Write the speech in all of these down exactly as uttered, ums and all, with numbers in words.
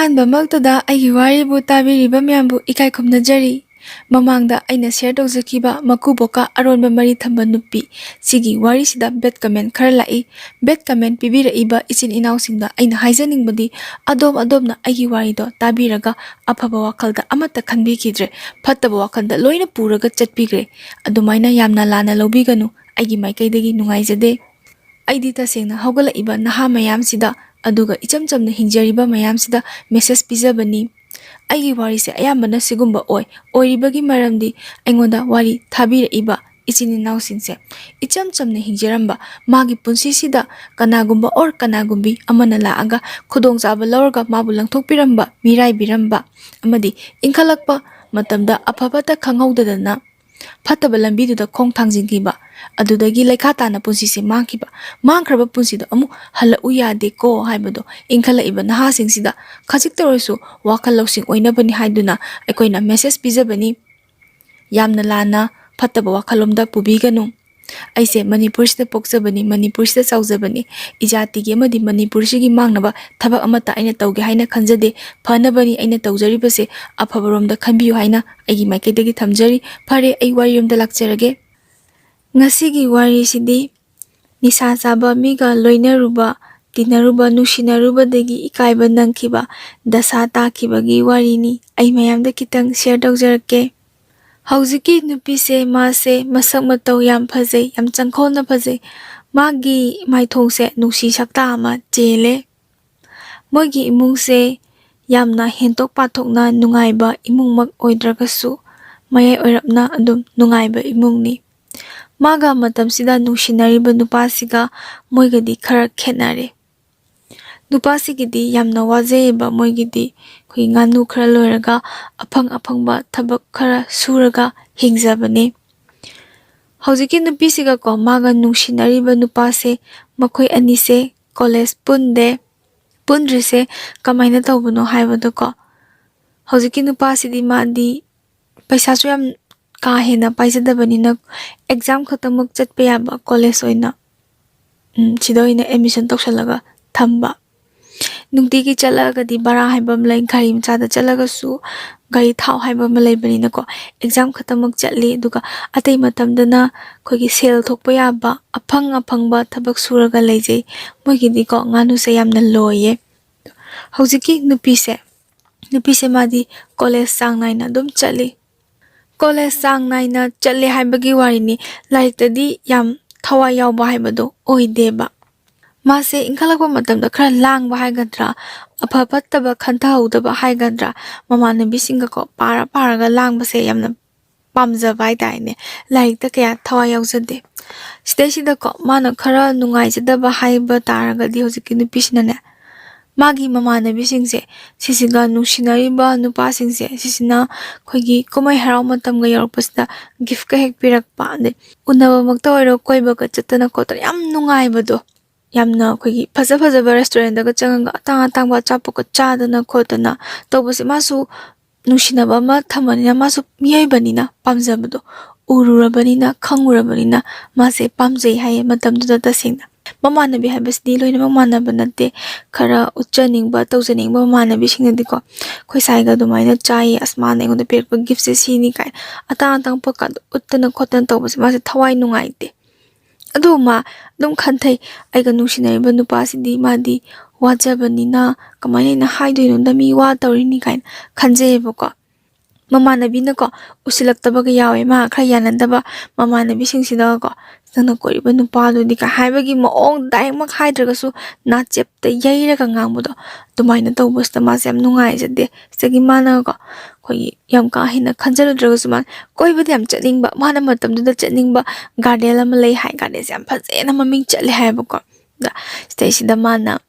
ꯑꯍꯥꯟꯕꯃꯛꯇꯗ ꯑꯩꯒꯤ ꯋꯥꯔꯤꯕꯨ ꯇꯥꯕꯤꯔꯤꯕ ꯃꯌꯥꯝꯕꯨ ꯏꯀꯥꯏ ꯈꯨꯝꯅꯖꯔꯤ꯫ ꯃꯃꯥꯡꯗ ꯑꯩꯅ share ꯇꯧꯖꯈꯤꯕ ꯃꯀꯨꯕꯣꯛꯀ ꯑꯔꯣꯟꯕ ꯃꯔꯤ ꯊꯝꯕ ꯅꯨꯄꯤ, ꯁꯤꯒꯤ ꯋꯥꯔꯤꯁꯤꯗ bad comment ꯈꯔ ꯂꯥꯛꯏ꯫ Bad comment ꯄꯤꯕꯤꯔꯛꯏꯕ ꯏꯆꯤꯟ ꯏꯅꯥꯎꯁꯤꯡꯗ ꯑꯩꯅ ꯍꯥꯏꯖꯅꯤꯡꯕꯗꯤ, ꯑꯗꯣꯝ ꯑꯗꯣꯝꯅ ꯑꯩꯒꯤ ꯋꯥꯔꯤꯗꯣ ꯇꯥꯕꯤꯔꯒ ꯑꯐꯕ ꯋꯥꯈꯜꯗ ꯑꯃꯠꯇ ꯈꯟꯕꯤꯈꯤꯗ꯭ꯔꯦ, ꯐꯠꯇꯕ ꯋꯥꯈꯜꯗ ꯂꯣꯏꯅ ꯄꯨꯔꯒ ꯆꯠꯄꯤꯈ꯭ꯔꯦ꯫ ꯑꯗꯨꯃꯥꯏꯅ ꯌꯥꯝꯅ ꯂꯥꯟꯅ ꯂꯧꯕꯤꯒꯅꯨ, ꯑꯩꯒꯤ ꯃꯥꯏꯀꯩꯗꯒꯤ ꯅꯨꯡꯉꯥꯏꯖꯗꯦ꯫ ꯑꯩꯗꯤ ꯇꯁꯦꯡꯅ ꯍꯧꯒꯠꯂꯛꯏꯕ ꯅꯍꯥ ꯃꯌꯥꯝꯁꯤꯗ, ꯑꯗꯨꯒ ꯏꯆꯝ ꯆꯝꯅ ꯍꯤꯡꯖꯔꯤꯕ ꯃꯌꯥꯝꯁꯤꯗ message ꯄꯤꯖꯕꯅꯤ꯫ ꯑꯩꯒꯤ ꯋꯥꯔꯤꯁꯦ ꯑꯌꯥꯝꯕꯅ ꯁꯤꯒꯨꯝꯕ ꯑꯣꯏ꯫ ꯑꯣꯏꯔꯤꯕꯒꯤ ꯃꯔꯝꯗꯤ, ꯑꯩꯉꯣꯟꯗ ꯋꯥꯔꯤ ꯊꯥꯕꯤꯔꯛꯏꯕ ꯏꯆꯤꯟ ꯏꯅꯥꯎꯁꯤꯡꯁꯦ ꯏꯆꯝ ꯆꯝꯅ ꯍꯤꯡꯖꯔꯝꯕ, ꯃꯥꯒꯤ ꯄꯨꯟꯁꯤꯁꯤꯗ ꯀꯅꯥꯒꯨꯝꯕ or ꯀꯅꯥꯒꯨꯝꯕꯤ ꯑꯃꯅ ꯂꯥꯛꯑꯒ ꯈꯨꯗꯣꯡꯆꯥꯕ ꯂꯧꯔꯒ ꯃꯥꯕꯨ ꯂꯪꯊꯣꯛꯄꯤꯔꯝꯕ, ꯃꯤꯔꯥꯏꯕꯤꯔꯝꯕ, ꯑꯃꯗꯤ ꯏꯟꯈꯠꯂꯛꯄ ꯃꯇꯝꯗ ꯑꯐ ꯐꯠꯇ ꯈꯪꯍꯧꯗꯗꯅ ꯐꯠꯇꯕ ꯂꯝꯕꯤꯗꯨꯗ ꯈꯣꯡ ꯊꯥꯡꯖꯤꯟꯈꯤꯕ, ꯑꯗꯨꯗꯒꯤ ꯂꯩꯈꯥ ꯇꯥꯅ ꯄꯨꯟꯁꯤꯁꯦ ꯃꯥꯡꯈꯤꯕ, ꯃꯥꯡꯈ꯭ꯔꯕ ꯄꯨꯟꯁꯤꯗꯣ ꯑꯃꯨꯛ ꯍꯜꯂꯛꯎ ꯌꯥꯗꯦꯀꯣ ꯍꯥꯏꯕꯗꯣ ꯏꯟꯈꯠꯂꯛꯏꯕ ꯅꯍꯥꯁꯤꯡꯁꯤꯗ ꯈꯖꯤꯛꯇ ꯑꯣꯏꯔꯁꯨ ꯋꯥꯈꯜ ꯂꯧꯁꯤꯡ ꯑꯣꯏꯅꯕꯅꯤ ꯍꯥꯏꯗꯨꯅ ꯑꯩꯈꯣꯏꯅ message ꯄꯤꯖꯕꯅꯤ꯫ ꯌꯥꯝꯅ ꯂꯥꯟꯅ ꯐꯠꯇꯕ ꯋꯥꯈꯜꯂꯣꯝꯗ ꯄꯨꯕꯤꯒꯅꯨ꯫ ꯑꯩꯁꯦ ꯃꯅꯤꯄꯨꯔꯁꯤꯗ ꯄꯣꯛꯆꯕꯅꯤ, ꯃꯅꯤꯄꯨꯔꯁꯤꯗ ꯆꯥꯎꯖꯕꯅꯤ꯫ ꯏꯖꯥꯇꯤꯒꯤ ꯑꯃꯗꯤ ꯃꯅꯤꯄꯨꯔꯁꯤꯒꯤ ꯃꯥꯡꯅꯕ ꯊꯕꯛ ꯑꯃꯠꯇ ꯑꯩꯅ ꯇꯧꯒꯦ ꯍꯥꯏꯅ ꯈꯟꯖꯗꯦ꯫ ꯐꯅꯕꯅꯤ ꯑꯩꯅ ꯇꯧꯖꯔꯤꯕꯁꯦ, ꯑꯐꯕꯔꯣꯝꯗ ꯈꯟꯕꯤꯌꯨ ꯍꯥꯏꯅ ꯑꯩꯒꯤ ꯃꯥꯏꯀꯩꯗꯒꯤ ꯊꯝꯖꯔꯤ꯫ ꯐꯔꯦ, ꯑꯩ ꯋꯥꯔꯤꯔꯣꯝꯗ ꯂꯥꯛꯆꯔꯒꯦ꯫ ꯉꯁꯤꯒꯤ ꯋꯥꯔꯤꯁꯤꯗꯤ ꯅꯤꯁꯥ ꯆꯥꯕ ꯃꯤꯒ ꯂꯣꯏꯅꯔꯨꯕ, ꯇꯤꯟꯅꯔꯨꯕ, ꯅꯨꯡꯁꯤꯅꯔꯨꯕꯗꯒꯤ ꯏꯀꯥꯏꯕ ꯅꯪꯈꯤꯕ ꯗꯁꯥ ꯇꯥꯈꯤꯕꯒꯤ ꯋꯥꯔꯤꯅꯤ꯫ ꯑꯩ ꯃꯌꯥꯝꯗ ꯈꯤꯇꯪ share ꯇꯧꯖꯔꯛꯀꯦ꯫ ꯍꯧꯖꯤꯛꯀꯤ ꯅꯨꯄꯤꯁꯦ, ꯃꯥꯁꯦ ꯃꯁꯛ ꯃꯇꯧ ꯌꯥꯝ ꯐꯖꯩ, ꯌꯥꯝ ꯆꯪꯈꯣꯜꯅ ꯐꯖꯩ꯫ ꯃꯥꯒꯤ ꯃꯥꯏꯊꯣꯡꯁꯦ ꯅꯨꯡꯁꯤ ꯁꯛꯇꯥ ꯑꯃ ꯆꯦꯜꯂꯦ꯫ ꯃꯣꯏꯒꯤ ꯏꯃꯨꯡꯁꯦ ꯌꯥꯝꯅ ꯍꯦꯟꯇꯣꯛ ꯄꯥꯊꯣꯛꯅ ꯅꯨꯡꯉꯥꯏꯕ ꯏꯃꯨꯡꯃꯛ ꯑꯣꯏꯗ꯭ꯔꯒꯁꯨ, ꯃꯌꯥꯏ ꯑꯣꯏꯔꯞꯅ ꯑꯗꯨꯝ ꯅꯨꯡꯉꯥꯏꯕ ꯏꯃꯨꯡꯅꯤ꯫ ꯃꯥꯒ ꯃꯇꯝꯁꯤꯗ ꯅꯨꯡꯁꯤꯅꯔꯤꯕ ꯅꯨꯄꯥꯁꯤꯒ ꯃꯣꯏꯒꯗꯤ ꯈꯔ ꯈꯦꯠꯅꯔꯦ꯫ ꯅꯨꯄꯥꯁꯤꯒꯤꯗꯤ ꯌꯥꯝꯅ ꯋꯥꯖꯩꯌꯦꯕ꯫ ꯃꯣꯏꯒꯤꯗꯤ ꯑꯩꯈꯣꯏ ꯉꯥꯅꯨ ꯈꯔ ꯂꯣꯏꯔꯒ, ꯑꯐꯪ ꯑꯐꯪꯕ ꯊꯕꯛ ꯈꯔ ꯁꯨꯔꯒ ꯍꯤꯡꯖꯕꯅꯦ꯫ ꯍꯧꯖꯤꯛꯀꯤ ꯅꯨꯄꯤꯁꯤꯒꯀꯣ, ꯃꯥꯒ ꯅꯨꯡꯁꯤꯅꯔꯤꯕ ꯅꯨꯄꯥꯁꯦ, ꯃꯈꯣꯏ ꯑꯅꯤꯁꯦ college ꯄꯨꯟꯗꯦ꯫ ꯄꯨꯟꯗ꯭ꯔꯤꯁꯦ ꯀꯃꯥꯏꯅ ꯇꯧꯕꯅꯣ ꯍꯥꯏꯕꯗꯀꯣ, ꯍꯧꯖꯤꯛꯀꯤ ꯅꯨꯄꯥꯁꯤꯗꯤ, ꯃꯥꯗꯤ ꯄꯩꯁꯥꯁꯨ ꯌꯥꯝ ꯀꯥ ꯍꯦꯟꯅ ꯄꯥꯏꯖꯗꯕꯅꯤꯅ, exam ꯈꯛꯇꯃꯛ ꯆꯠꯄ ꯌꯥꯕ college ꯑꯣꯏꯅ, ꯎꯝ, ꯁꯤꯗ ꯑꯣꯏꯅ admission ꯇꯧꯁꯜꯂꯒ ꯊꯝꯕ꯫ ꯅꯨꯡꯇꯤꯒꯤ ꯆꯠꯂꯛꯑꯒꯗꯤ ꯚꯔꯥ ꯍꯥꯏꯕ ꯑꯃ ꯂꯩ, ꯒꯥꯔꯤ ꯃꯆꯥꯗ ꯆꯠꯂꯒꯁꯨ ꯒꯥꯔꯤ ꯊꯥꯎ ꯍꯥꯏꯕ ꯑꯃ ꯂꯩꯕꯅꯤꯅꯀꯣ, ꯑꯦꯛꯖꯥꯝ ꯈꯛꯇꯃꯛ ꯆꯠꯂꯤ꯫ ꯑꯗꯨꯒ ꯑꯇꯩ ꯃꯇꯝꯗꯅ ꯑꯩꯈꯣꯏꯒꯤ ꯁꯦꯜ ꯊꯣꯛꯄ ꯌꯥꯕ ꯑꯐꯪ ꯑꯐꯪꯕ ꯊꯕꯛ ꯁꯨꯔꯒ ꯂꯩꯖꯩ꯫ ꯃꯣꯏꯒꯤꯗꯤꯀꯣ ꯉꯥꯅꯨꯁꯦ ꯌꯥꯝꯅ ꯂꯣꯏꯌꯦ꯫ ꯍꯧꯖꯤꯛꯀꯤ ꯅꯨꯄꯤꯁꯦ, ꯅꯨꯄꯤꯁꯦ ꯃꯥꯗꯤ ꯀꯣꯂꯦꯖ ꯆꯥꯡ ꯅꯥꯏꯅ ꯑꯗꯨꯝ ꯆꯠꯂꯤ꯫ ꯀꯣꯂꯦꯖ ꯆꯥꯡ ꯅꯥꯏꯅ ꯆꯠꯂꯦ ꯍꯥꯏꯕꯒꯤ ꯋꯥꯔꯤꯅꯤ, ꯂꯥꯏꯔꯤꯛꯇꯗꯤ ꯌꯥꯝ ꯊꯋꯥꯏ ꯌꯥꯎꯕ ꯍꯥꯏꯕꯗꯣ ꯑꯣꯏꯗꯦꯕ꯫ ꯃꯥꯁꯦ ꯏꯟꯈꯠꯂꯛꯄ ꯃꯇꯝꯗ ꯈꯔ ꯂꯥꯡꯕ ꯍꯥꯏꯒꯗ꯭ꯔꯥ, ꯑꯐ ꯐꯠꯇꯕ ꯈꯟꯊꯍꯧꯗꯕ ꯍꯥꯏꯒꯗ꯭ꯔꯥ, ꯃꯃꯥꯟꯅꯕꯤꯁꯤꯡꯒꯀꯣ ꯄꯥꯔ ꯄꯥꯔꯒ ꯂꯥꯡꯕꯁꯦ ꯌꯥꯝꯅ ꯄꯥꯝꯖꯕ ꯍꯥꯏꯇꯥꯔꯦꯅꯦ꯫ ꯂꯥꯏꯔꯤꯛꯇ ꯀꯌꯥ ꯊꯋꯥꯏ ꯌꯥꯎꯖꯗꯦ꯫ ꯁꯤꯗꯩꯁꯤꯗꯀꯣ ꯃꯥꯅ ꯈꯔ ꯅꯨꯡꯉꯥꯏꯖꯗꯕ ꯍꯥꯏꯕ ꯇꯥꯔꯒꯗꯤ, ꯍꯧꯖꯤꯛꯀꯤ ꯅꯨꯄꯤꯁꯤꯅꯅꯦ, ꯃꯥꯒꯤ ꯃꯃꯥꯟꯅꯕꯤꯁꯤꯡꯁꯦ, ꯁꯤꯁꯤꯒ ꯅꯨꯡꯁꯤꯅꯔꯤꯕ ꯅꯨꯄꯥꯁꯤꯡꯁꯦ, ꯁꯤꯁꯤꯅ ꯑꯩꯈꯣꯏꯒꯤ ꯀꯨꯝꯍꯩ ꯍꯔꯥꯎ ꯃꯇꯝꯒ ꯌꯧꯔꯛꯄꯁꯤꯗ ꯒꯤꯐꯀ ꯍꯦꯛ ꯄꯤꯔꯛꯄ, ꯑꯗꯩ ꯎꯅꯕꯃꯛꯇ ꯑꯣꯏꯔꯣ, ꯀꯣꯏꯕꯒ ꯆꯠꯇꯅ ꯈꯣꯠꯇꯅ ꯌꯥꯝ ꯅꯨꯡꯉꯥꯏꯕꯗꯣ, ꯌꯥꯝꯅ ꯑꯩꯈꯣꯏꯒꯤ ꯐꯖ ꯐꯖꯕ ꯔꯦꯁꯇꯨꯔꯦꯟꯗꯒ ꯆꯪꯉꯒ ꯑꯇꯥꯡ ꯑꯇꯥꯡꯕ ꯑꯆꯥꯄꯣꯠꯀ ꯆꯥꯗꯅ ꯈꯣꯠꯇꯅ ꯇꯧꯕꯁꯦ, ꯃꯥꯁꯨ ꯅꯨꯡꯁꯤꯅꯕ ꯑꯃ ꯊꯝꯕꯅꯤꯅ, ꯃꯥꯁꯨ ꯃꯤꯑꯣꯏꯕꯅꯤꯅ ꯄꯥꯝꯖꯕꯗꯣ ꯎꯔꯨꯔꯕꯅꯤꯅ, ꯈꯪꯉꯨꯔꯕꯅꯤꯅ ꯃꯥꯁꯦ ꯄꯥꯝꯖꯩ ꯍꯥꯏꯌꯦ ꯃꯇꯝꯗꯨꯗ ꯇꯁꯦꯡꯅ꯫ ꯃꯃꯥꯟꯅꯕꯤ ꯍꯥꯏꯕꯁꯤꯗꯤ ꯂꯣꯏꯅꯃꯛ ꯃꯥꯟꯅꯕ ꯅꯠꯇꯦ꯫ ꯈꯔ ꯎꯠꯆꯅꯤꯡꯕ, ꯇꯧꯖꯅꯤꯡꯕ ꯃꯃꯥꯟꯅꯕꯤꯁꯤꯡꯅꯗꯤꯀꯣ, ꯑꯩꯈꯣꯏ ꯁꯥꯏꯒ ꯑꯗꯨꯃꯥꯏꯅ ꯆꯥꯏꯌꯦ, ꯑꯁ, ꯃꯥꯅ ꯑꯩꯉꯣꯟꯗ ꯄꯤꯔꯛꯄ ꯒꯤꯐꯁꯦ ꯁꯤꯅꯤ ꯀꯥꯏꯅ ꯑꯇꯥꯡ ꯑꯇꯥꯡꯕ ꯀꯥꯗꯣ ꯎꯠꯇꯅ ꯈꯣꯠꯇꯅ ꯇꯧꯕꯁꯦ ꯃꯥꯁꯦ ꯊꯋꯥꯏ ꯅꯨꯡꯉꯥꯏꯇꯦ꯫ ꯑꯗꯨ ꯃꯥ ꯑꯗꯨꯝ ꯈꯟꯊꯩ, "ꯑꯩꯒ ꯅꯨꯡꯁꯤꯅꯔꯤꯕ ꯅꯨꯄꯥꯁꯤꯗꯤ ꯃꯥꯗꯤ ꯋꯥꯖꯕꯅꯤꯅ ꯀꯃꯥꯏꯅ ꯑꯩꯅ ꯍꯥꯏꯗꯣꯏꯅꯣꯗ, ꯃꯤ ꯋꯥ ꯇꯧꯔꯤꯅꯤ" ꯀꯥꯏꯅ ꯈꯟꯖꯩꯌꯦꯕꯀꯣ꯫ ꯃꯃꯥꯟꯅꯕꯤꯅꯀꯣ ꯎꯁꯤꯜꯂꯛꯇꯕꯒ ꯌꯥꯎꯋꯦ, ꯃꯥ ꯈꯔ ꯌꯥꯅꯗꯕ ꯃꯃꯥꯟꯅꯕꯤꯁꯤꯡꯁꯤꯗꯀꯣ, "ꯅꯪꯅ ꯀꯣꯏꯔꯤꯕ ꯅꯨꯄꯥꯗꯨꯗꯤ" ꯀꯥꯏ ꯍꯥꯏꯕꯒꯤ ꯃꯑꯣꯡ ꯗꯥꯏꯔꯦꯛꯃꯛ ꯍꯥꯏꯗ꯭ꯔꯒꯁꯨ ꯅꯥꯆꯦꯞꯇ ꯌꯩꯔꯒ ꯉꯥꯡꯕꯗꯣ, ꯑꯗꯨꯃꯥꯏꯅ ꯇꯧꯕꯁꯤꯗ ꯃꯥꯁꯦ ꯌꯥꯝ ꯅꯨꯡꯉꯥꯏꯖꯗꯦ꯫ ꯁꯤꯗꯒꯤ ꯃꯥꯅꯀꯣ ꯑꯩꯈꯣꯏꯒꯤ ꯌꯥꯝ ꯀꯥ ꯍꯦꯟꯅ ꯈꯟꯖꯜꯂꯨꯗ꯭ꯔꯒꯁꯨ, ꯃꯥꯅ ꯀꯣꯏꯕꯗꯤ ꯌꯥꯝ ꯆꯠꯅꯤꯡꯕ, ꯃꯥꯅ ꯃꯇꯝꯗꯨꯗ ꯆꯠꯅꯤꯡꯕ ꯒꯥꯔꯗꯦꯟ ꯑꯃ ꯂꯩ ꯍꯥꯏ, ꯒꯥꯔꯗꯦꯟꯁꯦ ꯌꯥꯝ ꯐꯖꯩꯅ ꯃꯃꯤꯡ ꯆꯠꯂꯦ ꯍꯥꯏꯕꯀꯣ꯫ ꯑꯗ ꯁꯤꯗꯩꯁꯤꯗ ꯃꯥꯅ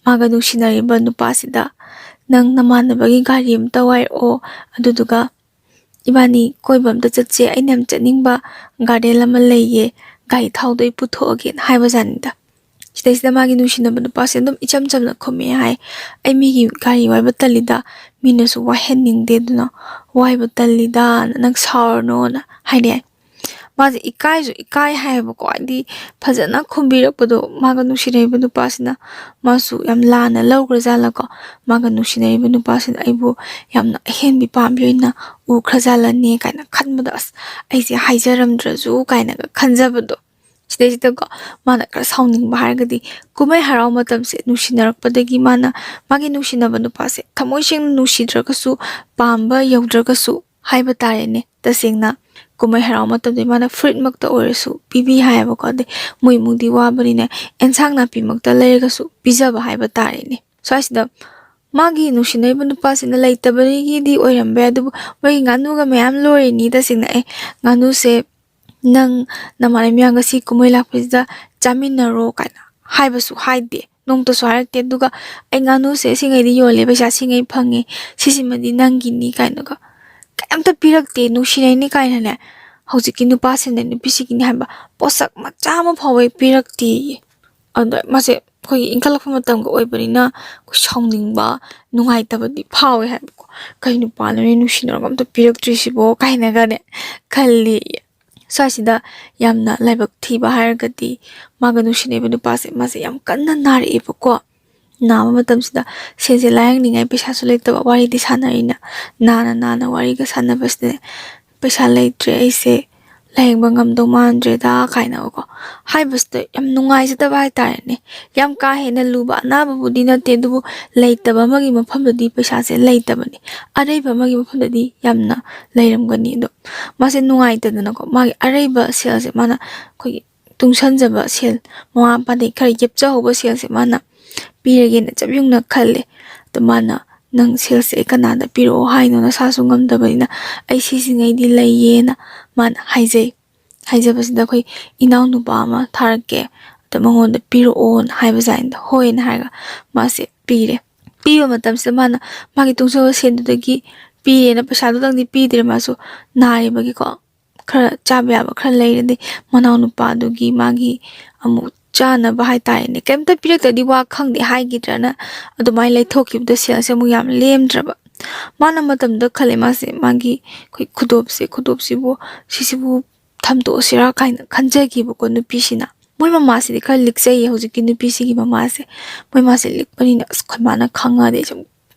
ꯃꯥꯒ ꯅꯨꯡꯁꯤꯅꯔꯤꯕ ꯅꯨꯄꯥꯁꯤꯗ, "ꯅꯪ ꯅꯃꯥꯟꯅꯕꯒꯤ ꯒꯥꯔꯤ ꯑꯝꯇ ꯋꯥꯏꯔꯛꯑꯣ, ꯑꯗꯨꯗꯨꯒ ꯏꯕꯥꯅꯤ ꯀꯣꯏꯕ ꯑꯝꯇ ꯆꯠꯁꯦ, ꯑꯩꯅ ꯌꯥꯝ ꯆꯠꯅꯤꯡꯕ ꯒꯥꯔꯗꯦꯟ ꯑꯃ ꯂꯩꯌꯦ, ꯒꯥꯔꯤ ꯊꯥꯎꯗꯣ ꯑꯩ ꯄꯨꯊꯣꯛꯑꯒꯦꯅ" ꯍꯥꯏꯕꯖꯥꯠꯅꯤꯗ꯫ ꯁꯤꯗꯩꯁꯤꯗ ꯃꯥꯒꯤ ꯅꯨꯡꯁꯤꯅꯕ ꯅꯨꯄꯥꯁꯦ ꯑꯗꯨꯝ ꯏꯆꯝ ꯆꯝꯅ ꯈꯨꯝꯃꯦ ꯍꯥꯏ, "ꯑꯩ ꯃꯤꯒꯤ ꯒꯥꯔꯤ ꯋꯥꯏꯕ ꯇꯜꯂꯤꯗ, ꯃꯤꯅꯁꯨ ꯋꯥꯏꯍꯟꯅꯤꯡꯗꯦ, ꯑꯗꯨꯅ ꯋꯥꯏꯕ ꯇꯜꯂꯤꯗ, ꯅꯪ ꯁꯥꯎꯔꯅꯣꯅ" ꯍꯥꯏꯔꯛꯑꯦ꯫ ꯃꯥꯁꯦ ꯏꯀꯥꯏꯁꯨ ꯏꯀꯥꯏ ꯍꯥꯏꯌꯦꯕꯀꯣ, ꯍꯥꯏꯗꯤ ꯐꯖꯅ ꯈꯨꯝꯕꯤꯔꯛꯄꯗꯣ ꯃꯥꯒ ꯅꯨꯡꯁꯤꯅꯔꯤꯕ ꯅꯨꯄꯥꯁꯤꯅ꯫ ꯃꯥꯁꯨ ꯌꯥꯝ ꯂꯥꯟꯅ ꯂꯧꯈ꯭ꯔꯖꯥꯠꯂꯀꯣ, ꯃꯥꯒ ꯅꯨꯡꯁꯤꯅꯔꯤꯕ ꯅꯨꯄꯥꯁꯤꯅ ꯑꯩꯕꯨ ꯌꯥꯝꯅ ꯑꯍꯦꯟꯕꯤ ꯄꯥꯝꯕꯤ ꯑꯣꯏꯅ ꯎꯈ꯭ꯔꯖꯥꯠꯂꯅꯦ ꯀꯥꯏꯅ ꯈꯟꯕꯗꯣ, "ꯑꯁ, ꯑꯩꯁꯦ ꯍꯥꯏꯖꯔꯝꯗ꯭ꯔꯁꯨ" ꯀꯥꯏꯅꯒ ꯈꯟꯖꯕꯗꯣ꯫ ꯁꯤꯗꯩꯁꯤꯗꯀꯣ ꯃꯥꯅ ꯈꯔ ꯁꯥꯎꯅꯤꯡꯕ ꯍꯥꯏꯔꯒꯗꯤ, ꯀꯨꯝꯍꯩ ꯍꯔꯥꯎ ꯃꯇꯝꯁꯦ ꯅꯨꯡꯁꯤꯅꯔꯛꯄꯗꯒꯤ ꯃꯥꯅ ꯃꯥꯒꯤ ꯅꯨꯡꯁꯤꯅꯕ ꯅꯨꯄꯥꯁꯦ ꯊꯃꯣꯏ ꯁꯦꯡꯅ ꯅꯨꯡꯁꯤꯗ꯭ꯔꯒꯁꯨ, ꯄꯥꯝꯕ ꯌꯧꯗ꯭ꯔꯒꯁꯨ ꯍꯥꯏꯕ ꯇꯥꯔꯦꯅꯦ, ꯇꯁꯦꯡꯅ ꯀꯨꯝꯍꯩ ꯍꯔꯥꯎ ꯃꯇꯝꯗ ꯃꯥꯅ ꯐꯨꯔꯤꯠꯃꯛꯇ ꯑꯣꯏꯔꯁꯨ ꯄꯤꯕꯤ ꯍꯥꯏꯌꯦꯕꯀꯣ꯫ ꯑꯗꯩ ꯃꯣꯏ ꯏꯃꯨꯡꯗꯤ ꯋꯥꯕꯅꯤꯅ ꯑꯦꯟꯁꯥꯡ ꯅꯥꯄꯤꯃꯛꯇ ꯂꯩꯔꯒꯁꯨ ꯄꯤꯖꯕ ꯍꯥꯏꯕ ꯇꯥꯔꯦꯅꯦ꯫ ꯁ꯭ꯋꯥꯏꯁꯤꯗ ꯃꯥꯒꯤ ꯅꯨꯡꯁꯤꯅꯔꯤꯕ ꯅꯨꯄꯥꯁꯤꯅ ꯂꯩꯇꯕꯒꯤꯗꯤ ꯑꯣꯏꯔꯝꯕ ꯌꯥꯏ, ꯑꯗꯨꯕꯨ ꯃꯣꯏꯒꯤ ꯉꯥꯅꯨꯒ ꯃꯌꯥꯝ ꯂꯣꯏꯔꯤꯅꯤ꯫ ꯇꯁꯦꯡꯅ, "ꯑꯦ, ꯉꯥꯅꯨꯁꯦ ꯅꯪ ꯅꯃꯥꯟꯅꯕꯤ ꯃꯌꯥꯝꯒ ꯁꯤ ꯀꯨꯝꯍꯩ ꯂꯥꯛꯄꯁꯤꯗ ꯆꯥꯃꯤꯟꯅꯔꯣ" ꯀꯥꯏꯅ ꯍꯥꯏꯕꯁꯨ ꯍꯥꯏꯗꯦ, ꯅꯣꯡꯇꯁꯨ ꯍꯥꯏꯔꯛꯇꯦ꯫ ꯑꯗꯨꯒ "ꯑꯩ ꯉꯥꯅꯨꯁꯦ ꯁꯤꯉꯩꯗꯤ ꯌꯣꯜꯂꯦ, ꯄꯩꯁꯥ ꯁꯤꯉꯩ ꯐꯪꯉꯦ, ꯁꯤꯁꯤꯃꯗꯤ ꯅꯪꯒꯤꯅꯤ" ꯀꯥꯏꯅꯒ ꯀꯩꯝꯇ ꯄꯤꯔꯛꯇꯦ꯫ ꯅꯨꯡꯁꯤꯅꯩꯅꯤ ꯀꯥꯏꯅꯅꯦ, ꯍꯧꯖꯤꯛꯀꯤ ꯅꯨꯄꯥꯁꯤꯅ ꯅꯨꯄꯤꯁꯤꯒꯤꯅꯤ ꯍꯥꯏꯕ ꯄꯣꯠꯁꯛ ꯃꯆꯥ ꯑꯃ ꯐꯥꯎꯕ ꯄꯤꯔꯛꯇꯦꯌꯦ꯫ ꯑꯗ ꯃꯥꯁꯦ ꯑꯩꯈꯣꯏꯒꯤ ꯏꯟꯈꯠꯂꯛꯄ ꯃꯇꯝꯒ ꯑꯣꯏꯕꯅꯤꯅ ꯑꯩꯈꯣꯏ ꯁꯥꯎꯅꯤꯡꯕ, ꯅꯨꯡꯉꯥꯏꯇꯕꯗꯤ ꯐꯥꯎꯋꯦ ꯍꯥꯏꯕꯀꯣ꯫ "ꯀꯩ ꯅꯨꯄꯥꯅꯣꯅꯦ ꯅꯨꯡꯁꯤꯅꯔꯒ ꯑꯝꯇ ꯄꯤꯔꯛꯇ꯭ꯔꯤꯁꯤꯕꯣ?" ꯀꯥꯏꯅꯒꯅꯦ ꯈꯜꯂꯤ꯫ ꯁ꯭ꯋꯥꯏꯁꯤꯗ ꯌꯥꯝꯅ ꯂꯥꯏꯕꯛ ꯊꯤꯕ ꯍꯥꯏꯔꯒꯗꯤ, ꯃꯥꯒ ꯅꯨꯡꯁꯤꯅꯔꯤꯕ ꯅꯨꯄꯥꯁꯦ, ꯃꯥꯁꯦ ꯌꯥꯝ ꯀꯟꯅ ꯅꯥꯔꯛꯑꯦꯕꯀꯣ꯫ ꯅꯥꯕ ꯃꯇꯝꯁꯤꯗ ꯁꯦꯟꯁꯦ ꯂꯥꯏꯌꯦꯡꯅꯤꯡꯉꯥꯏ ꯄꯩꯁꯥꯁꯨ ꯂꯩꯇꯕ, ꯋꯥꯔꯤꯗꯤ ꯁꯥꯟꯅꯔꯤꯅ, ꯅꯥꯅ ꯅꯥꯅ ꯋꯥꯔꯤꯒ ꯁꯥꯟꯅꯕꯁꯤꯗꯅꯦ, "ꯄꯩꯁꯥ ꯂꯩꯇ꯭ꯔꯦ, ꯑꯩꯁꯦ ꯂꯥꯏꯌꯦꯡꯕ ꯉꯝꯗꯧ ꯃꯥꯟꯗ꯭ꯔꯦꯗ" ꯀꯥꯏꯅꯀꯣ ꯍꯥꯏꯕꯁꯤꯗ ꯌꯥꯝ ꯅꯨꯡꯉꯥꯏꯖꯗꯕ ꯍꯥꯏꯇꯥꯔꯦꯅꯦ꯫ ꯌꯥꯝ ꯀꯥ ꯍꯦꯟꯅ ꯂꯨꯕ ꯑꯅꯥꯕꯕꯨꯗꯤ ꯅꯠꯇꯦ, ꯑꯗꯨꯕꯨ ꯂꯩꯇꯕ ꯑꯃꯒꯤ ꯃꯐꯝꯗꯗꯤ ꯄꯩꯁꯥꯁꯦ ꯂꯩꯇꯕꯅꯤ, ꯑꯔꯩꯕ ꯑꯃꯒꯤ ꯃꯐꯝꯗꯗꯤ ꯌꯥꯝꯅ ꯂꯩꯔꯝꯒꯅꯤ꯫ ꯑꯗꯣ ꯃꯥꯁꯦ ꯅꯨꯡꯉꯥꯏꯇꯗꯅꯀꯣ, ꯃꯥꯒꯤ ꯑꯔꯩꯕ ꯁꯦꯜꯁꯦ, ꯃꯥꯅ ꯑꯩꯈꯣꯏꯒꯤ ꯇꯨꯡꯁꯟꯖꯕ ꯁꯦꯜ, ꯃꯃꯥ ꯃꯄꯥꯗꯒꯤ ꯈꯔ ꯌꯦꯞꯆꯍꯧꯕ ꯁꯦꯜꯁꯦ ꯃꯥꯅ ꯄꯤꯔꯒꯦꯅ ꯆꯞ ꯌꯨꯡꯅ ꯈꯜꯂꯦ꯫ ꯑꯗꯣ ꯃꯥꯅ, "ꯅꯪ ꯁꯦꯜꯁꯦ ꯑꯩ ꯀꯅꯥꯗ ꯄꯤꯔꯛꯑꯣ ꯍꯥꯏꯅꯣ? ꯅꯁꯥꯁꯨ ꯉꯝꯗꯕꯅꯤꯅ ꯑꯩ ꯁꯤꯁꯤꯉꯩꯗꯤ ꯂꯩꯌꯦꯅ" ꯃꯥꯅ ꯍꯥꯏꯖꯩ꯫ ꯍꯥꯏꯖꯕꯁꯤꯗ, "ꯑꯩꯈꯣꯏ ꯏꯅꯥꯎꯅꯨꯄꯥ ꯑꯃ ꯊꯥꯔꯛꯀꯦ, ꯑꯗꯣ ꯃꯉꯣꯟꯗ ꯄꯤꯔꯛꯑꯣꯅ" ꯍꯥꯏꯕꯖꯥꯠꯅꯤꯗ꯫ "ꯍꯣꯏꯅ" ꯍꯥꯏꯔꯒ ꯃꯥꯁꯦ ꯄꯤꯔꯦ꯫ ꯄꯤꯕ ꯃꯇꯝꯁꯤꯗ ꯃꯥꯅ ꯃꯥꯒꯤ ꯇꯨꯡꯖꯕ ꯁꯦꯟꯗꯨꯗꯒꯤ ꯄꯤꯔꯦꯅ, ꯄꯩꯁꯥꯗꯨꯗꯪꯗꯤ ꯄꯤꯗ꯭ꯔꯦ, ꯃꯥꯁꯨ ꯅꯥꯔꯤꯕꯒꯤꯀꯣ꯫ ꯈꯔ ꯆꯥꯕ ꯌꯥꯕ ꯈꯔ ꯂꯩꯔꯗꯤ, ꯃꯅꯥꯎꯅꯨꯄꯥꯗꯨꯒꯤ ꯃꯥꯒꯤ ꯑꯃꯨꯛ ꯆꯥꯅꯕ ꯍꯥꯏꯇꯥꯔꯦꯅꯦ, ꯀꯩꯝꯇ ꯄꯤꯔꯛꯇ꯭ꯔꯗꯤ ꯋꯥ ꯈꯪꯗꯦ ꯍꯥꯏꯈꯤꯗ꯭ꯔꯅ ꯑꯗꯨꯃꯥꯏꯅ ꯂꯩꯊꯣꯛꯈꯤꯕꯗ ꯁꯦꯜꯁꯦ ꯑꯃꯨꯛ ꯌꯥꯝ ꯂꯦꯝꯗ꯭ꯔꯕ꯫ ꯃꯥꯅ ꯃꯇꯝꯗ ꯈꯜꯂꯦ, ꯃꯥꯁꯦ ꯃꯥꯒꯤ ꯑꯩꯈꯣꯏ ꯈꯨꯗꯣꯞꯁꯦ, ꯈꯨꯗꯣꯞꯁꯤꯕꯨ, ꯁꯤꯁꯤꯕꯨ ꯊꯝꯗꯣꯛꯑꯁꯤꯔꯥ ꯀꯥꯏꯅ ꯈꯟꯖꯈꯤꯕꯀꯣ ꯅꯨꯄꯤꯁꯤꯅ꯫ ꯃꯣꯏ ꯃꯃꯥꯁꯤꯗꯤ ꯈꯔ ꯂꯤꯛꯆꯩꯌꯦ ꯍꯧꯖꯤꯛꯀꯤ ꯅꯨꯄꯤꯁꯤꯒꯤ ꯃꯃꯥꯁꯦ꯫ ꯃꯣꯏ ꯃꯃꯥꯁꯦ ꯂꯤꯛꯄꯅꯤꯅ ꯑꯁ ꯑꯩꯈꯣꯏ ꯃꯥꯅ ꯈꯪꯉꯗꯤ ꯁꯨꯝ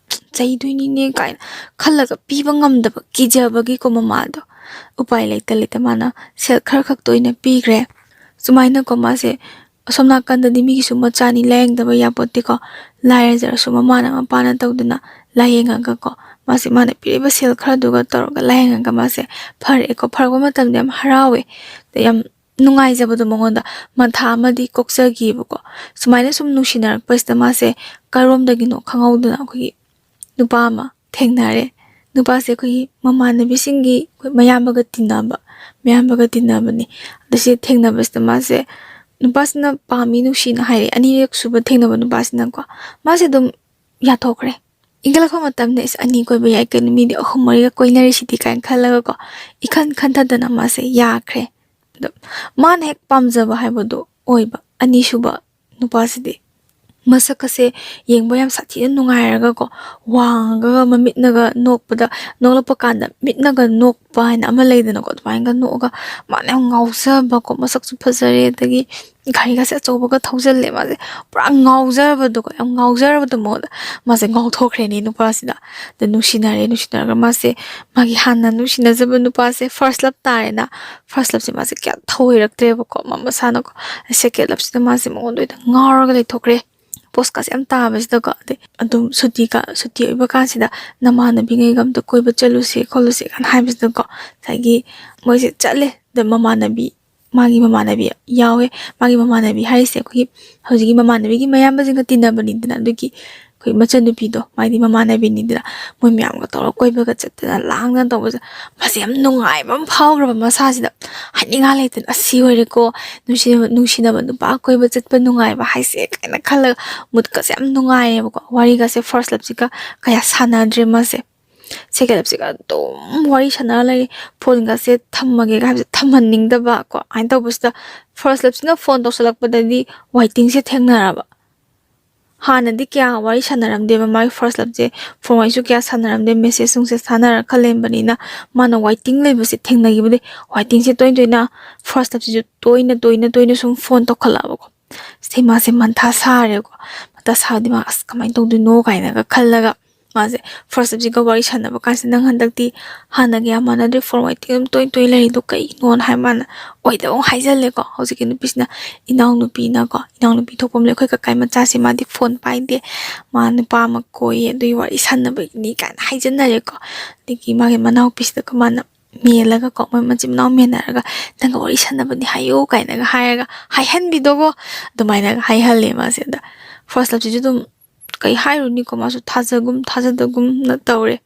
ꯆꯩꯗꯣꯏꯅꯤꯅꯦ ꯀꯥꯏꯅ ꯈꯜꯂꯒ ꯄꯤꯕ ꯉꯝꯗꯕ ꯀꯤꯖꯕꯒꯤꯀꯣ ꯃꯃꯥꯗꯣ ꯎꯄꯥꯏ ꯂꯩꯇ ꯂꯩꯇ ꯃꯥꯅ ꯁꯦꯜ ꯈꯔ ꯈꯛꯇ ꯑꯣꯏꯅ ꯄꯤꯈ꯭ꯔꯦ꯫ ꯁꯨꯃꯥꯏꯅꯀꯣ ꯃꯥꯁꯦ ꯑꯁꯣꯝ ꯅꯥꯀꯟꯗꯗꯤ ꯃꯤꯒꯤꯁꯨ ꯃꯆꯥꯅꯤ ꯂꯥꯏꯌꯦꯡꯗꯕ ꯌꯥꯄꯣꯠꯇꯦꯀꯣ꯫ ꯂꯥꯏꯔꯖꯔꯁꯨ ꯃꯃꯥꯅ ꯃꯄꯥꯅ ꯇꯧꯗꯅ ꯂꯥꯏꯌꯦꯡꯉꯒꯀꯣ ꯃꯥꯁꯦ ꯃꯥꯅ ꯄꯤꯔꯤꯕ ꯁꯦꯜ ꯈꯔꯗꯨꯒ ꯇꯧꯔꯒ ꯂꯥꯏꯌꯦꯡꯉꯒ ꯃꯥꯁꯦ ꯐꯔꯛꯑꯦꯀꯣ꯫ ꯐꯔꯛꯄ ꯃꯇꯝꯗ ꯌꯥꯝ ꯍꯔꯥꯎꯋꯦ꯫ ꯑꯗ ꯌꯥꯝ ꯅꯨꯡꯉꯥꯏꯖꯕꯗꯣ ꯃꯉꯣꯟꯗ ꯃꯊꯥ ꯑꯃꯗꯤ ꯀꯣꯛꯆꯈꯤꯕꯀꯣ꯫ ꯁꯨꯃꯥꯏꯅ ꯁꯨꯝ ꯅꯨꯡꯁꯤꯅꯔꯛꯄꯁꯤꯗ ꯃꯥꯁꯦ ꯀꯔꯣꯝꯗꯒꯤꯅꯣ ꯈꯪꯍꯧꯗꯅ ꯑꯩꯈꯣꯏꯒꯤ ꯅꯨꯄꯥ ꯑꯃ ꯊꯦꯡꯅꯔꯦ꯫ ꯅꯨꯄꯥꯁꯦ ꯑꯩꯈꯣꯏꯒꯤ ꯃꯃꯥꯟꯅꯕꯤꯁꯤꯡꯒꯤ ꯑꯩꯈꯣꯏ ꯃꯌꯥꯝꯕꯒ ꯇꯤꯟꯅꯕ, ꯃꯌꯥꯝꯕꯒ ꯇꯤꯟꯅꯕꯅꯤ꯫ ꯑꯗ ꯁꯤ ꯊꯦꯡꯅꯕꯁꯤꯗ ꯃꯥꯁꯦ ꯅꯨꯄꯥꯁꯤꯅ ꯄꯥꯝꯃꯤ ꯅꯨꯡꯁꯤꯅ ꯍꯥꯏꯔꯦ꯫ ꯑꯅꯤꯔꯛ ꯁꯨꯕ ꯊꯦꯡꯅꯕ ꯅꯨꯄꯥꯁꯤꯅꯀꯣ ꯃꯥꯁꯦ ꯑꯗꯨꯝ ꯌꯥꯊꯣꯛꯈ꯭ꯔꯦ꯫ ꯏꯟꯈꯠꯂꯛꯄ ꯃꯇꯝꯗ ꯏꯁ ꯑꯅꯤ ꯀꯣꯏꯕ ꯌꯥꯏ ꯀꯩꯅꯣ ꯃꯤꯗꯤ ꯑꯍꯨꯝ ꯃꯔꯤꯒ ꯀꯣꯏꯅꯔꯤꯁꯤꯗꯤ ꯀꯥꯏꯅ ꯈꯜꯂꯒꯀꯣ ꯏꯈꯟ ꯈꯟꯊꯗꯅ ꯃꯥꯁꯦ ꯌꯥꯈ꯭ꯔꯦ꯫ ꯑꯗꯣ ꯃꯥꯅ ꯍꯦꯛ ꯄꯥꯝꯖꯕ ꯍꯥꯏꯕꯗꯣ ꯑꯣꯏꯕ ꯑꯅꯤꯁꯨꯕ ꯅꯨꯄꯥꯁꯤꯗꯤ꯫ ꯃꯁꯛ ꯑꯁꯦ ꯌꯦꯡꯕ ꯌꯥꯝ ꯁꯥꯊꯤꯅ ꯅꯨꯡꯉꯥꯏꯔꯒꯀꯣ ꯋꯥꯡꯉꯒ ꯃꯃꯤꯠꯅꯒ ꯅꯣꯛꯄꯗ ꯅꯣꯛꯂꯛꯄ ꯀꯥꯟꯗ ꯃꯤꯠꯅꯒ ꯅꯣꯛꯄ ꯍꯥꯏꯅ ꯑꯃ ꯂꯩꯗꯅꯀꯣ ꯑꯗꯨꯃꯥꯏꯅꯒ ꯅꯣꯛꯑꯒ ꯃꯥꯅ ꯌꯥꯝ ꯉꯥꯎꯖꯕꯀꯣ ꯃꯁꯛꯁꯨ ꯐꯖꯔꯦ ꯑꯗꯒꯤ ꯒꯥꯔꯤꯒꯁꯦ ꯑꯆꯧꯕꯒ ꯊꯧꯖꯤꯜꯂꯦ ꯃꯥꯁꯦ ꯄꯨꯔꯥ ꯉꯥꯎꯖꯔꯕꯗꯣꯀꯣ ꯌꯥꯝ ꯉꯥꯎꯖꯔꯕꯗꯣ ꯃꯉꯣꯟꯗ ꯃꯥꯁꯦ ꯉꯥꯎꯊꯣꯛꯈ꯭ꯔꯦꯅꯦ ꯅꯨꯄꯥꯁꯤꯗ꯫ ꯑꯗ ꯅꯨꯡꯁꯤꯅꯔꯦ ꯅꯨꯡꯁꯤꯅꯔꯒ ꯃꯥꯁꯦ ꯃꯥꯒꯤ ꯍꯥꯟꯅ ꯅꯨꯡꯁꯤꯅꯖꯕ ꯅꯨꯄꯥꯁꯦ first love ꯇꯥꯔꯦꯅ꯫ First loveꯁꯦ ꯃꯥꯁꯦ ꯀꯌꯥ ꯊꯧꯑꯣꯏꯔꯛꯇ꯭ꯔꯦꯕꯀꯣ ꯃꯥ ꯃꯁꯥꯅꯀꯣ꯫ Second loveꯁꯤꯗ ꯃꯥꯁꯦ ꯃꯉꯣꯟꯗ ꯑꯣꯏꯅ ꯉꯥꯎꯔꯒ ꯂꯩꯊꯣꯛꯈ꯭ꯔꯦ꯫ Postꯀꯥꯁꯦ ꯌꯥꯝ ꯇꯥꯕꯁꯤꯗꯀꯣ ꯑꯗꯩ ꯑꯗꯨꯝ ꯁꯨꯇꯤꯒ ꯁꯨꯇꯤ ꯑꯣꯏꯕ ꯀꯥꯟꯁꯤꯗ ꯅꯃꯥꯟꯅꯕꯤꯉꯩꯒ ꯑꯝꯇ ꯀꯣꯏꯕ ꯆꯠꯂꯨꯁꯦ ꯈꯣꯠꯂꯨꯁꯦ ꯀꯥꯏꯅ ꯍꯥꯏꯕꯁꯤꯗꯀꯣ ꯉꯁꯥꯏꯒꯤ ꯃꯣꯏꯁꯦ ꯆꯠꯂꯦ꯫ ꯑꯗ ꯃꯃꯥꯟꯅꯕꯤ ꯃꯥꯒꯤ ꯃꯃꯥꯟꯅꯕꯤ ꯌꯥꯎꯋꯦ꯫ ꯃꯥꯒꯤ ꯃꯃꯥꯟꯅꯕꯤ ꯍꯥꯏꯔꯤꯁꯦ ꯑꯩꯈꯣꯏꯒꯤ ꯍꯧꯖꯤꯛꯀꯤ ꯃꯃꯥꯟꯅꯕꯤꯒꯤ ꯃꯌꯥꯝꯕꯁꯤꯡꯒ ꯇꯤꯟꯅꯕꯅꯤꯗꯅ ꯑꯗꯨꯒꯤ ꯑꯩꯈꯣꯏ ꯃꯆꯟꯅꯨꯄꯤꯗꯣ ꯃꯥꯗꯤ ꯃꯃꯥꯟꯅꯕꯤꯅꯤꯗꯅ ꯃꯣꯏ ꯃꯌꯥꯝꯒ ꯇꯧꯔꯒ ꯀꯣꯏꯕꯒ ꯆꯠꯇꯅ ꯂꯥꯡꯗꯅ ꯇꯧꯕꯁꯦ ꯃꯥꯁꯦ ꯌꯥꯝ ꯅꯨꯡꯉꯥꯏꯕ ꯑꯃ ꯐꯥꯎꯈ꯭ꯔꯕ ꯃꯁꯥꯁꯤꯗ꯫ ꯍꯥꯏꯅꯤꯡꯉꯥꯏ ꯂꯩꯇꯅ ꯑꯁꯤ ꯑꯣꯏꯔꯦꯀꯣ ꯅꯨꯡꯁꯤꯅꯕ ꯅꯨꯡꯁꯤꯅꯕ ꯅꯨꯄꯥ ꯀꯣꯏꯕ ꯆꯠꯄ ꯅꯨꯡꯉꯥꯏꯕ ꯍꯥꯏꯁꯦ ꯀꯥꯏꯅ ꯈꯜꯂꯒ ꯃꯨꯠꯀꯁꯦ ꯌꯥꯝ ꯅꯨꯡꯉꯥꯏꯌꯦꯕꯀꯣ꯫ ꯋꯥꯔꯤꯒꯁꯦ first loveꯁꯤꯒ ꯀꯌꯥ ꯁꯥꯟꯅꯗ꯭ꯔꯦ ꯃꯥꯁꯦ꯫ Second loveꯁꯤꯒ ꯑꯗꯨꯝ ꯋꯥꯔꯤ ꯁꯥꯟꯅꯔ ꯂꯩꯔꯦ꯫ Phoneꯒꯁꯦ ꯊꯝꯃꯒꯦꯒ ꯍꯥꯏꯕꯁꯦ ꯊꯝꯍꯟꯅꯤꯡꯗꯕ ꯀꯣ ꯑꯗꯨꯃꯥꯏꯅ ꯇꯧꯕꯁꯤꯗ first loveꯁꯤꯅ phone ꯇꯧꯁꯜꯂꯛꯄꯗꯗꯤ waitingꯁꯦ ꯊꯦꯡꯅꯔꯕ꯫ ꯍꯥꯟꯅꯗꯤ ꯀꯌꯥ ꯋꯥꯔꯤ ꯁꯥꯟꯅꯔꯝꯗꯦꯕ꯫ ꯃꯥꯒꯤ first loveꯁꯦ phone ꯋꯥꯔꯤꯁꯨ ꯀꯌꯥ ꯁꯥꯟꯅꯔꯝꯗꯦ, message ꯅꯨꯡꯁꯦ ꯊꯥꯅꯔ ꯈꯜꯂꯦꯕꯅꯤꯅ꯫ ꯃꯥꯅ waiting ꯂꯩꯕꯁꯦ ꯊꯦꯡꯅꯈꯤꯕꯗꯩ waitingꯁꯦ ꯇꯣꯏ ꯇꯣꯏꯅ first loveꯁꯤꯁꯨ ꯇꯣꯏꯅ ꯇꯣꯏꯅ ꯇꯣꯏꯅ ꯁꯨꯝ phone ꯇꯧꯈꯠꯂꯛꯑꯕꯀꯣ꯫ ꯁꯤ ꯃꯥꯁꯦ ꯃꯟꯊꯥ ꯁꯥꯔꯦꯀꯣ꯫ ꯃꯟꯊꯥ ꯁꯥꯕꯗꯤ ꯃꯥ ꯑꯁ ꯀꯃꯥꯏꯅ ꯇꯧꯗꯣꯏꯅꯣ ꯀꯥꯏꯅꯒ ꯈꯜꯂꯒ ꯃꯥꯁꯦ first loveꯁꯤꯒ ꯋꯥꯔꯤ ꯁꯥꯟꯅꯕ ꯀꯥꯟꯁꯤꯗ, "ꯅꯪ ꯍꯟꯗꯛꯇꯤ ꯍꯥꯟꯅꯒ ꯌꯥꯝ ꯃꯥꯟꯅꯗ꯭ꯔꯦ, phone waiting ꯑꯗꯨꯝ ꯇꯣꯏ ꯇꯣꯏ ꯂꯩꯔꯤꯗꯣ ꯀꯩꯅꯣꯅ?" ꯍꯥꯏ ꯃꯥꯅ ꯑꯣꯏꯗꯕ ꯑꯃꯨꯛ ꯍꯥꯏꯖꯜꯂꯦꯀꯣ꯫ ꯍꯧꯖꯤꯛꯀꯤ ꯅꯨꯄꯤꯁꯤꯅ, "ꯏꯅꯥꯎꯅꯨꯄꯤꯅꯀꯣ, ꯏꯅꯥꯎꯅꯨꯄꯤ ꯊꯣꯛꯄ ꯑꯃ ꯂꯩ, ꯑꯩꯈꯣꯏ ꯀꯀꯥꯏ ꯃꯆꯥꯁꯦ, ꯃꯥꯗꯤ phone ꯄꯥꯏꯗꯦ, ꯃꯥ ꯅꯨꯄꯥ ꯑꯃ ꯀꯣꯏꯌꯦ, ꯑꯗꯨꯒꯤ ꯋꯥꯔꯤ ꯁꯥꯟꯅꯕꯒꯤꯅꯤ" ꯀꯥꯏꯅ ꯍꯥꯏꯖꯟꯅꯔꯦꯀꯣ꯫ ꯑꯗꯒꯤ ꯃꯥꯒꯤ ꯃꯅꯥꯎꯄꯤꯁꯤꯗꯒ ꯃꯥꯅ ꯃꯦꯜꯂꯒꯀꯣ, ꯃꯣꯏ ꯃꯆꯤꯟ ꯃꯅꯥꯎ ꯃꯦꯟꯅꯔꯒ, "ꯅꯪꯒ ꯋꯥꯔꯤ ꯁꯥꯟꯅꯕꯅꯤ ꯍꯥꯏꯌꯨ" ꯀꯥꯏꯅꯒ ꯍꯥꯏꯔꯒ ꯍꯥꯏꯍꯟꯕꯤꯗꯣꯀꯣ꯫ ꯑꯗꯨꯃꯥꯏꯅꯒ ꯍꯥꯏꯍꯜꯂꯦ ꯃꯥꯁꯦ꯫ ꯑꯗ first loveꯁꯤꯁꯨ ꯑꯗꯨꯝ ꯀꯩ ꯍꯥꯏꯔꯨꯅꯤꯀꯣ, ꯃꯥꯁꯨ ꯊꯥꯖꯒꯨꯝ ꯊꯥꯖꯗꯒꯨꯝꯅ ꯇꯧꯔꯦ꯫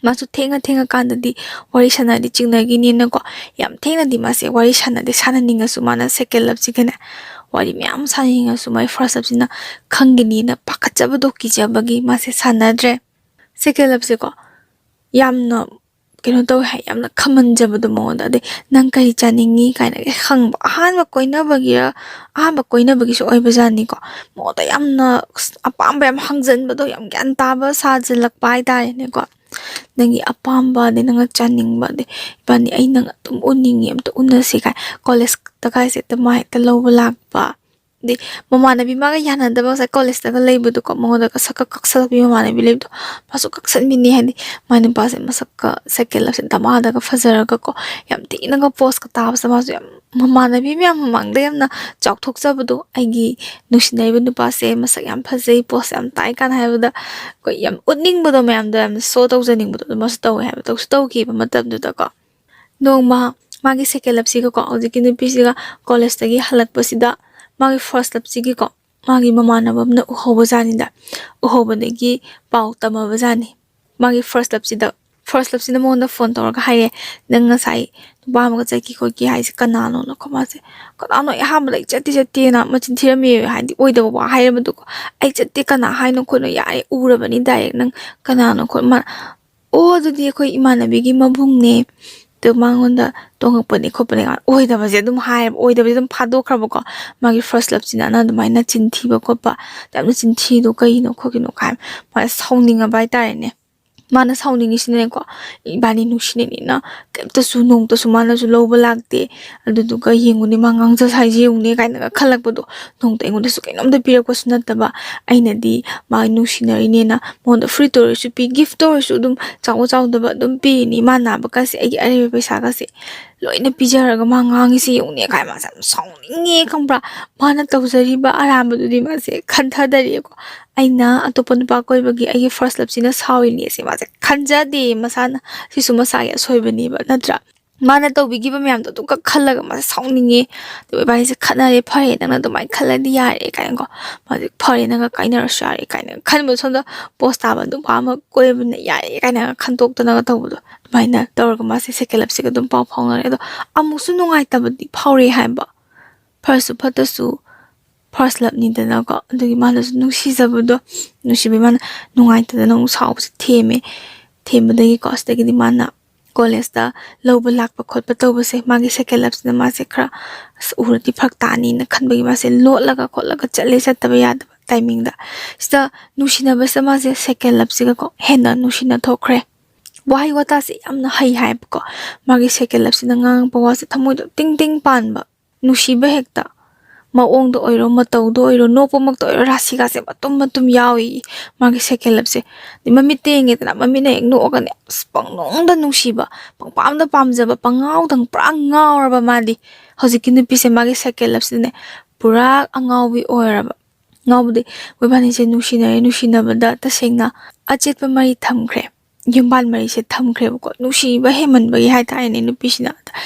ꯃꯥꯁꯨ ꯊꯦꯡꯉ ꯊꯦꯡꯉꯀꯥꯟꯗꯗꯤ ꯋꯥꯔꯤ ꯁꯥꯟꯅꯔꯗꯤ ꯆꯤꯡꯅꯈꯤꯅꯤꯅꯀꯣ, ꯌꯥꯝ ꯊꯦꯡꯅꯗꯤ ꯃꯥꯁꯦ ꯋꯥꯔꯤ ꯁꯥꯟꯅꯗꯦ꯫ ꯁꯥꯟꯅꯅꯤꯡꯉꯁꯨ ꯃꯥꯅ second loveꯁꯤꯒꯅꯦ ꯋꯥꯔꯤ ꯃꯌꯥꯝ ꯁꯥꯟꯅꯅꯤꯡꯉꯁꯨ ꯃꯥꯏ first loveꯁꯤꯅ ꯈꯪꯒꯅꯤꯅ ꯄꯥꯈꯠꯆꯕꯗꯣ ꯀꯤꯖꯕꯒꯤ ꯃꯥꯁꯦ ꯁꯥꯟꯅꯗ꯭ꯔꯦ꯫ Second loveꯁꯦꯀꯣ ꯌꯥꯝꯅ ꯀꯩꯅꯣ ꯇꯧꯋꯦ ꯍꯥꯏ, ꯌꯥꯝꯅ ꯈꯝꯍꯟꯖꯕꯗꯣ ꯃꯉꯣꯟꯗ꯫ ꯑꯗꯩ "ꯅꯪ ꯀꯔꯤ ꯆꯥꯅꯤꯡꯉꯤ?" ꯀꯥꯏꯅꯒ ꯍꯪꯕ꯫ ꯑꯍꯥꯟꯕ ꯀꯣꯏꯅꯕꯒꯤꯔ, ꯑꯍꯥꯟꯕ ꯀꯣꯏꯅꯕꯒꯤꯁꯨ ꯑꯣꯏꯕꯖꯥꯠꯅꯤꯀꯣ꯫ ꯃꯉꯣꯟꯗ ꯌꯥꯝꯅ ꯑꯄꯥꯝꯕ ꯌꯥꯝ ꯍꯪꯖꯟꯕꯗꯣ, ꯌꯥꯝ ꯒ꯭ꯌꯥꯟ ꯇꯥꯕ ꯁꯥꯖꯤꯜꯂꯛꯄ ꯍꯥꯏꯇꯥꯔꯦꯅꯦꯀꯣ꯫ "ꯅꯪꯒꯤ ꯑꯄꯥꯝꯕ, ꯑꯗꯩ ꯅꯪꯅ ꯆꯥꯅꯤꯡꯕ, ꯑꯗꯩ ꯏꯕꯥꯅꯤ, ꯑꯩ ꯅꯪ ꯑꯗꯨꯝ ꯎꯅꯤꯡꯉꯤ, ꯑꯝꯇ ꯎꯅꯁꯤ" ꯀꯥꯏ꯫ Collegeꯇ ꯀꯥꯏꯁꯦ ꯍꯦꯛꯇ ꯃꯥ ꯍꯦꯛꯇ ꯂꯧꯕ ꯂꯥꯛꯄ꯫ ꯑꯗꯩ ꯃꯃꯥꯟꯅꯕꯤ ꯃꯥꯒ ꯌꯥꯅꯗꯕ ꯉꯁꯥꯏ collegeꯇꯒ ꯂꯩꯕꯗꯣꯀꯣ, ꯃꯉꯣꯟꯗꯒ ꯁꯛꯀ ꯀꯛꯁꯜꯂꯛꯄꯤ ꯃꯃꯥꯟꯅꯕꯤ ꯂꯩꯕꯗꯣ, ꯃꯥꯁꯨ ꯀꯛꯁꯟꯕꯤꯅꯤ꯫ ꯍꯥꯏꯗꯤ ꯃꯥꯏ ꯅꯨꯄꯥꯁꯦ ꯃꯁꯛꯀ second loveꯁꯦ ꯗꯃꯥꯗꯒ ꯐꯖꯔꯒꯀꯣ, ꯌꯥꯝ ꯊꯤꯅꯒ poseꯀ ꯇꯥꯕꯁꯦ, ꯃꯥꯁꯨ ꯌꯥꯝ ꯃꯃꯥꯟꯅꯕꯤ ꯃꯌꯥꯝ ꯃꯃꯥꯡꯗ ꯌꯥꯝꯅ ꯆꯥꯎꯊꯣꯛꯆꯕꯗꯣ, "ꯑꯩꯒꯤ ꯅꯨꯡꯁꯤꯅꯔꯤꯕ ꯅꯨꯄꯥꯁꯦ ꯃꯁꯛ ꯌꯥꯝ ꯐꯖꯩ, pose ꯌꯥꯝ ꯇꯥꯏ" ꯀꯥꯏꯅ ꯍꯥꯏꯕꯗ ꯑꯩꯈꯣꯏ ꯌꯥꯝ ꯎꯠꯅꯤꯡꯕꯗꯣ, ꯃꯌꯥꯝꯗ ꯌꯥꯝꯅ show ꯇꯧꯖꯅꯤꯡꯕꯗꯣ, ꯑꯗꯨ ꯃꯥꯁꯨ ꯇꯧꯋꯦ ꯍꯥꯏꯕ꯫ ꯇꯧꯁꯨ ꯇꯧꯈꯤꯕ ꯃꯇꯝꯗꯨꯗꯀꯣ꯫ ꯅꯣꯡꯃ ꯃꯥꯒꯤ second loveꯁꯤꯒꯀꯣ, ꯍꯧꯖꯤꯛꯀꯤ ꯅꯨꯄꯤꯁꯤꯒ collegeꯇꯒꯤ ꯍꯜꯂꯛꯄꯁꯤꯗ ꯃꯥꯒꯤ first loveꯁꯤꯒꯤꯀꯣ, ꯃꯥꯒꯤ ꯃꯃꯥꯟꯅꯕ ꯑꯃꯅ ꯎꯍꯧꯕꯖꯥꯠꯅꯤꯗ꯫ ꯎꯍꯧꯕꯗꯒꯤ ꯄꯥꯎ ꯇꯝꯃꯕꯖꯥꯠꯅꯤ꯫ ꯃꯥꯒꯤ first loveꯁꯤꯗ, first loveꯁꯤꯅ ꯃꯉꯣꯟꯗ phone ꯇꯧꯔꯒ ꯍꯥꯏꯔꯦ, "ꯅꯪ ꯉꯁꯥꯏ ꯅꯨꯄꯥ ꯑꯃꯒ ꯆꯠꯈꯤ ꯈꯣꯠꯈꯤ ꯍꯥꯏꯁꯦ ꯀꯅꯥꯅꯣꯅ?" ꯀꯣ ꯃꯥꯁꯦ, "ꯀꯅꯥꯅꯣ? ꯑꯩ ꯑꯍꯥꯟꯕꯗ ꯑꯩ ꯆꯠꯇꯤ ꯆꯠꯇꯦꯅ", ꯃꯆꯤꯟ ꯊꯤꯔꯝꯃꯦ, ꯍꯥꯏꯗꯤ ꯑꯣꯏꯗꯕ ꯋꯥ ꯍꯥꯏꯔꯝꯕꯗꯣꯀꯣ꯫ "ꯑꯩ ꯆꯠꯇꯦ, ꯀꯅꯥ ꯍꯥꯏꯅꯣ ꯈꯣꯠꯅꯣ, ꯌꯥꯔꯦ, ꯎꯔꯕꯅꯤ direct, ꯅꯪ ꯀꯅꯥꯅꯣ?" ꯈꯣꯠ ꯃꯥ, "ꯑꯣ, ꯑꯗꯨꯗꯤ ꯑꯩꯈꯣꯏ ꯏꯃꯥꯟꯅꯕꯤꯒꯤ ꯃꯕꯨꯡꯅꯦ, ꯐ꯭ꯂꯥꯏꯠꯇ ꯃꯉꯣꯟꯗ ꯇꯣꯡꯉꯛꯄꯅꯤ ꯈꯣꯠꯄꯅꯤ ꯀꯥꯏꯅ ꯑꯣꯏꯗꯕꯁꯦ ꯑꯗꯨꯝ ꯍꯥꯏꯌꯦꯕ, ꯑꯣꯏꯗꯕꯁꯦ ꯑꯗꯨꯝ ꯐꯥꯗꯣꯛꯈ꯭ꯔꯕꯀꯣ꯫ ꯃꯥꯒꯤ ꯐꯥꯔꯁ ꯂꯞꯁꯤꯅ ꯑꯗꯨꯃꯥꯏꯅ ꯆꯤꯟ ꯊꯤꯕ ꯈꯣꯠꯄ, ꯌꯥꯝꯅ ꯆꯤꯟ ꯊꯤꯗꯣ ꯀꯩꯒꯤꯅꯣ ꯈꯣꯠꯀꯤꯅꯣ ꯀꯥꯏꯅ ꯃꯥꯅ ꯁꯥꯎꯅꯤꯡꯉꯕ ꯍꯥꯏꯇꯥꯔꯦꯅꯦ꯫ ꯃꯥꯅ ꯁꯥꯎꯅꯤꯡꯉꯤꯁꯤꯅꯅꯦꯀꯣ, ꯏꯕꯥꯅꯤ ꯅꯨꯡꯁꯤꯅꯅꯤꯅ ꯀꯩꯝꯇꯁꯨ, ꯅꯣꯡꯇꯁꯨ ꯃꯥꯅꯁꯨ ꯂꯧꯕ ꯂꯥꯛꯇꯦ, ꯑꯗꯨꯗꯨꯒ ꯌꯦꯡꯉꯨꯅꯦ, ꯃꯥ ꯉꯥꯡꯖ ꯁꯥꯏꯁꯦ ꯌꯦꯡꯉꯨꯅꯦ ꯀꯥꯏꯅꯒ ꯈꯜꯂꯛꯄꯗꯣ꯫ ꯅꯣꯡꯇ ꯑꯩꯉꯣꯟꯗꯁꯨ ꯀꯩꯅꯣꯝꯇ ꯄꯤꯔꯛꯄꯁꯨ ꯅꯠꯇꯕ, ꯑꯩꯅꯗꯤ ꯃꯥ ꯅꯨꯡꯁꯤꯅꯔꯤꯅꯦꯅ ꯃꯉꯣꯟꯗ ꯐ꯭ꯔꯨꯏꯠꯇ ꯑꯣꯏꯔꯁꯨ ꯄꯤ, ꯒꯤꯐꯇ ꯑꯣꯏꯔꯁꯨ ꯑꯗꯨꯝ ꯆꯥꯎꯕ ꯆꯥꯎꯗꯕ ꯑꯗꯨꯝ ꯄꯤꯔꯤꯅꯤ꯫ ꯃꯥ ꯅꯥꯕꯀꯥꯁꯦ ꯑꯩꯒꯤ ꯑꯔꯩꯕ ꯄꯩꯁꯥꯒꯁꯦ ꯂꯣꯏꯅ ꯄꯤꯖꯔꯒ ꯃꯥ ꯉꯥꯡꯉꯤꯁꯦ ꯌꯦꯡꯉꯨꯅꯦ ꯀꯥꯏꯅ ꯃꯥꯁꯦ ꯌꯥꯝ ꯁꯥꯎꯅꯤꯡꯉꯦ, ꯈꯪꯕ꯭ꯔꯥ? ꯃꯥꯅ ꯇꯧꯖꯔꯤꯕ ꯑꯔꯥꯟꯕꯗꯨꯗꯤ ꯃꯥꯁꯦ ꯈꯟꯊꯗꯔꯤꯑꯀꯣ꯫ ꯑꯩꯅ ꯑꯇꯣꯞꯄ ꯅꯨꯄꯥ ꯀꯣꯏꯕꯒꯤ ꯑꯩꯒꯤ ꯐꯥꯔꯁ ꯂꯞꯁꯤꯅ ꯁꯥꯎꯔꯤꯅꯦꯁꯦ ꯃꯥꯁꯦ ꯈꯟꯖꯗꯦ ꯃꯁꯥꯅ꯫ ꯁꯤꯁꯨ ꯃꯁꯥꯒꯤ ꯑꯁꯣꯏꯕꯅꯦꯕ, ꯅꯠꯇ꯭ꯔꯥ? ꯃꯥꯅ ꯇꯧꯕꯤꯈꯤꯕ ꯃꯌꯥꯝꯗꯣ ꯑꯗꯨꯝ ꯈꯛ ꯈꯜꯂꯒ ꯃꯥꯁꯦ ꯁꯥꯎꯅꯤꯡꯉꯦ꯫ ꯑꯗꯨ ꯏꯕꯥꯅꯤꯁꯦ ꯈꯠꯅꯔꯦ, ꯐꯔꯦ, ꯅꯪꯅ ꯑꯗꯨꯃꯥꯏꯅ ꯈꯜꯂꯗꯤ ꯌꯥꯔꯦ ꯀꯥꯏꯅꯀꯣ꯫ ꯃꯥꯁꯦ ꯐꯔꯦ, ꯅꯪꯒ ꯀꯥꯏꯅꯔꯁꯨ ꯌꯥꯔꯦ ꯀꯥꯏꯅ ꯈꯟꯕ, ꯁꯣꯝꯗ ꯄꯣꯁ ꯇꯥꯕ ꯅꯨꯄꯥ ꯑꯃ ꯀꯣꯏꯕꯅ ꯌꯥꯔꯦ ꯀꯥꯏꯅꯒ ꯈꯟꯗꯣꯛꯇꯅꯒ ꯇꯧꯕꯗꯣ꯫ ꯑꯗꯨꯃꯥꯏꯅ ꯇꯧꯔꯒ ꯃꯥꯁꯦ ꯁꯦꯀꯦꯟ ꯂꯞꯁꯤꯒ ꯑꯗꯨꯝ ꯄꯥꯎ ꯐꯥꯎꯅꯔꯦ꯫ ꯑꯗꯣ ꯑꯃꯨꯛꯁꯨ ꯅꯨꯡꯉꯥꯏꯇꯕꯗꯤ ꯐꯥꯎꯔꯛꯑꯦ ꯍꯥꯏꯕ, ꯐꯔꯁꯨ ꯐꯠꯇꯁꯨ ꯐꯥꯔꯁ ꯂꯞꯅꯤꯗꯅꯀꯣ꯫ ꯑꯗꯨꯒꯤ ꯃꯥꯅꯁꯨ ꯅꯨꯡꯁꯤꯖꯕꯗꯣ, ꯅꯨꯡꯁꯤꯕꯩ ꯃꯥꯅ ꯅꯨꯡꯉꯥꯏꯇꯗꯅ ꯑꯃꯨꯛ ꯁꯥꯎꯕꯁꯦ ꯊꯦꯝꯃꯦ꯫ ꯊꯦꯝꯕꯗꯒꯤꯀꯣ, ꯑꯁꯤꯗꯒꯤꯗꯤ ꯃꯥꯅ ꯀꯣꯂꯦꯖꯇ ꯂꯧꯕ ꯂꯥꯛꯄ ꯈꯣꯠꯄ ꯇꯧꯕꯁꯦ, ꯃꯥꯒꯤ ꯁꯦꯀꯦꯟ ꯂꯞꯁꯤꯅ ꯃꯥꯁꯦ ꯈꯔ, "ꯑꯁ, ꯎꯔꯗꯤ ꯐꯔꯛ ꯇꯥꯅꯤꯅ" ꯈꯟꯕꯒꯤ ꯃꯥꯁꯦ ꯂꯣꯠꯂꯒ ꯈꯣꯠꯂꯒ ꯆꯠꯂꯦ, ꯆꯠꯇꯕ ꯌꯥꯗꯕ ꯇꯥꯏꯃꯤꯡꯗ꯫ ꯁꯤꯗ ꯅꯨꯡꯁꯤꯅꯕꯁꯤꯗ ꯃꯥꯁꯦ ꯁꯦꯀꯦꯟ ꯂꯞꯁꯤꯒꯀꯣ ꯍꯦꯟꯅ ꯅꯨꯡꯁꯤꯅ ꯊꯣꯛꯈ꯭ꯔꯦ꯫ ꯋꯥꯍꯩ ꯋꯥꯇꯥꯁꯦ ꯌꯥꯝꯅ ꯍꯩ ꯍꯥꯏꯕꯀꯣ꯫ ꯃꯥꯒꯤ ꯁꯦꯀꯦꯟ ꯂꯞꯁꯤꯅ ꯉꯥꯡꯉꯛꯄ ꯋꯥꯁꯦ ꯊꯃꯣꯏꯗꯣ ꯇꯤꯡ ꯇꯤꯡ ꯄꯥꯟꯕ, ꯅꯨꯡꯁꯤꯕ ꯍꯦꯛꯇ꯫ ꯃꯑꯣꯡꯗ ꯑꯣꯏꯔꯣ, ꯃꯇꯧꯗ ꯑꯣꯏꯔꯣ, ꯅꯣꯛꯄꯃꯛꯇ ꯑꯣꯏꯔꯣ, ꯔꯥꯁꯤꯒꯥꯁꯦ ꯃꯇꯨꯝ ꯃꯇꯨꯝ ꯌꯥꯎꯏ ꯃꯥꯒꯤ ꯁꯦꯀꯦꯟ ꯂꯞꯁꯦ꯫ ꯑꯗꯩ ꯃꯃꯤꯠꯇ ꯌꯦꯡꯉꯦꯗꯅ, ꯃꯃꯤꯠꯅ ꯍꯦꯛ ꯅꯣꯛꯑꯒꯅꯦ, ꯑꯁ, ꯄꯪꯅꯨꯡꯗ ꯅꯨꯡꯁꯤꯕ, ꯄꯪꯄꯥꯝꯗ ꯄꯥꯝꯖꯕ, ꯄꯪꯉꯥꯎꯗꯪ ꯄꯨꯔꯥ ꯉꯥꯎꯔꯕ ꯃꯥꯗꯤ꯫ ꯍꯧꯖꯤꯛꯀꯤ ꯅꯨꯄꯤꯁꯦ ꯃꯥꯒꯤ ꯁꯦꯀꯦꯟ ꯂꯞꯁꯤꯗꯅꯦ ꯄꯨꯔꯥ ꯑꯉꯥꯎꯕꯤ ꯑꯣꯏꯔꯕ꯫ ꯉꯥꯎꯕꯗꯤ ꯃꯣꯏꯕꯥꯅꯤꯁꯦ ꯅꯨꯡꯁꯤꯅꯔꯦ, ꯅꯨꯡꯁꯤꯅꯕꯗ ꯇꯁꯦꯡꯅ ꯑꯆꯦꯠꯄ ꯃꯔꯤ ꯊꯝꯈ꯭ꯔꯦ, ꯌꯨꯝꯕꯥꯟ ꯃꯔꯤꯁꯦ ꯊꯝꯈ꯭ꯔꯦꯕꯀꯣ꯫ ꯅꯨꯡꯁꯤꯕ ꯍꯦꯟꯃꯟꯕꯒꯤ ꯍꯥꯏꯇꯥꯔꯦꯅꯦ, ꯅꯨꯄꯤꯁꯤꯅ꯫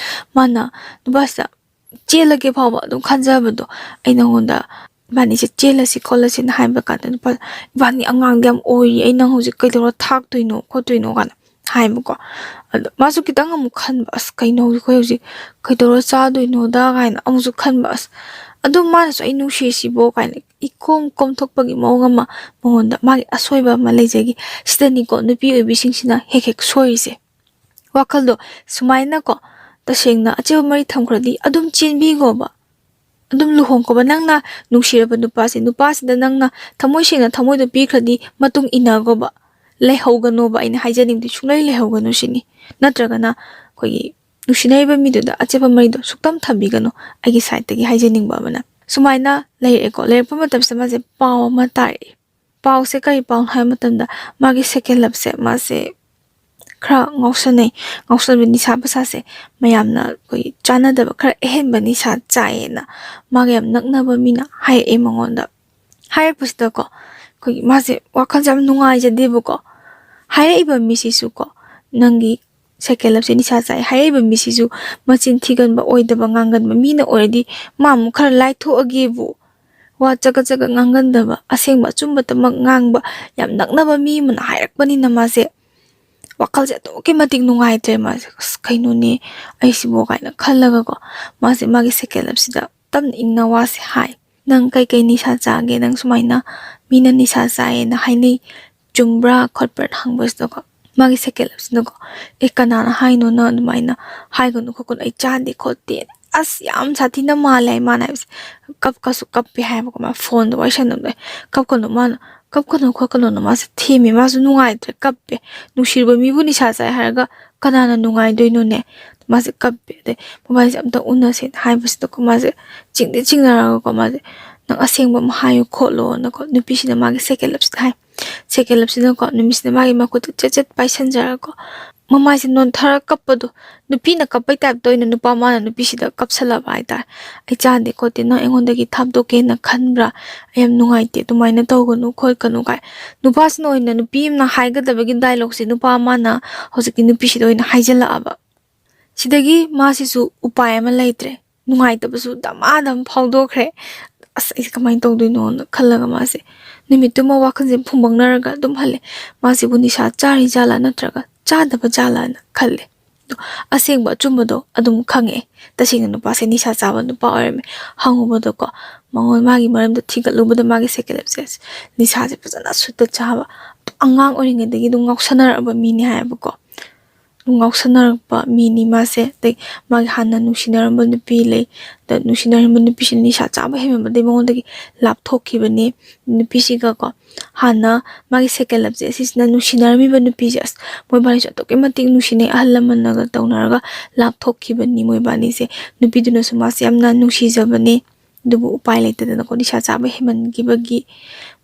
ꯃꯥꯅ ꯅꯨꯄꯥꯁꯤꯗ ꯆꯦꯜꯂꯒꯦ ꯐꯥꯎꯕ ꯑꯗꯨꯝ ꯈꯟꯖꯕꯗꯣ, "ꯑꯩ ꯅꯉꯣꯟꯗ, ꯏꯕꯥꯅꯤꯁꯦ ꯆꯦꯜꯂꯁꯤ ꯈꯣꯠꯂꯁꯤꯅ" ꯍꯥꯏꯕ ꯀꯥꯟꯗ, ꯅꯨꯄꯥ, "ꯏꯕꯥꯅꯤ ꯑꯉꯥꯡꯗꯤ ꯌꯥꯝ ꯑꯣꯏꯔꯤ, ꯑꯩ ꯅꯪ ꯍꯧꯖꯤꯛ ꯀꯩꯗꯧꯔ ꯊꯥꯛꯇꯣꯏꯅꯣ ꯈꯣꯠꯇꯣꯏꯅꯣ?" ꯀꯥꯏꯅ ꯍꯥꯏꯕꯀꯣ꯫ ꯑꯗꯣ ꯃꯥꯁꯨ ꯈꯤꯇꯪ ꯑꯃꯨꯛ ꯈꯟꯕ, "ꯑꯁ, ꯀꯩꯅꯣ, ꯑꯩꯈꯣꯏ ꯍꯧꯖꯤꯛ ꯀꯩꯗꯧꯔ ꯆꯥꯗꯣꯏꯅꯣꯗ?" ꯀꯥꯏꯅ ꯑꯃꯨꯛꯁꯨ ꯈꯟꯕ꯫ ꯑꯁ, ꯑꯗꯨꯝ ꯃꯥꯅꯁꯨ "ꯑꯩ ꯅꯨꯡꯁꯤꯁꯤꯕꯣ?" ꯀꯥꯏꯅ ꯏꯀꯣꯝ ꯀꯣꯝꯊꯣꯛꯄꯒꯤ ꯃꯑꯣꯡ ꯑꯃ, ꯃꯉꯣꯟꯗ ꯃꯥꯒꯤ ꯑꯁꯣꯏꯕ ꯑꯃ ꯂꯩꯖꯈꯤ꯫ ꯁꯤꯗꯅꯤꯀꯣ ꯅꯨꯄꯤ ꯑꯣꯏꯕꯤꯁꯤꯡꯁꯤꯅ ꯍꯦꯛ ꯍꯦꯛ ꯁꯣꯏꯔꯤꯁꯦ꯫ ꯋꯥꯈꯜꯗꯣ ꯁꯨꯃꯥꯏꯅꯀꯣ, ꯇꯁꯦꯡꯅ ꯑꯆꯦꯠꯄ ꯃꯔꯤ ꯊꯝꯈ꯭ꯔꯗꯤ ꯑꯗꯨꯝ ꯆꯦꯟꯕꯤꯈꯣꯕ, ꯑꯗꯨꯝ ꯂꯨꯍꯣꯡꯈꯣꯕ꯫ ꯅꯪꯅ ꯅꯨꯡꯁꯤꯔꯕ ꯅꯨꯄꯥꯁꯦ, ꯅꯨꯄꯥꯁꯤꯗ ꯅꯪꯅ ꯊꯃꯣꯏ ꯁꯦꯡꯅ ꯊꯃꯣꯏꯗꯣ ꯄꯤꯈ꯭ꯔꯗꯤ ꯃꯇꯨꯡ ꯏꯟꯅꯈꯣꯕ, ꯂꯩꯍꯧꯒꯅꯣꯕ꯫ ꯑꯩꯅ ꯍꯥꯏꯖꯅꯤꯡꯕꯗꯤ ꯁꯨꯡꯂꯩ ꯂꯩꯍꯧꯒꯅꯨ ꯁꯤꯅꯤ꯫ ꯅꯠꯇ꯭ꯔꯒꯅ ꯑꯩꯈꯣꯏꯒꯤ ꯅꯨꯡꯁꯤꯅꯔꯤꯕ ꯃꯤꯗꯨꯗ ꯑꯆꯦꯠꯄ ꯃꯔꯤꯗꯣ ꯁꯨꯛꯇꯝ ꯊꯝꯕꯤꯒꯅꯨ, ꯑꯩꯒꯤ ꯁꯥꯏꯠꯇꯒꯤ ꯍꯥꯏꯖꯅꯤꯡꯕ ꯑꯃꯅ꯫ ꯁꯨꯃꯥꯏꯅ ꯂꯩꯔꯛꯑꯦꯀꯣ꯫ ꯂꯩꯔꯛꯄ ꯃꯇꯝꯁꯤꯗ ꯃꯥꯁꯦ ꯄꯥꯎ ꯑꯃ ꯇꯥꯔꯛꯑꯦ꯫ ꯄꯥꯎꯁꯦ ꯀꯔꯤ ꯄꯥꯎꯅꯣ ꯍꯥꯏꯕ ꯃꯇꯝꯗ, ꯃꯥꯒꯤ second loveꯁꯦ ꯃꯥꯁꯦ ꯈꯔ ꯉꯥꯎꯁꯟꯅꯩ꯫ ꯉꯥꯎꯁꯟꯅꯕ, ꯅꯤꯁꯥ ꯄꯁꯥꯁꯦ ꯃꯌꯥꯝꯅ ꯑꯩꯈꯣꯏꯒꯤ ꯆꯥꯟꯅꯗꯕ ꯈꯔ ꯑꯍꯦꯟꯕ ꯅꯤꯁꯥ ꯆꯥꯏꯌꯦꯅ ꯃꯥꯒ ꯌꯥꯝ ꯅꯛꯅꯕ ꯃꯤꯅ ꯍꯥꯏꯔꯛꯑꯦ ꯃꯉꯣꯟꯗ꯫ ꯍꯥꯏꯔꯛꯄꯁꯤꯗꯀꯣ, ꯑꯩꯈꯣꯏꯒꯤ ꯃꯥꯁꯦ ꯋꯥꯈꯜꯁꯦ ꯌꯥꯝ ꯅꯨꯡꯉꯥꯏꯖꯗꯦꯕꯀꯣ꯫ ꯍꯥꯏꯔꯛꯏꯕ ꯃꯤꯁꯤꯁꯨꯀꯣ, ꯅꯪꯒꯤ second loveꯁꯦ ꯅꯤꯁꯥ ꯆꯥꯏ ꯍꯥꯏꯔꯛꯏꯕ ꯃꯤꯁꯤꯁꯨ ꯃꯆꯤꯟ ꯊꯤꯒꯟꯕ, ꯑꯣꯏꯗꯕ ꯉꯥꯡꯒꯟꯕ ꯃꯤꯅ ꯑꯣꯏꯔꯗꯤ ꯃꯥ ꯑꯃꯨꯛ ꯈꯔ ꯂꯥꯏꯊꯣꯛꯑꯒꯦꯕꯨ, ꯋꯥ ꯆꯒꯠ ꯆꯒꯠ ꯉꯥꯡꯒꯟꯗꯕ, ꯑꯁꯦꯡꯕ ꯑꯆꯨꯝꯕꯇꯃꯛ ꯉꯥꯡꯕ, ꯌꯥꯝ ꯅꯛꯅꯕ ꯃꯤ ꯑꯃꯅ ꯍꯥꯏꯔꯛꯄꯅꯤꯅ ꯃꯥꯁꯦ ꯋꯥꯈꯜꯁꯦ ꯑꯗꯨꯛꯀꯤ ꯃꯇꯤꯛ ꯅꯨꯡꯉꯥꯏꯇ꯭ꯔꯦ꯫ ꯃꯥꯁꯦ, "ꯑꯁ, ꯀꯩꯅꯣꯅꯦ ꯑꯩꯁꯤꯕꯣ?" ꯀꯥꯏꯅ ꯈꯜꯂꯒꯀꯣ, ꯃꯥꯁꯦ ꯃꯥꯒꯤ second loveꯁꯤꯗ ꯇꯞꯅ ꯏꯪꯅ ꯋꯥꯁꯦ ꯍꯥꯏ꯫ "ꯅꯪ ꯀꯩꯀꯩ ꯅꯤꯁꯥ ꯆꯥꯒꯦ? ꯅꯪ ꯁꯨꯃꯥꯏꯅ ꯃꯤꯅ ꯅꯤꯁꯥ ꯆꯥꯏꯌꯦꯅ ꯍꯥꯏꯅꯩ, ꯆꯨꯝꯕ꯭ꯔꯥ ꯈꯣꯠꯄ꯭ꯔꯥꯅ?" ꯍꯪꯕꯁꯤꯗꯀꯣ, ꯃꯥꯒꯤ second loveꯁꯤꯅꯀꯣ, "ꯑꯦ, ꯀꯅꯥꯅ ꯍꯥꯏꯅꯣ? ꯅꯪ ꯑꯗꯨꯃꯥꯏꯅ ꯍꯥꯏꯒꯅꯨ ꯈꯣꯠꯀꯅꯨ, ꯑꯩ ꯆꯥꯗꯦ ꯈꯣꯠꯇꯦ꯫ ꯑꯁ, ꯌꯥꯝ ꯁꯥꯊꯤꯅ ꯃꯥꯜꯂꯦ" ꯍꯥꯏ ꯃꯥꯅ ꯍꯥꯏꯕꯁꯦ꯫ ꯀꯞꯀꯁꯨ ꯀꯞꯄꯦ ꯍꯥꯏꯕꯀꯣ, ꯃꯥ ꯐꯣꯟꯗ ꯋꯥꯔꯤ ꯁꯥꯟꯅꯕꯗ꯫ "ꯀꯞꯀꯅꯨ", ꯃꯥꯅ, "ꯀꯞꯀꯅꯨ ꯈꯣꯠꯀꯅꯨꯅ" ꯃꯥꯁꯦ ꯊꯦꯝꯃꯦ꯫ ꯃꯥꯁꯨ ꯅꯨꯡꯉꯥꯏꯇ꯭ꯔꯦ, ꯀꯞꯄꯦ꯫ ꯅꯨꯡꯁꯤꯔꯨꯕ ꯃꯤꯕꯨ ꯅꯤꯁꯥ ꯆꯥꯏ ꯍꯥꯏꯔꯒ ꯀꯅꯥꯅ ꯅꯨꯡꯉꯥꯏꯗꯣꯏꯅꯣꯅꯦ? ꯃꯥꯁꯦ ꯀꯞꯄꯦ꯫ ꯑꯗꯩ ꯃꯕꯥꯅꯤꯁꯦ ꯑꯝꯇ ꯎꯅꯁꯦꯅ ꯍꯥꯏꯕꯁꯤꯗꯀꯣ, ꯃꯥꯁꯦ ꯆꯤꯡꯗꯤ ꯆꯤꯡꯅꯔꯒꯀꯣ, ꯃꯥꯁꯦ, "ꯅꯪ ꯑꯁꯦꯡꯕ ꯑꯃ ꯍꯥꯏꯌꯨ ꯈꯣꯠꯂꯣꯅꯀꯣ", ꯅꯨꯄꯤꯁꯤꯅ ꯃꯥꯒꯤ second loveꯁꯤꯗ ꯍꯥꯏ꯫ Second loveꯁꯤꯅꯀꯣ, ꯅꯨꯃꯤꯠꯁꯤꯗ ꯃꯥꯒꯤ ꯃꯈꯨꯠꯇ ꯆꯦꯠ ꯆꯦꯠ ꯄꯥꯏꯁꯟꯖꯔꯒꯀꯣ, ꯃꯃꯥꯏꯁꯦ ꯅꯣꯟꯊꯔ ꯀꯞꯄꯗꯣ, ꯅꯨꯄꯤꯅ ꯀꯞꯄꯩ typeꯇ ꯑꯣꯏꯅ ꯅꯨꯄꯥ ꯃꯥꯅ ꯅꯨꯄꯤꯁꯤꯗ ꯀꯞꯁꯜꯂꯕ ꯍꯥꯏꯇꯥꯔꯦ꯫ "ꯑꯩ ꯆꯥꯗꯦ ꯈꯣꯠꯇꯦ, ꯅꯪ ꯑꯩꯉꯣꯟꯗꯒꯤ ꯊꯥꯞꯇꯣꯛꯀꯦꯅ ꯈꯟꯕ꯭ꯔꯥ? ꯑꯩ ꯌꯥꯝ ꯅꯨꯡꯉꯥꯏꯇꯦ, ꯑꯗꯨꯃꯥꯏꯅ ꯇꯧꯒꯅꯨ ꯈꯣꯠꯀꯅꯨ" ꯀꯥꯏ꯫ ꯅꯨꯄꯥꯁꯤꯅ ꯑꯣꯏꯅ, ꯅꯨꯄꯤ ꯑꯃꯅ ꯍꯥꯏꯒꯗꯕꯒꯤ dialogueꯁꯦ ꯅꯨꯄꯥ ꯑꯃꯅ ꯍꯧꯖꯤꯛꯀꯤ ꯅꯨꯄꯤꯁꯤꯗ ꯑꯣꯏꯅ ꯍꯥꯏꯖꯤꯜꯂꯛꯑꯕ꯫ ꯁꯤꯗꯒꯤ ꯃꯥꯁꯤꯁꯨ ꯎꯄꯥꯏ ꯑꯃ ꯂꯩꯇ꯭ꯔꯦ, ꯅꯨꯡꯉꯥꯏꯇꯕꯁꯨ ꯗꯃꯥꯗꯝ ꯐꯥꯎꯗꯣꯛꯈ꯭ꯔꯦ꯫ "ꯑꯁ, ꯑꯩꯁꯦ ꯀꯃꯥꯏꯅ ꯇꯧꯗꯣꯏꯅꯣꯅ" ꯈꯜꯂꯒ ꯃꯥꯁꯦ ꯅꯨꯃꯤꯠꯇꯨꯃ ꯋꯥꯈꯜꯁꯦ ꯐꯨꯝꯕꯪꯅꯔꯒ ꯑꯗꯨꯝ ꯍꯜꯂꯦ꯫ ꯃꯥꯁꯤꯕꯨ ꯅꯤꯁꯥ ꯆꯥꯔꯤ ꯖꯥꯠꯂꯥ ꯅꯠꯇ꯭ꯔꯒ ꯆꯥꯗꯕ ꯖꯥꯠꯂꯥꯅ ꯈꯜꯂꯦ꯫ ꯑꯗꯣ ꯑꯁꯦꯡꯕ ꯑꯆꯨꯝꯕꯗꯣ ꯑꯗꯨꯝ ꯈꯪꯉꯛꯑꯦ꯫ ꯇꯁꯦꯡꯅ ꯅꯨꯄꯥꯁꯦ ꯅꯤꯁꯥ ꯆꯥꯕ ꯅꯨꯄꯥ ꯑꯣꯏꯔꯝꯃꯦ꯫ ꯍꯪꯉꯨꯕꯗꯀꯣ, ꯃꯉꯣꯟ, ꯃꯥꯒꯤ ꯃꯔꯝꯗ ꯊꯤꯒꯠꯂꯨꯕꯗ ꯃꯥꯒꯤ second loveꯁꯦ ꯅꯤꯁꯥꯁꯦ ꯐꯖꯅ ꯁꯨꯠꯇ ꯆꯥꯕ, ꯑꯉꯥꯡ ꯑꯣꯏꯔꯤꯉꯩꯗꯒꯤ ꯑꯗꯨꯝ ꯉꯥꯎꯁꯟꯅꯔꯛꯑꯕ ꯃꯤꯅꯤ ꯍꯥꯏꯌꯦꯕꯀꯣ꯫ ꯉꯥꯎꯁꯟꯅꯔꯛꯄ ꯃꯤꯅꯤ ꯃꯥꯁꯦ꯫ ꯑꯗꯩ ꯃꯥꯒꯤ ꯍꯥꯟꯅ ꯅꯨꯡꯁꯤꯅꯔꯝꯕ ꯅꯨꯄꯤ ꯂꯩ꯫ ꯑꯗ ꯅꯨꯡꯁꯤꯅꯔꯝꯕ ꯅꯨꯄꯤꯁꯤꯅ ꯅꯤꯁꯥ ꯆꯥꯕ ꯍꯦꯟꯃꯟꯕꯗꯩ ꯃꯉꯣꯟꯗꯒꯤ ꯂꯥꯞꯊꯣꯛꯈꯤꯕꯅꯤ꯫ ꯅꯨꯄꯤꯁꯤꯒꯀꯣ, ꯍꯥꯟꯅ ꯃꯥꯒꯤ second loveꯁꯦ, ꯑꯁꯤꯁꯤꯅ ꯅꯨꯡꯁꯤꯅꯔꯝꯃꯤꯕ ꯅꯨꯄꯤꯁꯦ, ꯑꯁ, ꯃꯣꯏꯕꯥꯅꯤꯁꯨ ꯑꯗꯨꯛꯀꯤ ꯃꯇꯤꯛ ꯅꯨꯡꯁꯤꯅꯩ, ꯑꯍꯜ ꯂꯃꯟꯅꯒ ꯇꯧꯅꯔꯒ ꯂꯥꯞꯊꯣꯛꯈꯤꯕꯅꯤ ꯃꯣꯏꯕꯥꯅꯤꯁꯦ꯫ ꯅꯨꯄꯤꯗꯨꯅꯁꯨ ꯃꯥꯁꯦ ꯌꯥꯝꯅ ꯅꯨꯡꯁꯤꯖꯕꯅꯦ꯫ ꯑꯗꯨꯕꯨ ꯎꯄꯥꯏ ꯂꯩꯇꯗꯅꯀꯣ, ꯅꯤꯁꯥ ꯆꯥꯕ ꯍꯦꯟꯃꯟꯈꯤꯕꯒꯤ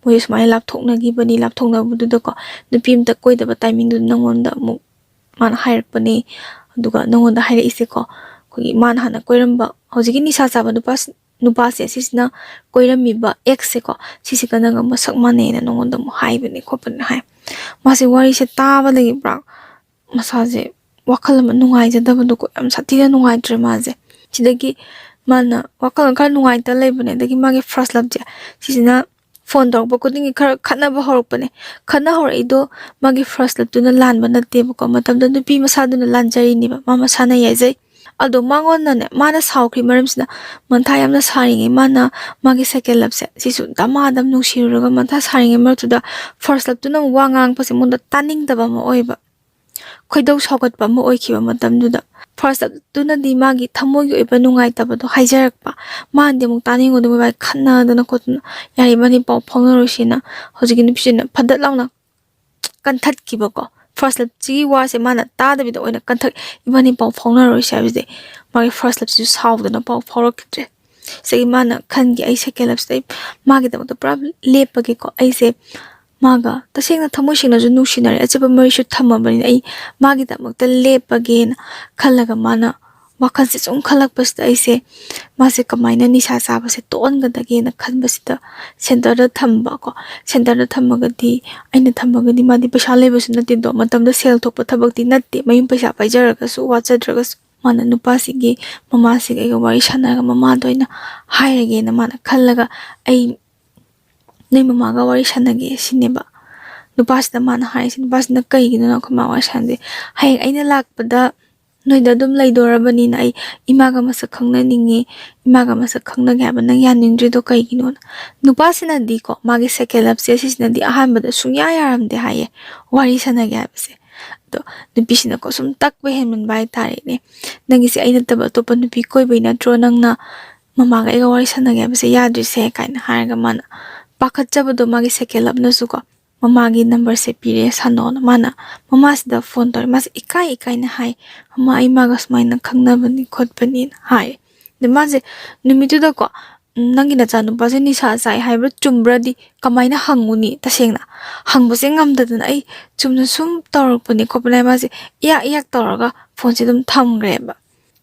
ꯃꯣꯏꯁꯦ ꯁꯨꯃꯥꯏꯅ ꯂꯥꯞꯊꯣꯛꯅꯈꯤꯕꯅꯤ꯫ ꯂꯥꯞꯊꯣꯛꯅꯕꯗꯨꯗꯀꯣ, ꯅꯨꯄꯤ ꯑꯝꯇ ꯀꯣꯏꯗꯕ timingꯗꯨꯗ ꯅꯉꯣꯟꯗ ꯑꯃꯨꯛ ꯃꯥꯅ ꯍꯥꯏꯔꯛꯄꯅꯦ꯫ ꯑꯗꯨꯒ ꯅꯉꯣꯟꯗ ꯍꯥꯏꯔꯛꯏꯁꯦꯀꯣ, ꯑꯩꯈꯣꯏꯒꯤ ꯃꯥꯅ ꯍꯥꯟꯅ ꯀꯣꯏꯔꯝꯕ, ꯍꯧꯖꯤꯛꯀꯤ ꯅꯤꯁꯥ ꯆꯥꯕ ꯅꯨꯄꯥꯁꯤ, ꯅꯨꯄꯥꯁꯦ, ꯁꯤꯁꯤꯅ ꯀꯣꯏꯔꯝꯃꯤꯕ exꯁꯦꯀꯣ, ꯁꯤꯁꯤꯒ ꯅꯪꯒ ꯃꯁꯛ ꯃꯥꯟꯅꯩꯅ ꯅꯉꯣꯟꯗ ꯑꯃꯨꯛ ꯍꯥꯏꯕꯅꯦ ꯈꯣꯠꯄꯅꯦ ꯍꯥꯏ꯫ ꯃꯥꯁꯦ ꯋꯥꯔꯤꯁꯦ ꯇꯥꯕꯗꯒꯤ ꯄꯨꯔꯥ ꯃꯁꯥꯁꯦ ꯋꯥꯈꯜ ꯑꯃ ꯅꯨꯡꯉꯥꯏꯖꯗꯕꯗꯣꯀꯣ, ꯌꯥꯝ ꯁꯥꯊꯤꯅ ꯅꯨꯡꯉꯥꯏꯇ꯭ꯔꯦ ꯃꯥꯁꯦ꯫ ꯁꯤꯗꯒꯤ ꯃꯥꯅ ꯋꯥꯈꯜ ꯈꯔ ꯅꯨꯡꯉꯥꯏꯇ ꯂꯩꯕꯅꯦ꯫ ꯑꯗꯒꯤ ꯃꯥꯒꯤ first loveꯁꯦ, ꯁꯤꯁꯤꯅ phone ꯇꯧꯔꯛꯄ ꯈꯨꯗꯤꯡꯒꯤ ꯈꯔ ꯈꯠꯅꯕ ꯍꯧꯔꯛꯄꯅꯦ꯫ ꯈꯠꯅ ꯍꯧꯔꯛꯏꯗꯣ ꯃꯥꯒꯤ first loveꯇꯨꯅ ꯂꯥꯟꯕ ꯅꯠꯇꯦꯕꯀꯣ꯫ ꯃꯇꯝꯗ ꯅꯨꯄꯤ ꯃꯁꯥꯗꯨꯅ ꯂꯥꯟꯖꯔꯤꯅꯦꯕ, ꯃꯥ ꯃꯁꯥꯅ ꯌꯥꯏꯖꯩ꯫ ꯑꯗꯣ ꯃꯉꯣꯟꯗꯅꯦ, ꯃꯥꯅ ꯁꯥꯎꯈ꯭ꯔꯤ ꯃꯔꯝꯁꯤꯅ, ꯃꯟꯊꯥ ꯌꯥꯝꯅ ꯁꯥꯔꯤꯉꯩ, ꯃꯥꯅ ꯃꯥꯒꯤ second loveꯁꯦ, ꯁꯤꯁꯨ ꯗꯃꯥꯗꯝ ꯅꯨꯡꯁꯤꯔꯨꯔꯒ ꯃꯟꯊꯥ ꯁꯥꯔꯤꯉꯩ ꯃꯔꯛꯇꯨꯗ first loveꯇꯨꯅ ꯑꯃꯨꯛ ꯋꯥ ꯉꯥꯡꯉꯛꯄꯁꯦ ꯃꯉꯣꯟꯗ ꯇꯥꯅꯤꯡꯗꯕ ꯑꯃ ꯑꯣꯏꯕ, ꯈꯣꯏꯗꯧ ꯁꯥꯎꯒꯠꯄ ꯑꯃ ꯑꯣꯏꯈꯤꯕ ꯃꯇꯝꯗꯨꯗ꯫ First loveꯇꯨꯅꯗꯤ ꯃꯥꯒꯤ ꯊꯃꯣꯏꯒꯤ ꯑꯣꯏꯕ ꯅꯨꯡꯉꯥꯏꯇꯕꯗꯣ ꯍꯥꯏꯖꯔꯛꯄ, ꯃꯥꯅꯗꯤ ꯑꯃꯨꯛ ꯇꯥꯅꯤꯡꯉꯨꯗ ꯃꯣꯏꯕꯥꯏ ꯈꯠꯅꯗꯅ ꯈꯣꯠꯇꯅ, "ꯌꯥꯔꯦ, ꯏꯕꯥꯅꯤ ꯄꯥꯎ ꯐꯥꯎꯅꯔꯣꯏꯁꯤꯅ" ꯍꯧꯖꯤꯛꯀꯤ ꯅꯨꯄꯤꯁꯤꯅ ꯐꯗꯠ ꯂꯥꯎꯅ ꯀꯟꯊꯠꯈꯤꯕꯀꯣ꯫ First loveꯁꯤꯒꯤ ꯋꯥꯁꯦ ꯃꯥꯅ ꯇꯥꯗꯕꯤꯗ ꯑꯣꯏꯅ ꯀꯟꯊꯠ, "ꯏꯕꯥꯅꯤ ꯄꯥꯎ ꯐꯥꯎꯅꯔꯣꯏꯁꯦ" ꯍꯥꯏꯕꯁꯦ, ꯃꯥꯒꯤ first loveꯁꯤꯁꯨ ꯁꯥꯎꯗꯅ ꯄꯥꯎ ꯐꯥꯎꯔꯛꯈꯤꯗ꯭ꯔꯦ꯫ ꯁꯤꯗꯒꯤ ꯃꯥꯅ ꯈꯟꯒꯤ, "ꯑꯩ second loveꯁꯤꯗ ꯑꯩ ꯃꯥꯒꯤꯗꯃꯛꯇ ꯄꯨꯔꯥ ꯂꯦꯞꯄꯒꯦꯀꯣ, ꯑꯩꯁꯦ ꯃꯥꯒ ꯇꯁꯦꯡꯅ ꯊꯃꯣꯏ ꯁꯦꯡꯅꯁꯨ ꯅꯨꯡꯁꯤꯅꯔꯦ, ꯑꯆꯦꯠꯄ ꯃꯔꯤꯁꯨ ꯊꯝꯃꯕꯅꯤꯅ ꯑꯩ ꯃꯥꯒꯤꯗꯃꯛꯇ ꯂꯦꯞꯄꯒꯦꯅ" ꯈꯜꯂꯒ, ꯃꯥꯅ ꯋꯥꯈꯜꯁꯦ ꯁꯨꯝ ꯈꯜꯂꯛꯄꯁꯤꯗ ꯑꯩꯁꯦ ꯃꯥꯁꯦ ꯀꯃꯥꯏꯅ ꯅꯤꯁꯥ ꯆꯥꯕꯁꯦ ꯇꯣꯛꯍꯟꯒꯗꯒꯦꯅ ꯈꯟꯕꯁꯤꯗ, centreꯗ ꯊꯝꯕ ꯀꯣ, centreꯗ ꯊꯝꯃꯒꯗꯤ, ꯑꯩꯅ ꯊꯝꯃꯒꯗꯤ, ꯃꯥꯗꯤ ꯄꯩꯁꯥ ꯂꯩꯕꯁꯨ ꯅꯠꯇꯦꯗꯣ, ꯃꯇꯝꯗ ꯁꯦꯜ ꯊꯣꯛꯄ ꯊꯕꯛꯇꯤ ꯅꯠꯇꯦ, ꯃꯌꯨꯝ ꯄꯩꯁꯥ ꯄꯥꯏꯖꯔꯒꯁꯨ, ꯋꯥꯖꯗ꯭ꯔꯒꯁꯨ꯫ ꯃꯥꯅ ꯅꯨꯄꯥꯁꯤꯒꯤ ꯃꯃꯥꯁꯤꯒ ꯑꯩꯒ ꯋꯥꯔꯤ ꯁꯥꯟꯅꯔꯒ ꯃꯃꯥꯗ ꯑꯣꯏꯅ ꯍꯥꯏꯔꯒꯦꯅ ꯃꯥꯅ ꯈꯜꯂꯒ, "ꯑꯩ ꯅꯣꯏ ꯃꯃꯥꯒ ꯋꯥꯔꯤ ꯁꯥꯟꯅꯒꯦ" ꯁꯤꯅꯦꯕ꯫ ꯅꯨꯄꯥꯁꯤꯗ ꯃꯥꯅ ꯍꯥꯏꯔꯤꯁꯦ, ꯅꯨꯄꯥꯁꯤꯅ, "ꯀꯩꯒꯤꯅꯣ ꯑꯩꯈꯣꯏ ꯃꯥ ꯋꯥꯔꯤ ꯁꯥꯟꯅꯗꯦ? ꯍꯌꯦꯡ ꯑꯩꯅ ꯂꯥꯛꯄꯗ ꯅꯣꯏꯗ ꯑꯗꯨꯝ ꯂꯩꯗꯣꯔꯕꯅꯤꯅ ꯑꯩ ꯏꯃꯥꯒ ꯃꯁꯛ ꯈꯪꯅꯅꯤꯡꯉꯤ, ꯏꯃꯥꯒ ꯃꯁꯛ ꯈꯪꯅꯒꯦ ꯍꯥꯏꯕ, ꯅꯪ ꯌꯥꯅꯤꯡꯗ꯭ꯔꯤꯗꯣ ꯀꯩꯒꯤꯅꯣꯅ?" ꯅꯨꯄꯥꯁꯤꯅꯗꯤꯀꯣ, ꯃꯥꯒꯤ second loveꯁꯦ, ꯁꯤꯁꯤꯅꯗꯤ ꯑꯍꯥꯟꯕꯗ ꯁꯨꯡꯌꯥ ꯌꯥꯔꯝꯗꯦ ꯍꯥꯏꯌꯦ ꯋꯥꯔꯤ ꯁꯥꯟꯅꯒꯦ ꯍꯥꯏꯕꯁꯦ꯫ ꯑꯗꯣ ꯅꯨꯄꯤꯁꯤꯅꯀꯣ ꯁꯨꯝ ꯇꯛꯄ ꯍꯦꯟꯃꯟꯕ ꯍꯥꯏꯇꯥꯔꯦꯅꯦ꯫ "ꯅꯪꯒꯤꯁꯦ ꯑꯩ ꯅꯠꯇꯕ ꯑꯇꯣꯞꯄ ꯅꯨꯄꯤ ꯀꯣꯏꯕꯩ ꯅꯠꯇ꯭ꯔꯣ ꯅꯪꯅ ꯃꯃꯥꯒ ꯑꯩꯒ ꯋꯥꯔꯤ ꯁꯥꯟꯅꯒꯦ ꯍꯥꯏꯕꯁꯦ ꯌꯥꯗ꯭ꯔꯤꯁꯦ?" ꯀꯥꯏꯅ ꯍꯥꯏꯔꯒ ꯃꯥꯅ ꯄꯥꯈꯠꯆꯕꯗꯣ ꯃꯥꯒꯤ second love ꯅꯁꯨꯀꯣ ꯃꯃꯥꯒꯤ number ꯁꯦ ꯄꯤꯔꯦ ꯁꯥꯟꯅꯧꯅ꯫ ꯃꯥꯅ ꯃꯃꯥꯁꯤꯗ phone ꯇꯧꯔꯦ꯫ ꯃꯥꯁꯦ ꯏꯀꯥꯏ ꯏꯀꯥꯏꯅ ꯍꯥꯏ, "ꯃꯃꯥ, ꯑꯩ ꯃꯥꯒ ꯁꯨꯃꯥꯏꯅ ꯈꯪꯅꯕꯅꯤ ꯈꯣꯠꯄꯅꯤꯅ" ꯍꯥꯏ꯫ ꯑꯗ ꯃꯥꯁꯦ ꯅꯨꯃꯤꯠꯇꯨꯗꯀꯣ, "ꯎꯝ, ꯅꯪꯒꯤ ꯅꯆꯥꯅꯨꯄꯥꯁꯦ ꯅꯤꯁꯥ ꯆꯥꯏ ꯍꯥꯏꯕ꯭ꯔꯥ, ꯆꯨꯝꯕ꯭ꯔꯗꯤ ꯀꯃꯥꯏꯅ ꯍꯪꯉꯨꯅꯤ? ꯇꯁꯦꯡꯅ ꯍꯪꯕꯁꯦ ꯉꯝꯗꯗꯅ ꯑꯩ ꯆꯨꯝꯅ ꯁꯨꯝ ꯇꯧꯔꯛꯄꯅꯦ ꯈꯣꯠꯄꯅꯦ" ꯍꯥꯏ꯫ ꯃꯥꯁꯦ ꯏꯌꯥꯛ ꯏꯌꯥꯛ ꯇꯧꯔꯒ phone ꯁꯦ ꯑꯗꯨꯝ ꯊꯝꯈ꯭ꯔꯦꯕ꯫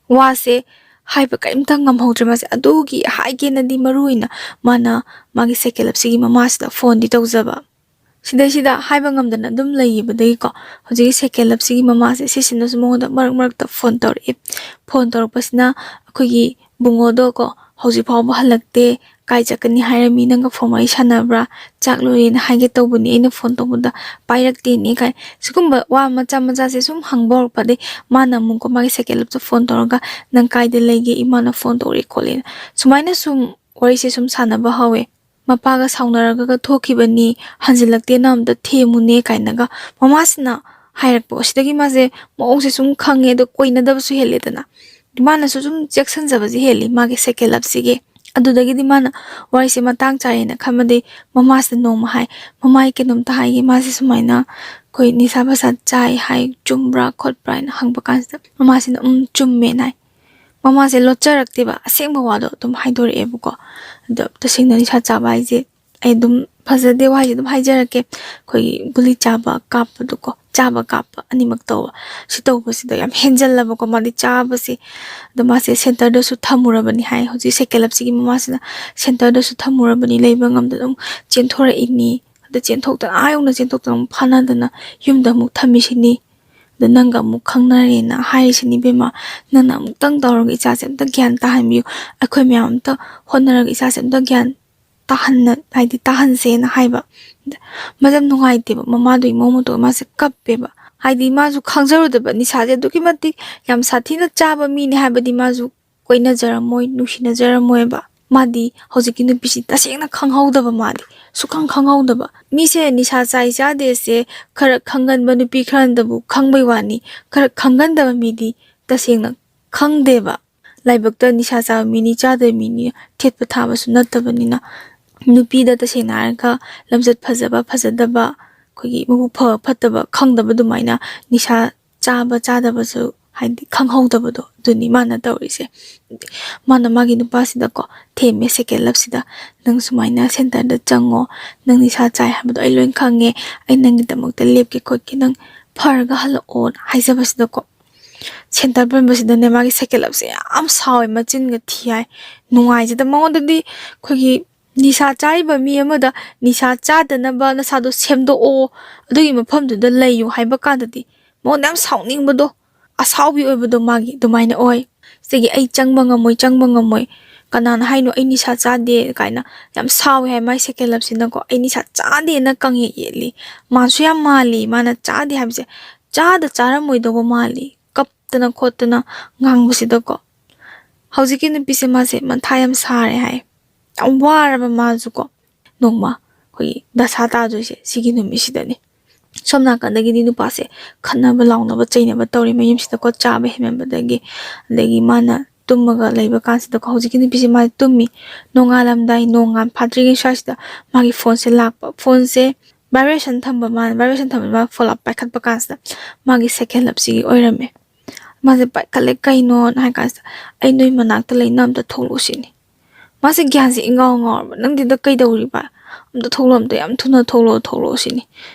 ꯋꯥꯁꯦ ꯍꯥꯏꯕ ꯀꯔꯤꯝꯇ ꯉꯝꯍꯧꯗ꯭ꯔꯦ꯫ ꯃꯥꯁꯦ ꯑꯗꯨꯒꯤ ꯍꯥꯏꯒꯦꯅꯗꯤ ꯃꯔꯨ ꯑꯣꯏꯅ ꯃꯥꯅ ꯃꯥꯒꯤ second love ꯁꯤꯒꯤ ꯃꯃꯥꯁꯤꯗ phone ꯗꯤ ꯇꯧꯖꯕ꯫ ꯁꯤꯗꯩꯁꯤꯗ ꯍꯥꯏꯕ ꯉꯝꯗꯅ ꯑꯗꯨꯝ ꯂꯩꯈꯤꯕꯗꯒꯤꯀꯣ, ꯍꯧꯖꯤꯛꯀꯤ second love ꯁꯤꯒꯤ ꯃꯃꯥꯁꯦ ꯁꯤꯁꯤꯅꯁꯨ ꯃꯉꯣꯟꯗ ꯃꯔꯛ ꯃꯔꯛꯇ phone ꯇꯧꯔꯛꯑꯦ꯫ Phone ꯇꯧꯔꯛꯄꯁꯤꯅ ꯑꯩꯈꯣꯏꯒꯤ ꯕꯨꯡꯉꯣꯗꯣ ꯀꯣ ꯍꯧꯖꯤꯛ ꯐꯥꯎꯕ ꯍꯜꯂꯛꯇꯦ, "ꯀꯥꯏ ꯆꯠꯀꯅꯤ ꯍꯥꯏꯔꯝꯃꯤ, ꯅꯪꯒ phone ꯋꯥꯔꯤ ꯁꯥꯟꯅꯕ꯭ꯔꯥ? ꯆꯥꯛ ꯂꯣꯏꯔꯦꯅ ꯍꯥꯏꯒꯦ ꯇꯧꯕꯅꯤ, ꯑꯩꯅ phone ꯇꯧꯕꯗ ꯄꯥꯏꯔꯛꯇꯦꯅꯦ" ꯀꯥꯏ꯫ ꯁꯤꯒꯨꯝꯕ ꯋꯥ ꯃꯆꯥ ꯃꯆꯥꯁꯦ ꯁꯨꯝ ꯍꯪꯕ ꯍꯧꯔꯛꯄꯗꯒꯤ ꯃꯥꯅ ꯑꯃꯨꯛꯀ ꯃꯥꯒꯤ second love ꯇ phone ꯇꯧꯔꯒ, "ꯅꯪ ꯀꯥꯏꯗ ꯂꯩꯒꯦ? ꯏꯃꯥꯅ phone ꯇꯧꯔꯛꯑꯦ" ꯈꯣꯠꯂꯦꯅ ꯁꯨꯃꯥꯏꯅ ꯁꯨꯝ ꯋꯥꯔꯤꯁꯦ ꯁꯨꯝ ꯁꯥꯟꯅꯕ ꯍꯧꯋꯦ꯫ "ꯃꯄꯥꯒ ꯁꯥꯎꯅꯔꯒ ꯊꯣꯛꯈꯤꯕꯅꯤ, ꯍꯟꯖꯤꯜꯂꯛꯇꯦꯅ ꯑꯝꯇ ꯊꯦꯝꯃꯨꯅꯦ" ꯀꯥꯏꯅꯒ ꯃꯃꯥꯁꯤꯅ ꯍꯥꯏꯔꯛꯄ꯫ ꯁꯤꯗꯒꯤ ꯃꯥꯁꯦ ꯃꯑꯣꯡꯁꯦ ꯁꯨꯝ ꯈꯪꯉꯦ, ꯑꯗꯣ ꯀꯣꯏꯅꯗꯕꯁꯨ ꯍꯦꯜꯂꯦꯗꯅ꯫ ꯃꯥꯅꯁꯨ ꯁꯨꯝ ꯆꯦꯛꯁꯤꯟꯖꯕꯁꯦ ꯍꯦꯜꯂꯤ ꯃꯥꯒꯤ second love ꯁꯤꯒꯤ꯫ ꯑꯗꯨꯗꯒꯤꯗꯤ ꯃꯥꯅ ꯋꯥꯔꯤꯁꯦ ꯃꯇꯥꯡ ꯆꯥꯔꯦꯅ ꯈꯟꯕꯗꯤ ꯃꯃꯥꯁꯤꯗ ꯅꯣꯡꯃ ꯍꯥꯏ, "ꯃꯃꯥ, ꯑꯩ ꯀꯩꯅꯣꯝꯇ ꯍꯥꯏꯒꯦ, ꯃꯥꯁꯦ ꯁꯨꯃꯥꯏꯅ ꯑꯩꯈꯣꯏ ꯅꯤꯁꯥ ꯄꯁꯥ ꯆꯥꯏ ꯍꯥꯏ, ꯆꯨꯝꯕ꯭ꯔꯥ ꯈꯣꯠꯄ꯭ꯔꯥ?" ꯍꯥꯏꯅ ꯍꯪꯕ ꯀꯥꯟꯁꯤꯗ ꯃꯃꯥꯁꯤꯅ "ꯎꯝ, ꯆꯨꯝꯃꯦꯅ" ꯍꯥꯏ꯫ ꯃꯃꯥꯁꯦ ꯂꯣꯠꯆꯔꯛꯇꯦꯕ, ꯑꯁꯦꯡꯕ ꯋꯥꯗꯣ ꯑꯗꯨꯝ ꯍꯥꯏꯗꯣꯔꯛꯑꯦꯕꯀꯣ꯫ ꯑꯗꯣ ꯇꯁꯦꯡꯅ ꯅꯤꯁꯥ ꯆꯥꯕ ꯍꯥꯏꯁꯦ ꯑꯩ ꯑꯗꯨꯝ ꯐꯖꯗꯦ, ꯋꯥꯍꯩꯁꯦ ꯑꯗꯨꯝ ꯍꯥꯏꯖꯔꯛꯀꯦ, ꯑꯩꯈꯣꯏꯒꯤ ꯒꯨꯂꯤ ꯆꯥꯕ ꯀꯥꯞꯄꯗꯣꯀꯣ, ꯆꯥꯕ ꯀꯥꯞꯄ ꯑꯅꯤꯃꯛ ꯇꯧꯕ, ꯁꯤ ꯇꯧꯕꯁꯤꯗ ꯌꯥꯝ ꯍꯦꯟꯖꯜꯂꯕꯀꯣ ꯃꯥꯗꯤ ꯆꯥꯕꯁꯦ꯫ ꯑꯗꯣ ꯃꯥꯁꯦ center ꯗꯁꯨ ꯊꯝꯃꯨꯔꯕꯅꯤ ꯍꯥꯏ꯫ ꯍꯧꯖꯤꯛ second love ꯁꯤꯒꯤ ꯃꯃꯥꯁꯤꯅ center ꯗꯁꯨ ꯊꯝꯃꯨꯔꯕꯅꯤ, ꯂꯩꯕ ꯉꯝꯗꯅ ꯑꯃꯨꯛ ꯆꯦꯟꯊꯣꯔꯛꯏꯅꯤ꯫ ꯑꯗ ꯆꯦꯟꯊꯣꯛꯇꯅ, ꯑꯥ ꯌꯧꯅ ꯆꯦꯟꯊꯣꯛꯇꯅ ꯑꯃꯨꯛ ꯐꯥꯅꯗꯅ ꯌꯨꯝꯗ ꯑꯃꯨꯛ ꯊꯝꯃꯤꯁꯤꯅꯤ꯫ ꯑꯗ ꯅꯪꯒ ꯑꯃꯨꯛ ꯈꯪꯅꯔꯦꯅ ꯍꯥꯏꯔꯤꯁꯤꯅꯤ ꯏꯕꯦꯝꯃ꯫ ꯅꯪꯅ ꯑꯃꯨꯛꯇꯪ ꯇꯧꯔꯒ ꯏꯆꯥꯁꯦ ꯑꯝꯇ ꯒ꯭ꯌꯥꯟ ꯇꯥꯍꯟꯕꯤꯌꯨ꯫ ꯑꯩꯈꯣꯏ ꯃꯌꯥꯝ ꯑꯝꯇ ꯍꯣꯠꯅꯔꯒ ꯏꯆꯥꯁꯦ ꯑꯝꯇ ꯒ꯭ꯌꯥꯟ ꯇꯥꯍꯟꯅ-, ꯍꯥꯏꯗꯤ ꯇꯥꯍꯟꯁꯦꯅ ꯍꯥꯏꯕ꯫ ꯃꯥꯁꯦ ꯌꯥꯝ ꯅꯨꯡꯉꯥꯏꯇꯦꯕ, ꯃꯃꯥꯗꯨꯒꯤ ꯃꯑꯣꯡ ꯃꯇꯧ ꯃꯥꯁꯦ ꯀꯞꯄꯦꯕ꯫ ꯍꯥꯏꯗꯤ ꯃꯥꯁꯨ ꯈꯪꯖꯔꯨꯗꯕ ꯅꯤꯁꯥꯁꯦ ꯑꯗꯨꯛꯀꯤ ꯃꯇꯤꯛ ꯌꯥꯝ ꯁꯥꯊꯤꯅ ꯆꯥꯕ ꯃꯤꯅꯤ ꯍꯥꯏꯕꯗꯤ ꯃꯥꯁꯨ ꯀꯣꯏꯅꯖꯔꯝꯃꯣꯏ, ꯅꯨꯡꯁꯤꯅꯖꯔꯝꯃꯣꯏꯕ꯫ ꯃꯥꯗꯤ ꯍꯧꯖꯤꯛꯀꯤ ꯅꯨꯄꯤꯁꯤ ꯇꯁꯦꯡꯅ ꯈꯪꯍꯧꯗꯕ, ꯃꯥꯗꯤ ꯁꯨꯈꯪ ꯈꯪꯍꯧꯗꯕ꯫ ꯃꯤꯁꯦ ꯅꯤꯁꯥ ꯆꯥꯏ ꯆꯥꯗꯦꯁꯦ ꯈꯔ ꯈꯪꯒꯟꯕ ꯅꯨꯄꯤ ꯈꯔꯅꯗꯕꯨ ꯈꯪꯕꯩ ꯋꯥꯅꯤ, ꯈꯔ ꯈꯪꯒꯟꯗꯕ ꯃꯤꯗꯤ ꯇꯁꯦꯡꯅ ꯈꯪꯗꯦꯕ꯫ ꯂꯥꯏꯕꯛꯇ ꯅꯤꯁꯥ ꯆꯥꯕ ꯃꯤꯅꯤ, ꯆꯥꯗꯕ ꯃꯤꯅꯤ ꯊꯦꯠꯄ ꯊꯥꯕꯁꯨ ꯅꯠꯇꯕꯅꯤꯅ꯫ ꯅꯨꯄꯤꯗ ꯇꯁꯦꯡꯅ ꯍꯥꯏꯔꯒ ꯂꯝꯆꯠ ꯐꯖꯕ ꯐꯖꯗꯕ, ꯑꯩꯈꯣꯏꯒꯤ ꯃꯕꯨꯛ ꯐꯕ ꯐꯠꯇꯕ ꯈꯪꯗꯕ ꯑꯗꯨꯃꯥꯏꯅ ꯅꯤꯁꯥ ꯆꯥꯕ ꯆꯥꯗꯕꯁꯨ ꯍꯥꯏꯗꯤ ꯈꯪꯍꯧꯗꯕꯗꯣ, ꯑꯗꯨꯅꯤ ꯃꯥꯅ ꯇꯧꯔꯤꯁꯦ꯫ ꯃꯥꯅ ꯃꯥꯒꯤ ꯅꯨꯄꯥꯁꯤꯗꯀꯣ ꯊꯦꯝꯃꯦ ꯁꯦꯀꯦꯟ ꯂꯞꯁꯤꯗ, "ꯅꯪ ꯁꯨꯃꯥꯏꯅ ꯁꯦꯟꯇꯔꯗ ꯆꯪꯉꯣ, ꯅꯪ ꯅꯤꯁꯥ ꯆꯥꯏ ꯍꯥꯏꯕꯗꯣ ꯑꯩ ꯂꯣꯏ ꯈꯪꯉꯦ, ꯑꯩ ꯅꯪꯒꯤꯗꯃꯛꯇ ꯂꯦꯞꯀꯦ ꯈꯣꯠꯀꯦ, ꯅꯪ ꯐꯔꯒ ꯍꯜꯂꯛꯑꯣꯅ" ꯍꯥꯏꯖꯕꯁꯤꯗꯀꯣ, ꯁꯦꯟꯇꯔ ꯄꯟꯕꯁꯤꯗꯅꯦ ꯃꯥꯒꯤ ꯁꯦꯀꯦꯟ ꯂꯞꯁꯦ ꯌꯥꯝ ꯁꯥꯎꯋꯦ, ꯃꯆꯤꯟꯒ ꯊꯤ ꯍꯥꯏ, ꯅꯨꯡꯉꯥꯏꯖꯗ꯫ ꯃꯉꯣꯟꯗꯗꯤ ꯑꯩꯈꯣꯏꯒꯤ ꯅꯤꯁꯥ ꯆꯥꯔꯤꯕ ꯃꯤ ꯑꯃꯗ ꯅꯤꯁꯥ ꯆꯥꯗꯅꯕ ꯅꯁꯥꯗꯣ ꯁꯦꯝꯗꯣꯛꯑꯣ, ꯑꯗꯨꯒꯤ ꯃꯐꯝꯗꯨꯗ ꯂꯩꯌꯨ ꯍꯥꯏꯕ ꯀꯥꯟꯗꯗꯤ ꯃꯉꯣꯟꯗ ꯌꯥꯝ ꯁꯥꯎꯅꯤꯡꯕꯗꯣ, ꯑꯁꯥꯎꯕꯤ ꯑꯣꯏꯕꯗꯣ ꯃꯥꯒꯤ ꯑꯗꯨꯃꯥꯏꯅ ꯑꯣꯏ꯫ ꯁꯤꯒꯤ "ꯑꯩ ꯆꯪꯕ ꯉꯝꯃꯣꯏ, ꯆꯪꯕ ꯉꯝꯃꯣꯏ, ꯀꯅꯥꯅ ꯍꯥꯏꯅꯣ ꯑꯩ ꯅꯤꯁꯥ ꯆꯥꯗꯦ" ꯀꯥꯏꯅ ꯌꯥꯝ ꯁꯥꯎꯋꯦ ꯍꯥꯏ ꯃꯥꯏ ꯁꯦꯀꯦꯟ ꯂꯞꯁꯤꯅꯀꯣ꯫ "ꯑꯩ ꯅꯤꯁꯥ ꯆꯥꯗꯦꯅ ꯀꯪꯉꯦ ꯌꯦꯠꯂꯤ, ꯃꯥꯁꯨ ꯌꯥꯝ ꯃꯥꯜꯂꯤ ꯃꯥꯅ ꯆꯥꯗꯦ ꯍꯥꯏꯕꯁꯦ, ꯆꯥꯗ ꯆꯥꯔꯝꯃꯣꯏꯗꯧꯕ ꯃꯥꯜꯂꯤ, ꯀꯞꯇꯅ ꯈꯣꯠꯇꯅ ꯉꯥꯡꯕꯁꯤꯗꯀꯣ"꯫ ꯍꯧꯖꯤꯛꯀꯤ ꯅꯨꯄꯤꯁꯦ ꯃꯥꯁꯦ ꯃꯊꯥ ꯌꯥꯝ ꯁꯥꯔꯦ ꯍꯥꯏ, ꯌꯥꯝ ꯋꯥꯔꯕ ꯃꯥꯁꯨꯀꯣ꯫ ꯅꯣꯡꯃ ꯑꯩꯈꯣꯏꯒꯤ ꯗꯁꯥ ꯇꯥꯗꯣꯏꯁꯦ ꯁꯤꯒꯤ ꯅꯨꯃꯤꯠꯁꯤꯗꯅꯤ꯫ ꯁꯣꯝ ꯅꯥꯀꯟꯗꯒꯤꯗꯤ ꯅꯨꯄꯥꯁꯦ ꯈꯠꯅꯕ ꯂꯥꯎꯅꯕ ꯆꯩꯅꯕ ꯇꯧꯔꯤ ꯃꯌꯨꯝꯁꯤꯗꯀꯣ, ꯆꯥꯕ ꯍꯦꯟꯃꯟꯕꯗꯒꯤ꯫ ꯑꯗꯒꯤ ꯃꯥꯅ ꯇꯨꯝꯃꯒ ꯂꯩꯕ ꯀꯥꯟꯁꯤꯗꯀꯣ, ꯍꯧꯖꯤꯛꯀꯤ ꯅꯨꯄꯤꯁꯦ ꯃꯥꯁꯦ ꯇꯨꯝꯃꯤ꯫ ꯅꯣꯡꯉꯥꯜꯂꯝꯗꯥꯏ, ꯅꯣꯡꯉꯥꯟ ꯐꯥꯗ꯭ꯔꯤꯉꯩ ꯁ꯭ꯋꯥꯏꯁꯤꯗ ꯃꯥꯒꯤ ꯐꯣꯟꯁꯦ ꯂꯥꯛꯄ꯫ ꯐꯣꯟꯁꯦ vibration ꯊꯝꯕ, ꯃꯥꯅ vibration ꯊꯝꯕ, ꯃꯥ ꯐꯣꯟ ꯂꯥꯛ ꯄꯥꯏꯈꯠꯄ ꯀꯥꯟꯁꯤꯗ ꯃꯥꯒꯤ ꯁꯦꯀꯦꯟ ꯂꯞꯁꯤꯒꯤ ꯑꯣꯏꯔꯝꯃꯦ꯫ ꯃꯥꯁꯦ ꯄꯥꯏꯈꯠꯂꯦ, "ꯀꯩꯅꯣꯅ?" ꯍꯥꯏ ꯀꯥꯟꯁꯤꯗ, "ꯑꯩ ꯅꯣꯏ ꯃꯅꯥꯛꯇ ꯂꯩ, ꯅꯪ ꯑꯝꯇ ꯊꯣꯛꯂꯛꯑꯣ" ꯁꯤꯅꯤ꯫ ꯃꯥꯁꯦ ꯒ꯭ꯌꯥꯟꯁꯦ ꯏꯉꯥꯎ ꯉꯥꯎꯔꯕ, "ꯅꯪꯗꯤ ꯀꯩꯗꯧꯔꯤꯕ? ꯑꯝꯇ ꯊꯣꯛꯂꯛꯑꯣ, ꯑꯝꯇ ꯌꯥꯝ ꯊꯨꯅ ꯊꯣꯛꯂꯛꯑꯣ, ꯊꯣꯛꯂꯛꯑꯣ" ꯁꯤꯅꯤ꯫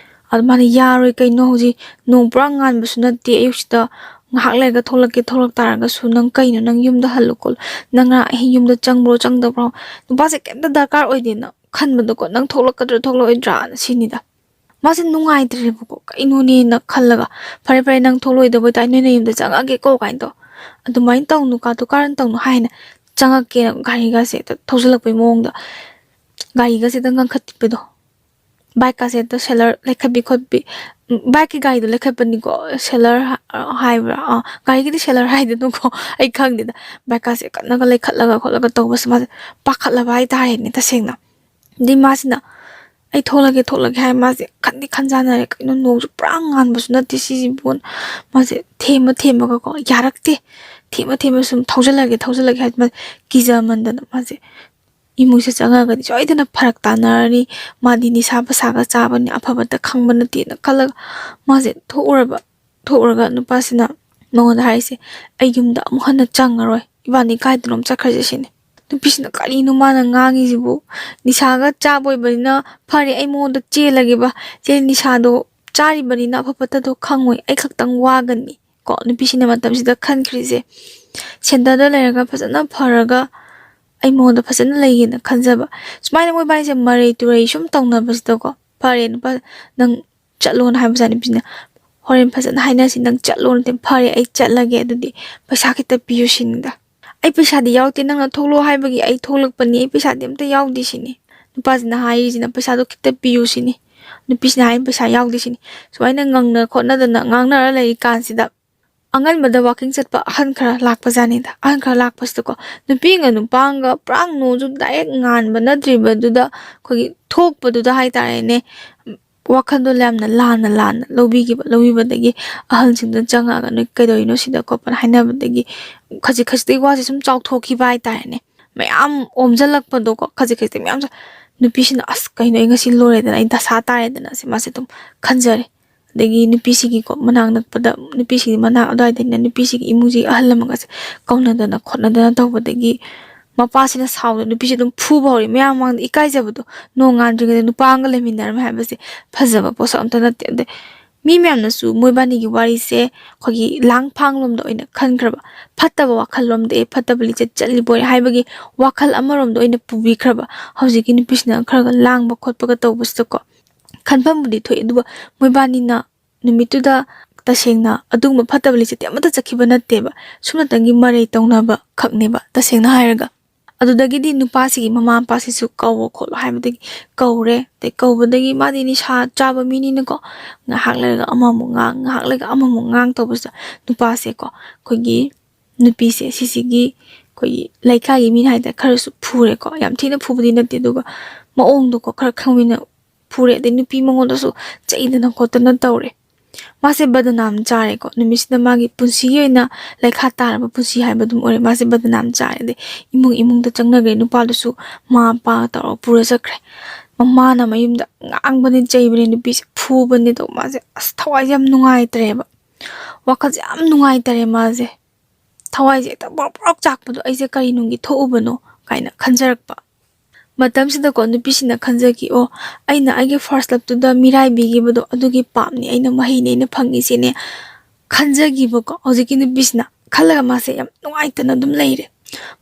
ꯑꯗꯨ ꯃꯥꯅ, "ꯌꯥꯔꯣꯏ, ꯀꯩꯅꯣ ꯍꯧꯖꯤꯛ ꯅꯣꯡ ꯄꯨꯔꯥ ꯉꯥꯟꯕꯁꯨ ꯅꯠꯇꯦ, ꯑꯌꯨꯛꯁꯤꯗ ꯉꯥꯏꯍꯥꯛ ꯂꯩꯔꯒ ꯊꯣꯛꯂꯛꯀꯦ, ꯊꯣꯛꯂꯛ ꯇꯥꯔꯒꯁꯨ ꯅꯪ ꯀꯩꯅꯣ, ꯅꯪ ꯌꯨꯝꯗ ꯍꯜꯂꯨ ꯈꯣꯠꯂꯨ, ꯅꯪ ꯉꯔꯥꯡ ꯑꯍꯤꯡ ꯌꯨꯝꯗ ꯆꯪꯕ꯭ꯔꯣ ꯆꯪꯗꯕ꯭ꯔꯣ?" ꯅꯨꯄꯥꯁꯦ ꯀꯩꯝꯇ ꯗꯔꯀꯥꯔ ꯑꯣꯏꯗꯦꯅ ꯈꯟꯕꯗꯣꯀꯣ, "ꯅꯪ ꯊꯣꯛꯂꯛꯀꯗ꯭ꯔꯥ ꯊꯣꯛꯂꯛꯑꯣꯏꯗ꯭ꯔꯥꯅ" ꯁꯤꯅꯤꯗ꯫ ꯃꯥꯁꯦ ꯅꯨꯡꯉꯥꯏꯇ꯭ꯔꯦꯕꯀꯣ, "ꯀꯩꯅꯣꯅꯦꯅ" ꯈꯜꯂꯒ, "ꯐꯔꯦ ꯐꯔꯦ, ꯅꯪ ꯊꯣꯛꯂꯛꯑꯣꯏꯗꯕ ꯑꯣꯏꯇꯥꯔꯗꯤ ꯅꯣꯏ ꯅꯌꯨꯝꯗ ꯆꯪꯉꯛꯑꯒꯦꯀꯣ" ꯀꯥꯏꯅ ꯇꯧ꯫ "ꯑꯗꯨꯃꯥꯏꯅ ꯇꯧꯅꯨ, ꯀꯥꯇꯨ ꯀꯥꯔꯟ ꯇꯧꯅꯨ" ꯍꯥꯏꯅ ꯆꯪꯉꯛꯀꯦꯅ ꯒꯥꯔꯤꯒꯁꯦ ꯍꯦꯛꯇ ꯊꯧꯖꯤꯜꯂꯛꯄꯩ ꯃꯑꯣꯡꯗ, ꯒꯥꯔꯤꯒꯁꯦ ꯍꯦꯛꯇ ꯉꯪꯈꯠꯄꯗꯣ꯫ ꯕꯥꯏꯛꯀꯥꯁꯦ ꯍꯦꯛꯇ ꯁꯦꯂꯔ ꯂꯩꯈꯠꯄꯤ ꯈꯣꯠꯄꯤ, ꯎꯝ, ꯕꯥꯏꯛꯀꯤ ꯒꯥꯔꯤꯗꯣ ꯂꯩꯈꯠꯄꯅꯤꯀꯣ, ꯁꯦꯂꯔ ꯍꯥ-, ꯍꯥꯏꯕ꯭ꯔꯥ? ꯑꯥ, ꯒꯥꯔꯤꯒꯤꯗꯤ ꯁꯦꯂꯔ ꯍꯥꯏꯗꯅꯀꯣ, ꯑꯩ ꯈꯪꯗꯦꯗ꯫ ꯕꯥꯏꯛꯀꯥꯁꯦ ꯀꯟꯅꯒ ꯂꯩꯈꯠꯂꯒ ꯈꯣꯠꯂꯒ ꯇꯧꯕꯁꯦ ꯃꯥꯁꯦ ꯄꯥꯈꯠꯂꯕ ꯍꯥꯏꯇꯥꯔꯦꯅꯦ ꯇꯁꯦꯡꯅ꯫ ꯑꯗꯩ ꯃꯥꯁꯤꯅ "ꯑꯩ ꯊꯣꯛꯂꯒꯦ, ꯊꯣꯛꯂꯒꯦ" ꯍꯥꯏ ꯃꯥꯁꯦ ꯈꯟꯗꯤ ꯈꯟꯖꯥꯟꯅꯔꯦ꯫ "ꯀꯩꯅꯣ, ꯅꯣꯡꯁꯨ ꯄꯨꯔꯥ ꯉꯥꯟꯕꯁꯨ ꯅꯠꯇꯦ ꯁꯤꯁꯤꯕꯨ"꯫ ꯃꯥꯁꯦ ꯊꯦꯝꯃ ꯊꯦꯝꯃꯒꯀꯣ, ꯌꯥꯔꯛꯇꯦ꯫ ꯊꯦꯝꯃ ꯊꯦꯝꯃ ꯁꯨꯝ "ꯊꯧꯖꯜꯂꯒꯦ, ꯊꯧꯖꯜꯂꯒꯦ" ꯍꯥꯏ ꯃꯥꯁꯦ ꯀꯤꯖꯃꯟꯗꯅ ꯃꯥꯁꯦ ꯏꯃꯨꯡꯁꯦ ꯆꯪꯉꯛꯑꯒꯗꯤ ꯁꯣꯏꯗꯅ ꯐꯔꯛ ꯇꯥꯅꯔꯅꯤ, ꯃꯥꯗꯤ ꯅꯤꯁꯥ ꯄꯁꯥꯒ ꯆꯥꯕꯅꯤ, ꯑꯐꯕꯇ ꯈꯪꯕ ꯅꯠꯇꯦꯅ ꯈꯜꯂꯒ ꯃꯥꯁꯦ ꯊꯣꯛꯎꯔꯕ꯫ ꯊꯣꯛꯎꯔꯒ ꯅꯨꯄꯥꯁꯤꯅ ꯃꯉꯣꯟꯗ ꯍꯥꯏꯔꯤꯁꯦ, "ꯑꯩ ꯌꯨꯝꯗ ꯑꯃꯨꯛ ꯍꯟꯅ ꯆꯪꯉꯔꯣꯏ, ꯏꯕꯥꯅꯤ ꯀꯥꯏꯗꯅꯣꯝ ꯆꯠꯈ꯭ꯔꯁꯦ ꯁꯤꯅꯤ"꯫ ꯅꯨꯄꯤꯁꯤꯅ "ꯀꯔꯤꯅꯣ ꯃꯥꯅ ꯉꯥꯡꯉꯤꯁꯤꯕꯨ? ꯅꯤꯁꯥꯒ ꯆꯥꯕ ꯑꯣꯏꯕꯅꯤꯅ ꯐꯔꯦ, ꯑꯩ ꯃꯉꯣꯟꯗ ꯆꯦꯜꯂꯒꯦꯕ꯫ ꯆꯦ, ꯅꯤꯁꯥꯗꯣ ꯆꯥꯔꯤꯕꯅꯤꯅ ꯑꯐ ꯐꯠꯇꯗꯣ ꯈꯪꯉꯣꯏ, ꯑꯩ ꯈꯛꯇꯪ ꯋꯥꯒꯅꯤ"꯫ ꯀꯣ, ꯅꯨꯄꯤꯁꯤꯅ ꯃꯇꯝꯁꯤꯗ ꯈꯟꯈ꯭ꯔꯤꯁꯦ, ꯁꯦꯟꯇꯔꯗ ꯂꯩꯔꯒ ꯐꯖꯅ ꯐꯔꯒ ꯑꯩ ꯃꯉꯣꯟꯗ ꯐꯖꯅ ꯂꯩꯒꯦꯅ ꯈꯟꯖꯕ꯫ ꯁꯨꯃꯥꯏꯅ ꯃꯣꯏꯕꯥꯅꯤꯁꯦ ꯃꯔꯩ ꯇꯨꯔꯩ ꯁꯨꯝ ꯇꯧꯅꯕꯁꯤꯗꯀꯣ, "ꯐꯔꯦ ꯅꯨꯄꯥ, ꯅꯪ ꯆꯠꯂꯣꯅ" ꯍꯥꯏꯕꯖꯥꯠꯅꯤ ꯅꯨꯄꯤꯁꯤꯅ꯫ "ꯍꯣꯔꯦꯟ ꯐꯖꯅ ꯍꯥꯏꯅꯁꯤ, ꯅꯪ ꯆꯠꯂꯣ"꯫ "ꯅꯠꯇꯦ, ꯐꯔꯦ ꯑꯩ ꯆꯠꯂꯒꯦ, ꯑꯗꯨꯗꯤ ꯄꯩꯁꯥ ꯈꯤꯇ ꯄꯤꯌꯨ" ꯁꯤꯅꯤꯗ꯫ "ꯑꯩ ꯄꯩꯁꯥꯗꯤ ꯌꯥꯎꯗꯦ, ꯅꯪꯅ ꯊꯣꯛꯂꯛꯑꯣ ꯍꯥꯏꯕꯒꯤ ꯑꯩ ꯊꯣꯛꯂꯛꯄꯅꯤ, ꯑꯩ ꯄꯩꯁꯥꯗꯤ ꯑꯝꯇ ꯌꯥꯎꯗꯦ" ꯁꯤꯅꯤ꯫ ꯅꯨꯄꯥꯁꯤꯅ ꯍꯥꯏꯔꯤꯁꯤꯅ "ꯄꯩꯁꯥꯗꯣ ꯈꯤꯇ ꯄꯤꯌꯨ" ꯁꯤꯅꯤ꯫ ꯅꯨꯄꯤꯁꯤꯅ ꯍꯥꯏꯔꯤ "ꯄꯩꯁꯥ ꯌꯥꯎꯗꯦ" ꯁꯤꯅꯤ꯫ ꯁꯨꯃꯥꯏꯅ ꯉꯪꯅ ꯈꯣꯠꯅꯗꯅ ꯉꯥꯡꯅꯔ ꯂꯩꯔꯤ ꯀꯥꯟꯁꯤꯗ ꯑꯉꯟꯕꯗ ꯋꯥꯀꯤꯡ ꯆꯠꯄ ꯑꯍꯟ ꯈꯔ ꯂꯥꯛꯄꯖꯥꯠꯅꯤꯗ꯫ ꯑꯍꯟ ꯈꯔ ꯂꯥꯛꯄꯁꯤꯗꯀꯣ, ꯅꯨꯄꯤꯒ ꯅꯨꯄꯥꯒ ꯄꯨꯔꯥ ꯅꯣꯡꯁꯨ ꯗꯥꯏꯔꯦꯛ ꯉꯥꯟꯕ ꯅꯠꯇ꯭ꯔꯤꯕꯗꯨꯗ, ꯑꯩꯈꯣꯏꯒꯤ ꯊꯣꯛꯄꯗꯨꯗ ꯍꯥꯏꯇꯥꯔꯦꯅꯦ, ꯋꯥꯈꯜꯗꯣ ꯌꯥꯝꯅ ꯂꯥꯟꯅ ꯂꯥꯟꯅ ꯂꯧꯕꯤꯈꯤꯕ꯫ ꯂꯧꯕꯤꯕꯗꯒꯤ ꯑꯍꯜꯁꯤꯡꯗꯨꯅ ꯆꯪꯉꯛꯑꯒ "ꯅꯣꯏ ꯀꯩꯗꯧꯔꯤꯅꯣ ꯁꯤꯗ?" ꯈꯣꯠꯄꯅ ꯍꯥꯏꯅꯕꯗꯒꯤ ꯈꯖꯤꯛ ꯈꯖꯤꯛꯇꯒꯤ ꯋꯥꯁꯦ ꯁꯨꯝ ꯆꯥꯎꯊꯣꯛꯈꯤꯕ ꯍꯥꯏꯇꯥꯔꯦꯅꯦ꯫ ꯃꯌꯥꯝ ꯑꯣꯝꯁꯤꯜꯂꯛꯄꯗꯣꯀꯣ, ꯈꯖꯤꯛ ꯈꯖꯤꯛꯇ ꯃꯌꯥꯝꯁꯦ꯫ ꯅꯨꯄꯤꯁꯤꯅ "ꯑꯁ, ꯀꯩꯅꯣ, ꯑꯩ ꯉꯁꯤ ꯂꯣꯏꯔꯦꯗꯅ, ꯑꯩ ꯗꯁꯥ ꯇꯥꯔꯦꯗꯅ" ꯁꯤ ꯃꯥꯁꯦ ꯑꯗꯨꯝ ꯈꯟꯖꯔꯦ꯫ ꯑꯗꯒꯤ ꯅꯨꯄꯤꯁꯤꯒꯤꯀꯣ ꯃꯅꯥꯛ ꯅꯛꯄꯗ, ꯅꯨꯄꯤꯁꯤꯒꯤ ꯃꯅꯥꯛ ꯑꯗꯨꯋꯥꯏꯗꯩꯅ ꯅꯨꯄꯤꯁꯤꯒꯤ ꯏꯃꯨꯡꯁꯤꯒꯤ ꯑꯍꯜ ꯂꯃꯟꯒꯁꯦ ꯀꯧꯅꯗꯅ ꯈꯣꯠꯅꯗꯅ ꯇꯧꯕꯗꯒꯤ ꯃꯄꯥꯁꯤꯅ ꯁꯥꯎꯗꯅ ꯅꯨꯄꯤꯁꯦ ꯑꯗꯨꯝ ꯐꯨꯕ ꯍꯧꯔꯦ꯫ ꯃꯌꯥꯝ ꯃꯃꯥꯡꯗ ꯏꯀꯥꯏꯖꯕꯗꯣ, ꯅꯣꯡ ꯉꯥꯟꯗ꯭ꯔꯤꯉꯩꯗ ꯅꯨꯄꯥ ꯑꯃꯒ ꯂꯩꯃꯤꯟꯅꯔꯝꯃꯦ ꯍꯥꯏꯕꯁꯦ ꯐꯖꯕ ꯄꯣꯠꯁꯛ ꯑꯝꯇ ꯅꯠꯇꯦ꯫ ꯑꯗꯩ ꯃꯤ ꯃꯌꯥꯝꯅꯁꯨ ꯃꯣꯏꯕꯥꯅꯤꯒꯤ ꯋꯥꯔꯤꯁꯦ ꯑꯩꯈꯣꯏꯒꯤ ꯂꯥꯡꯐꯥꯡꯂꯣꯝꯗ ꯑꯣꯏꯅ ꯈꯟꯈ꯭ꯔꯕ, ꯐꯠꯇꯕ ꯋꯥꯈꯜꯂꯣꯝꯗ, "ꯑꯦ, ꯐꯠꯇꯕ ꯂꯤꯆꯠ ꯆꯠꯂꯤꯕꯣꯏꯔꯦ" ꯍꯥꯏꯕꯒꯤ ꯋꯥꯈꯜ ꯑꯃꯔꯣꯝꯗ ꯑꯣꯏꯅ ꯄꯨꯕꯤꯈ꯭ꯔꯕ꯫ ꯍꯧꯖꯤꯛꯀꯤ ꯅꯨꯄꯤꯁꯤꯅ ꯈꯔꯒ ꯂꯥꯡꯕ ꯈꯣꯠꯄꯒ ꯇꯧꯕꯁꯤꯗꯀꯣ, ꯈꯟꯐꯝꯕꯨꯗꯤ ꯊꯣꯛꯑꯦ, ꯑꯗꯨꯒ ꯃꯣꯏꯕꯥꯅꯤꯅ ꯅꯨꯃꯤꯠꯇꯨꯗ ꯇꯁꯦꯡꯅ ꯑꯗꯨꯒꯨꯝꯕ ꯐꯠꯇꯕ ꯂꯤꯆꯠꯇꯤ ꯑꯃꯠꯇ ꯆꯠꯈꯤꯕ ꯅꯠꯇꯦꯕ꯫ ꯁꯨꯞꯅꯇꯪꯒꯤ ꯃꯔꯩ ꯇꯧꯅꯕ ꯈꯛꯅꯦꯕ, ꯇꯁꯦꯡꯅ ꯍꯥꯏꯔꯒ꯫ ꯑꯗꯨꯗꯒꯤꯗꯤ ꯅꯨꯄꯥꯁꯤꯒꯤ ꯃꯃꯥ ꯃꯄꯥꯁꯤꯁꯨ ꯀꯧꯋꯣ ꯈꯣꯠꯂꯣ ꯍꯥꯏꯕꯗꯒꯤ ꯀꯧꯔꯦ꯫ ꯑꯗꯩ ꯀꯧꯕꯗꯒꯤ ꯃꯥꯗꯤ ꯅꯤꯁꯥ ꯆꯥꯕ ꯃꯤꯅꯤꯅꯀꯣ, ꯉꯥꯏꯍꯥꯛ ꯂꯩꯔꯒ ꯑꯃꯃꯨꯛ ꯉꯥꯡ, ꯉꯥꯏꯍꯥꯛ ꯂꯩꯔꯒ ꯑꯃꯃꯨꯛ ꯉꯥꯡ ꯇꯧꯕꯁꯤꯗ ꯅꯨꯄꯥꯁꯦꯀꯣ, ꯑꯩꯈꯣꯏꯒꯤ ꯅꯨꯄꯤꯁꯦ ꯁꯤꯁꯤꯒꯤ ꯑꯩꯈꯣꯏꯒꯤ ꯂꯩꯀꯥꯏꯒꯤ ꯃꯤꯅ ꯍꯥꯏꯇꯥꯔꯦ, ꯈꯔꯁꯨ ꯐꯨꯔꯦꯀꯣ꯫ ꯌꯥꯝ ꯊꯤꯅ ꯐꯨꯕꯗꯤ ꯅꯠꯇꯦ, ꯑꯗꯨꯒ ꯃꯑꯣꯡꯗꯣꯀꯣ ꯈꯔ ꯈꯪꯃꯤꯟꯅ ꯐꯨꯔꯦ꯫ ꯑꯗꯩ ꯅꯨꯄꯤ ꯃꯉꯣꯟꯗꯁꯨ ꯆꯩꯗꯅ ꯈꯣꯠꯇꯅ ꯇꯧꯔꯦ꯫ ꯃꯥꯁꯦ ꯕꯗꯅꯥꯝ ꯆꯥꯔꯦꯀꯣ꯫ ꯅꯨꯃꯤꯠꯁꯤꯗ ꯃꯥꯒꯤ ꯄꯨꯟꯁꯤꯒꯤ ꯑꯣꯏꯅ ꯂꯩꯈꯥ ꯇꯥꯔꯕ ꯄꯨꯟꯁꯤ ꯍꯥꯏꯕꯗꯨꯝ ꯑꯣꯏꯔꯦ꯫ ꯃꯥꯁꯦ ꯕꯗꯅꯥꯝ ꯆꯥꯔꯦ꯫ ꯑꯗꯩ ꯏꯃꯨꯡ ꯏꯃꯨꯡꯗ ꯆꯪꯅꯈ꯭ꯔꯦ꯫ ꯅꯨꯄꯥꯗꯨꯁꯨ ꯃꯃꯥ ꯃꯄꯥꯒ ꯇꯧꯔꯒ ꯄꯨꯔ ꯆꯠꯈ꯭ꯔꯦ꯫ ꯃꯃꯥꯅ ꯃꯌꯨꯝꯗ ꯉꯥꯡꯕꯅꯦ, ꯆꯩꯕꯅꯦ, ꯅꯨꯄꯤꯁꯦ ꯐꯨꯕꯅꯦ ꯇꯧꯕ꯫ ꯃꯥꯁꯦ ꯑꯁ ꯊꯋꯥꯏꯁꯦ ꯌꯥꯝ ꯅꯨꯡꯉꯥꯏꯇ꯭ꯔꯦꯕ, ꯋꯥꯈꯜꯁꯦ ꯌꯥꯝ ꯅꯨꯡꯉꯥꯏꯇꯔꯦ꯫ ꯃꯥꯁꯦ ꯊꯋꯥꯏꯁꯦ ꯍꯦꯛꯇ ꯕ꯭ꯔꯣꯛ ꯕ꯭ꯔꯣꯛ ꯆꯥꯛꯄꯗꯣ, ꯑꯩꯁꯦ ꯀꯔꯤ ꯅꯨꯡꯒꯤ ꯊꯣꯛꯎꯕꯅꯣ ꯀꯥꯏꯅ ꯈꯟꯖꯔꯛꯄ꯫ ꯃꯇꯝꯁꯤꯗꯀꯣ ꯅꯨꯄꯤꯁꯤꯅ ꯈꯟꯖꯈꯤ, "ꯑꯣ, ꯑꯩꯅ ꯑꯩꯒꯤ ꯐꯥꯔꯁ ꯂꯞꯇꯨꯗ ꯃꯤꯔꯥꯏꯕꯤꯈꯤꯕꯗꯣ ꯑꯗꯨꯒꯤ ꯄꯥꯞꯅꯤ, ꯑꯩꯅ ꯃꯍꯩꯅꯤ ꯑꯩꯅ ꯐꯪꯉꯤꯁꯤꯅꯦ" ꯈꯟꯖꯈꯤꯕꯀꯣ ꯍꯧꯖꯤꯛꯀꯤ ꯅꯨꯄꯤꯁꯤꯅ꯫ ꯈꯜꯂꯒ ꯃꯥꯁꯦ ꯌꯥꯝ ꯅꯨꯡꯉꯥꯏꯇꯅ ꯑꯗꯨꯝ ꯂꯩꯔꯦ꯫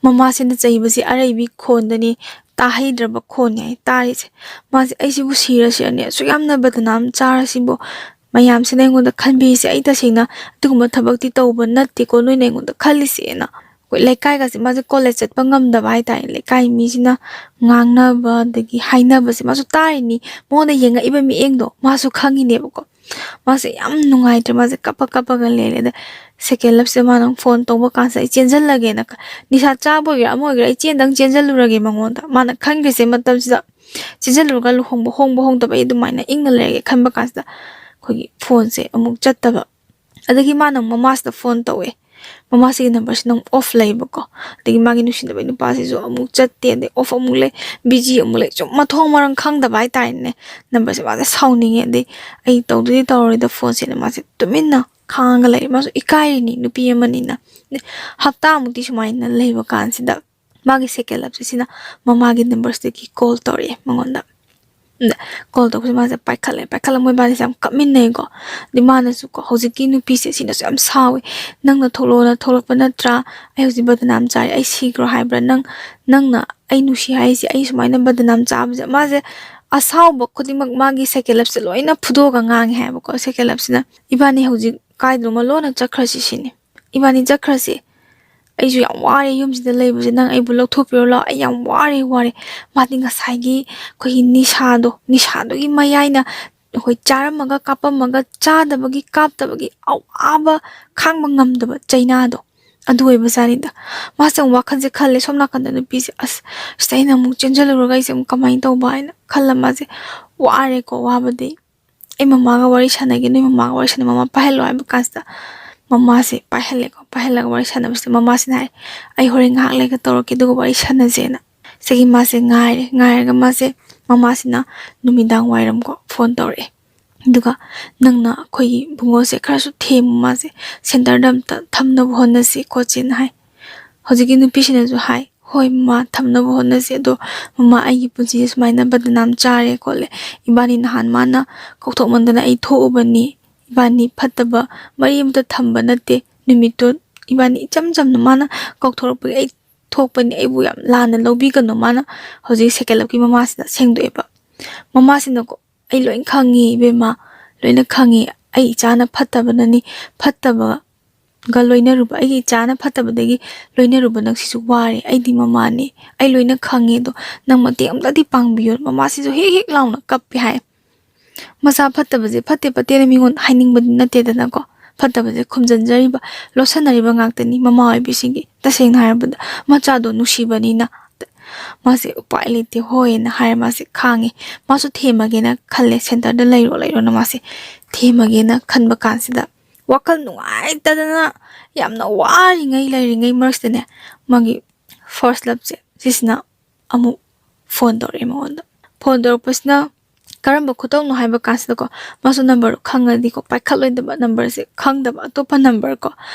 ꯃꯃꯥꯁꯤꯅ ꯆꯩꯕꯁꯤ ꯑꯔꯩꯕꯤ ꯈꯣꯟꯗꯅꯤ, ꯇꯥꯍꯩꯗ꯭ꯔꯕ ꯈꯣꯟꯅꯤ ꯍꯥꯏ ꯇꯥꯔꯤꯁꯦ꯫ ꯃꯥꯁꯦ, "ꯑꯩꯁꯤꯕꯨ ꯁꯤꯔꯁꯤꯔꯅꯦ, ꯑꯁꯨꯛ ꯌꯥꯝꯅ ꯕꯗꯅꯥꯝ ꯆꯥꯔꯁꯤꯕꯨ ꯃꯌꯥꯝꯁꯤꯅ ꯑꯩꯉꯣꯟꯗ ꯈꯟꯕꯤꯔꯤꯁꯦ, ꯑꯩ ꯇꯁꯦꯡꯅ ꯑꯗꯨꯒꯨꯝꯕ ꯊꯕꯛꯇꯤ ꯇꯧꯕ ꯅꯠꯇꯦꯀꯣ, ꯅꯣꯏꯅ ꯑꯩꯉꯣꯟꯗ ꯈꯜꯂꯤꯁꯦꯅ"꯫ ꯑꯩꯈꯣꯏ ꯂꯩꯀꯥꯏꯒꯁꯦ ꯃꯥꯁꯦ ꯀꯣꯂꯦꯖ ꯆꯠꯄ ꯉꯝꯗꯕ ꯍꯥꯏꯇꯥꯔꯦ꯫ ꯂꯩꯀꯥꯏ ꯃꯤꯁꯤꯅ ꯉꯥꯡꯅꯕ ꯑꯗꯒꯤ ꯍꯥꯏꯅꯕꯁꯦ ꯃꯥꯁꯨ ꯇꯥꯔꯤꯅꯤ, ꯃꯉꯣꯟꯗ ꯌꯦꯡꯉꯛꯏꯕ ꯃꯤꯠꯌꯦꯡꯗꯣ ꯃꯥꯁꯨ ꯈꯪꯉꯤꯅꯦꯕꯀꯣ꯫ ꯃꯥꯁꯦ ꯌꯥꯝ ꯅꯨꯡꯉꯥꯏꯇ꯭ꯔꯦ, ꯃꯥꯁꯦ ꯀꯞꯄ ꯀꯞꯄꯒ ꯂꯩꯔꯦ꯫ ꯑꯗ ꯁꯦꯀꯦꯟ ꯂꯞꯁꯤꯗ ꯃꯥꯅ ꯐꯣꯟ ꯇꯧꯕ ꯀꯥꯟꯁꯤꯗ, "ꯑꯩ ꯆꯦꯟꯁꯤꯜꯂꯒꯦꯅ", ꯅꯤꯁꯥ ꯆꯥꯕ ꯑꯣꯏꯒꯦꯔꯥ ꯑꯃ ꯑꯣꯏꯒꯦꯔꯥ, "ꯑꯩ ꯆꯦꯟꯗꯪ ꯆꯦꯟꯁꯤꯜꯂꯨꯔꯒꯦ ꯃꯉꯣꯟꯗ", ꯃꯥꯅ ꯈꯟꯈ꯭ꯔꯤꯁꯦ ꯃꯇꯝꯁꯤꯗ꯫ ꯆꯦꯟꯁꯤꯜꯂꯨꯔꯒ ꯂꯨꯍꯣꯡꯕ ꯍꯣꯡꯕ ꯍꯣꯡꯗꯕ ꯑꯩ ꯑꯗꯨꯃꯥꯏꯅ ꯏꯪꯅ ꯂꯩꯔꯒꯦ ꯈꯟꯕ ꯀꯥꯟꯁꯤꯗ ꯑꯩꯈꯣꯏꯒꯤ ꯐꯣꯟꯁꯦ ꯑꯃꯨꯛ ꯆꯠꯇꯕ꯫ ꯑꯗꯒꯤ ꯃꯥꯅ ꯑꯃꯨꯛ ꯃꯃꯥꯁꯤꯗ ꯐꯣꯟ ꯇꯧꯋꯦ꯫ ꯃꯃꯥꯁꯤꯒꯤ ꯅꯝꯕꯔꯁꯤꯅ ꯑꯃꯨꯛ ꯑꯣꯐ ꯂꯩꯕꯀꯣ꯫ ꯑꯗꯒꯤ ꯃꯥꯒꯤ ꯅꯨꯡꯁꯤꯅꯕ ꯅꯨꯄꯥꯁꯤꯁꯨ ꯑꯃꯨꯛ ꯆꯠꯇꯦ, ꯑꯗꯩ ꯑꯣꯐ ꯑꯃꯨꯛ ꯂꯩ, ꯕꯤꯖꯤ ꯑꯃꯨꯛ ꯂꯩ, ꯁꯨꯝ ꯃꯊꯣꯡ ꯃꯔꯝ ꯈꯪꯗꯕ ꯍꯥꯏꯇꯥꯔꯦꯅꯦ꯫ ꯅꯝꯕꯔꯁꯦ ꯃꯥꯁꯦ ꯁꯥꯎꯅꯤꯡꯉꯦ, ꯑꯗꯩ "ꯑꯩ ꯇꯧꯗꯗꯤ ꯇꯧꯔꯔꯣꯏꯗ ꯐꯣꯟꯁꯦꯅ" ꯃꯥꯁꯦ ꯇꯨꯃꯤꯟꯅ ꯈꯥꯡꯉꯒ ꯂꯩꯔꯦ꯫ ꯃꯥꯁꯨ ꯏꯀꯥꯏꯔꯤꯅꯤ, ꯅꯨꯄꯤ ꯑꯃꯅꯤꯅ꯫ ꯍꯞꯇꯥꯃꯨꯛꯇꯤ ꯁꯨꯃꯥꯏꯅ ꯂꯩꯕ ꯀꯥꯟꯁꯤꯗ ꯃꯥꯒꯤ ꯁꯦꯀꯦꯟ ꯂꯞꯁꯦ ꯁꯤꯅ ꯃꯃꯥꯒꯤ ꯅꯝꯕꯔꯁꯤꯗꯒꯤ ꯀꯣꯜ ꯇꯧꯔꯛꯑꯦ ꯃꯉꯣꯟꯗ꯫ ꯀꯣꯜ ꯇꯧꯕꯁꯦ ꯃꯥꯁꯦ ꯄꯥꯏꯈꯠꯂꯦ꯫ ꯄꯥꯏꯈꯠꯂ ꯃꯣꯏꯕꯥꯅꯤꯁꯦ ꯌꯥꯝ ꯀꯞꯃꯤꯟꯅꯩꯀꯣ꯫ ꯑꯗꯩ ꯃꯥꯅꯁꯨꯀꯣ, ꯍꯧꯖꯤꯛꯀꯤ ꯅꯨꯄꯤꯁꯦ ꯁꯤꯅꯁꯨ ꯌꯥꯝ ꯁꯥꯎꯋꯦ, "ꯅꯪꯅ ꯊꯣꯛꯂꯛꯑꯣꯅ ꯊꯣꯛꯂꯛꯄ ꯅꯠꯇ꯭ꯔꯥ? ꯑꯩ ꯍꯧꯖꯤꯛ ꯕꯗꯅꯥꯝ ꯆꯥꯔꯦ, ꯑꯩ ꯁꯤꯈ꯭ꯔꯣ ꯍꯥꯏꯕ꯭ꯔꯥ? ꯅꯪ, ꯅꯪꯅ ꯑꯩ ꯅꯨꯡꯁꯤ ꯍꯥꯏꯁꯦ ꯑꯩ ꯁꯨꯃꯥꯏꯅ ꯕꯗꯅꯥꯝ ꯆꯥꯕꯁꯦ?" ꯃꯥꯁꯦ ꯑꯁꯥꯎꯕ ꯈꯨꯗꯤꯡꯃꯛ ꯃꯥꯒꯤ ꯁꯦꯀꯦꯟ ꯂꯞꯁꯦ ꯂꯣꯏꯅ ꯐꯨꯗꯣꯛꯑꯒ ꯉꯥꯡꯉꯦ ꯍꯥꯏꯕꯀꯣ꯫ ꯁꯦꯀꯦꯟ ꯂꯞꯁꯤꯅ, "ꯏꯕꯥꯅꯤ ꯍꯧꯖꯤꯛ ꯀꯥꯏꯗꯅꯣꯃ ꯂꯣꯟꯅ ꯆꯠꯈ꯭ꯔꯁꯤ ꯁꯤꯅꯤ, ꯏꯕꯥꯅꯤ ꯆꯠꯈ꯭ꯔꯁꯤ, ꯑꯩꯁꯨ ꯌꯥꯝ ꯋꯥꯔꯦ ꯌꯨꯝꯁꯤꯗ ꯂꯩꯕꯁꯦ, ꯅꯪ ꯑꯩꯕꯨ ꯂꯧꯊꯣꯛꯄꯤꯔꯣ ꯂꯥꯛꯑꯣ, ꯑꯩ ꯌꯥꯝ ꯋꯥꯔꯦ, ꯋꯥꯔꯦ꯫ ꯃꯥꯗꯤ ꯉꯁꯥꯏꯒꯤ ꯑꯩꯈꯣꯏꯒꯤ ꯅꯤꯁꯥꯗꯣ, ꯅꯤꯁꯥꯗꯨꯒꯤ ꯃꯌꯥꯏꯅ ꯑꯩꯈꯣꯏ ꯆꯥꯔꯝꯃꯒ ꯀꯥꯞꯄꯝꯃꯒ ꯆꯥꯗꯕꯒꯤ, ꯀꯥꯞꯇꯕꯒꯤ ꯑꯋꯥꯕ ꯈꯥꯡꯕ ꯉꯝꯗꯕ ꯆꯩꯅꯥꯗꯣ, ꯑꯗꯨ ꯑꯣꯏꯕꯖꯥꯠꯅꯤꯗ꯫ ꯃꯥꯁꯦ ꯑꯃꯨꯛ ꯋꯥꯈꯜꯁꯦ ꯈꯜꯂꯦ, ꯁꯣꯝ ꯅꯥꯀꯟꯗ ꯅꯨꯄꯤꯁꯦ, "ꯑꯁ, ꯁꯤꯗ ꯑꯩꯅ ꯑꯃꯨꯛ ꯆꯦꯟꯁꯤꯜꯂꯨꯔꯒ ꯑꯩꯁꯦ ꯑꯃꯨꯛ ꯀꯃꯥꯏꯅ ꯇꯧꯕ?" ꯍꯥꯏꯅ ꯈꯜꯂ ꯃꯥꯁꯦ ꯋꯥꯔꯦꯀꯣ, ꯋꯥꯕꯗꯤ꯫ "ꯑꯩ ꯃꯃꯥꯒ ꯋꯥꯔꯤ ꯁꯥꯟꯅꯒꯦ, ꯅꯣꯏ ꯃꯃꯥꯒ ꯋꯥꯔꯤ ꯁꯥꯟꯅ, ꯃꯃꯥ ꯄꯥꯏꯍꯜꯂꯣ" ꯍꯥꯏꯕ ꯀꯥꯟꯁꯤꯗ ꯃꯃꯥꯁꯦ ꯄꯥꯏꯍꯜꯂꯦꯀꯣ꯫ ꯄꯥꯏꯍꯜꯂꯒ ꯋꯥꯔꯤ ꯁꯥꯟꯅꯕꯁꯤꯗ ꯃꯃꯥꯁꯤꯅ ꯍꯥꯏ, "ꯑꯩ ꯍꯣꯔꯦꯟ ꯉꯥꯏꯍꯥꯛ ꯂꯩꯔꯒ ꯇꯧꯔꯛꯀꯦ, ꯑꯗꯨꯒ ꯋꯥꯔꯤ ꯁꯥꯟꯅꯁꯦꯅ"꯫ ꯁꯤꯒꯤ ꯃꯥꯁꯦ ꯉꯥꯏꯔꯦ꯫ ꯉꯥꯏꯔꯒ ꯃꯥꯁꯦ, ꯃꯃꯥꯁꯤꯅ ꯅꯨꯃꯤꯗꯥꯡ ꯋꯥꯏꯔꯝꯀꯣ ꯐꯣꯟ ꯇꯧꯔꯛꯑꯦ꯫ ꯑꯗꯨꯒ, "ꯅꯪꯅ ꯑꯩꯈꯣꯏꯒꯤ ꯏꯕꯨꯡꯉꯣꯁꯦ ꯈꯔꯁꯨ ꯊꯦꯝꯃꯨ, ꯃꯥꯁꯦ ꯁꯦꯟꯇꯔꯗ ꯑꯝꯇ ꯊꯝꯅꯕ ꯍꯣꯠꯅꯁꯤ" ꯈꯣꯠꯁꯤꯅ ꯍꯥꯏ꯫ ꯍꯧꯖꯤꯛꯀꯤ ꯅꯨꯄꯤꯁꯤꯅꯁꯨ ꯍꯥꯏ, "ꯍꯣꯏ ꯃꯃꯥ, ꯊꯝꯅꯕ ꯍꯣꯠꯅꯁꯤ, ꯑꯗꯣ ꯃꯃꯥ, ꯑꯩꯒꯤ ꯄꯨꯟꯁꯤꯁꯦ ꯁꯨꯃꯥꯏꯅ ꯕꯗꯅꯥꯝ ꯆꯥꯔꯦ ꯈꯣꯠꯂꯦ, ꯏꯕꯥꯅꯤ ꯅꯍꯥꯟ ꯃꯥꯅ ꯀꯧꯊꯣꯛꯃꯟꯗꯅ ꯑꯩ ꯊꯣꯛꯎꯕꯅꯤ, ꯏꯕꯥꯅꯤ ꯐꯠꯇꯕ ꯃꯔꯤ ꯑꯃꯇ ꯊꯝꯕ ꯅꯠꯇꯦ, ꯅꯨꯃꯤꯠꯇꯣ ꯏꯕꯥꯅꯤ ꯏꯆꯝ ꯆꯝꯅ ꯃꯥꯅ ꯀꯧꯊꯣꯔꯛꯄꯒꯤ ꯑꯩ ꯊꯣꯛꯄꯅꯤ, ꯑꯩꯕꯨ ꯌꯥꯝ ꯂꯥꯟꯅ ꯂꯧꯕꯤꯒꯅꯨ", ꯃꯥꯅ ꯍꯧꯖꯤꯛ ꯁꯦꯀꯦꯟ ꯂꯞꯀꯤ ꯃꯃꯥꯁꯤꯅ ꯁꯦꯡꯗꯣꯛꯑꯦꯕ꯫ ꯃꯃꯥꯁꯤꯅꯀꯣ, "ꯑꯩ ꯂꯣꯏ ꯈꯪꯉꯤ ꯏꯕꯦꯝꯃ, ꯂꯣꯏꯅ ꯈꯪꯉꯤ, ꯑꯩ ꯏꯆꯥꯅ ꯐꯠꯇꯕꯅꯅꯤ, ꯐꯠꯇꯕꯒ ꯂꯣꯏꯅꯔꯨꯕ, ꯑꯩꯒꯤ ꯏꯆꯥꯅ ꯐꯠꯇꯕꯗꯒꯤ ꯂꯣꯏꯅꯔꯨꯕ ꯅꯪꯁꯤꯁꯨ ꯋꯥꯔꯦ, ꯑꯩꯗꯤ ꯃꯃꯥꯅꯤ, ꯑꯩ ꯂꯣꯏꯅ ꯈꯪꯉꯦ, ꯑꯗꯣ ꯅꯪ ꯃꯇꯦꯡ ꯑꯝꯇꯗꯤ ꯄꯥꯡꯕꯤꯌꯨ"꯫ ꯃꯃꯥꯁꯤꯁꯨ ꯍꯤꯛ ꯍꯤꯛ ꯂꯥꯎꯅ ꯀꯞꯄꯦ ꯍꯥꯏ꯫ ꯃꯆꯥ ꯐꯠꯇꯕꯁꯦ ꯐꯠꯇꯦ ꯐꯠꯇꯦꯅ ꯃꯤꯉꯣꯟꯗ ꯍꯥꯏꯅꯤꯡꯕꯗꯤ ꯅꯠꯇꯦꯗꯅꯀꯣ, ꯐꯠꯇꯕꯁꯦ ꯈꯨꯝꯖꯤꯟꯖꯔꯤꯕ, ꯂꯣꯠꯁꯟꯅꯔꯤꯕ ꯉꯥꯛꯇꯅꯤ ꯃꯃꯥ ꯑꯣꯏꯕꯤꯁꯤꯡꯒꯤ꯫ ꯇꯁꯦꯡꯅ ꯍꯥꯏꯔꯕꯗ ꯃꯆꯥꯗꯣ ꯅꯨꯡꯁꯤꯕꯅꯤꯅ ꯃꯥꯁꯦ ꯎꯄꯥꯏ ꯂꯩꯇꯦ, ꯍꯣꯏꯅ ꯍꯥꯏꯔ ꯃꯥꯁꯦ ꯈꯥꯡꯉꯦ꯫ ꯃꯥꯁꯨ ꯊꯦꯝꯃꯒꯦꯅ ꯈꯜꯂꯦ, ꯁꯦꯟꯇꯔꯗ ꯂꯩꯔꯣ ꯂꯩꯔꯣꯅ ꯃꯥꯁꯦ ꯊꯦꯝꯃꯒꯦꯅ ꯈꯟꯕ ꯀꯥꯟꯁꯤꯗ, ꯋꯥꯈꯜ ꯅꯨꯡꯉꯥꯏꯇꯗꯅ ꯌꯥꯝꯅ ꯋꯥꯔꯤꯉꯩ ꯂꯩꯔꯤꯉꯩ ꯃꯔꯛꯁꯤꯗꯅꯦ, ꯃꯥꯒꯤ ꯐꯥꯔꯁ ꯂꯞꯁꯦ ꯁꯤꯁꯤꯅ ꯑꯃꯨꯛ ꯐꯣꯟ ꯇꯧꯔꯛꯑꯦ ꯃꯉꯣꯟꯗ꯫ ꯐꯣꯟ ꯇꯧꯔꯛꯄꯁꯤꯅ ꯀꯔꯝꯕ ꯈꯨꯇꯧꯅꯣ ꯍꯥꯏꯕ ꯀꯥꯟꯁꯤꯗꯀꯣ, ꯃꯥꯁꯨ ꯅꯝꯕꯔꯗꯣ ꯈꯪꯉꯗꯤꯀꯣ ꯄꯥꯏꯈꯠꯂꯣꯏꯗꯕ, ꯅꯝꯕꯔꯁꯦ ꯈꯪꯗꯕ, ꯑꯇꯣꯞꯄ ꯅꯝꯕꯔ ꯀꯣ,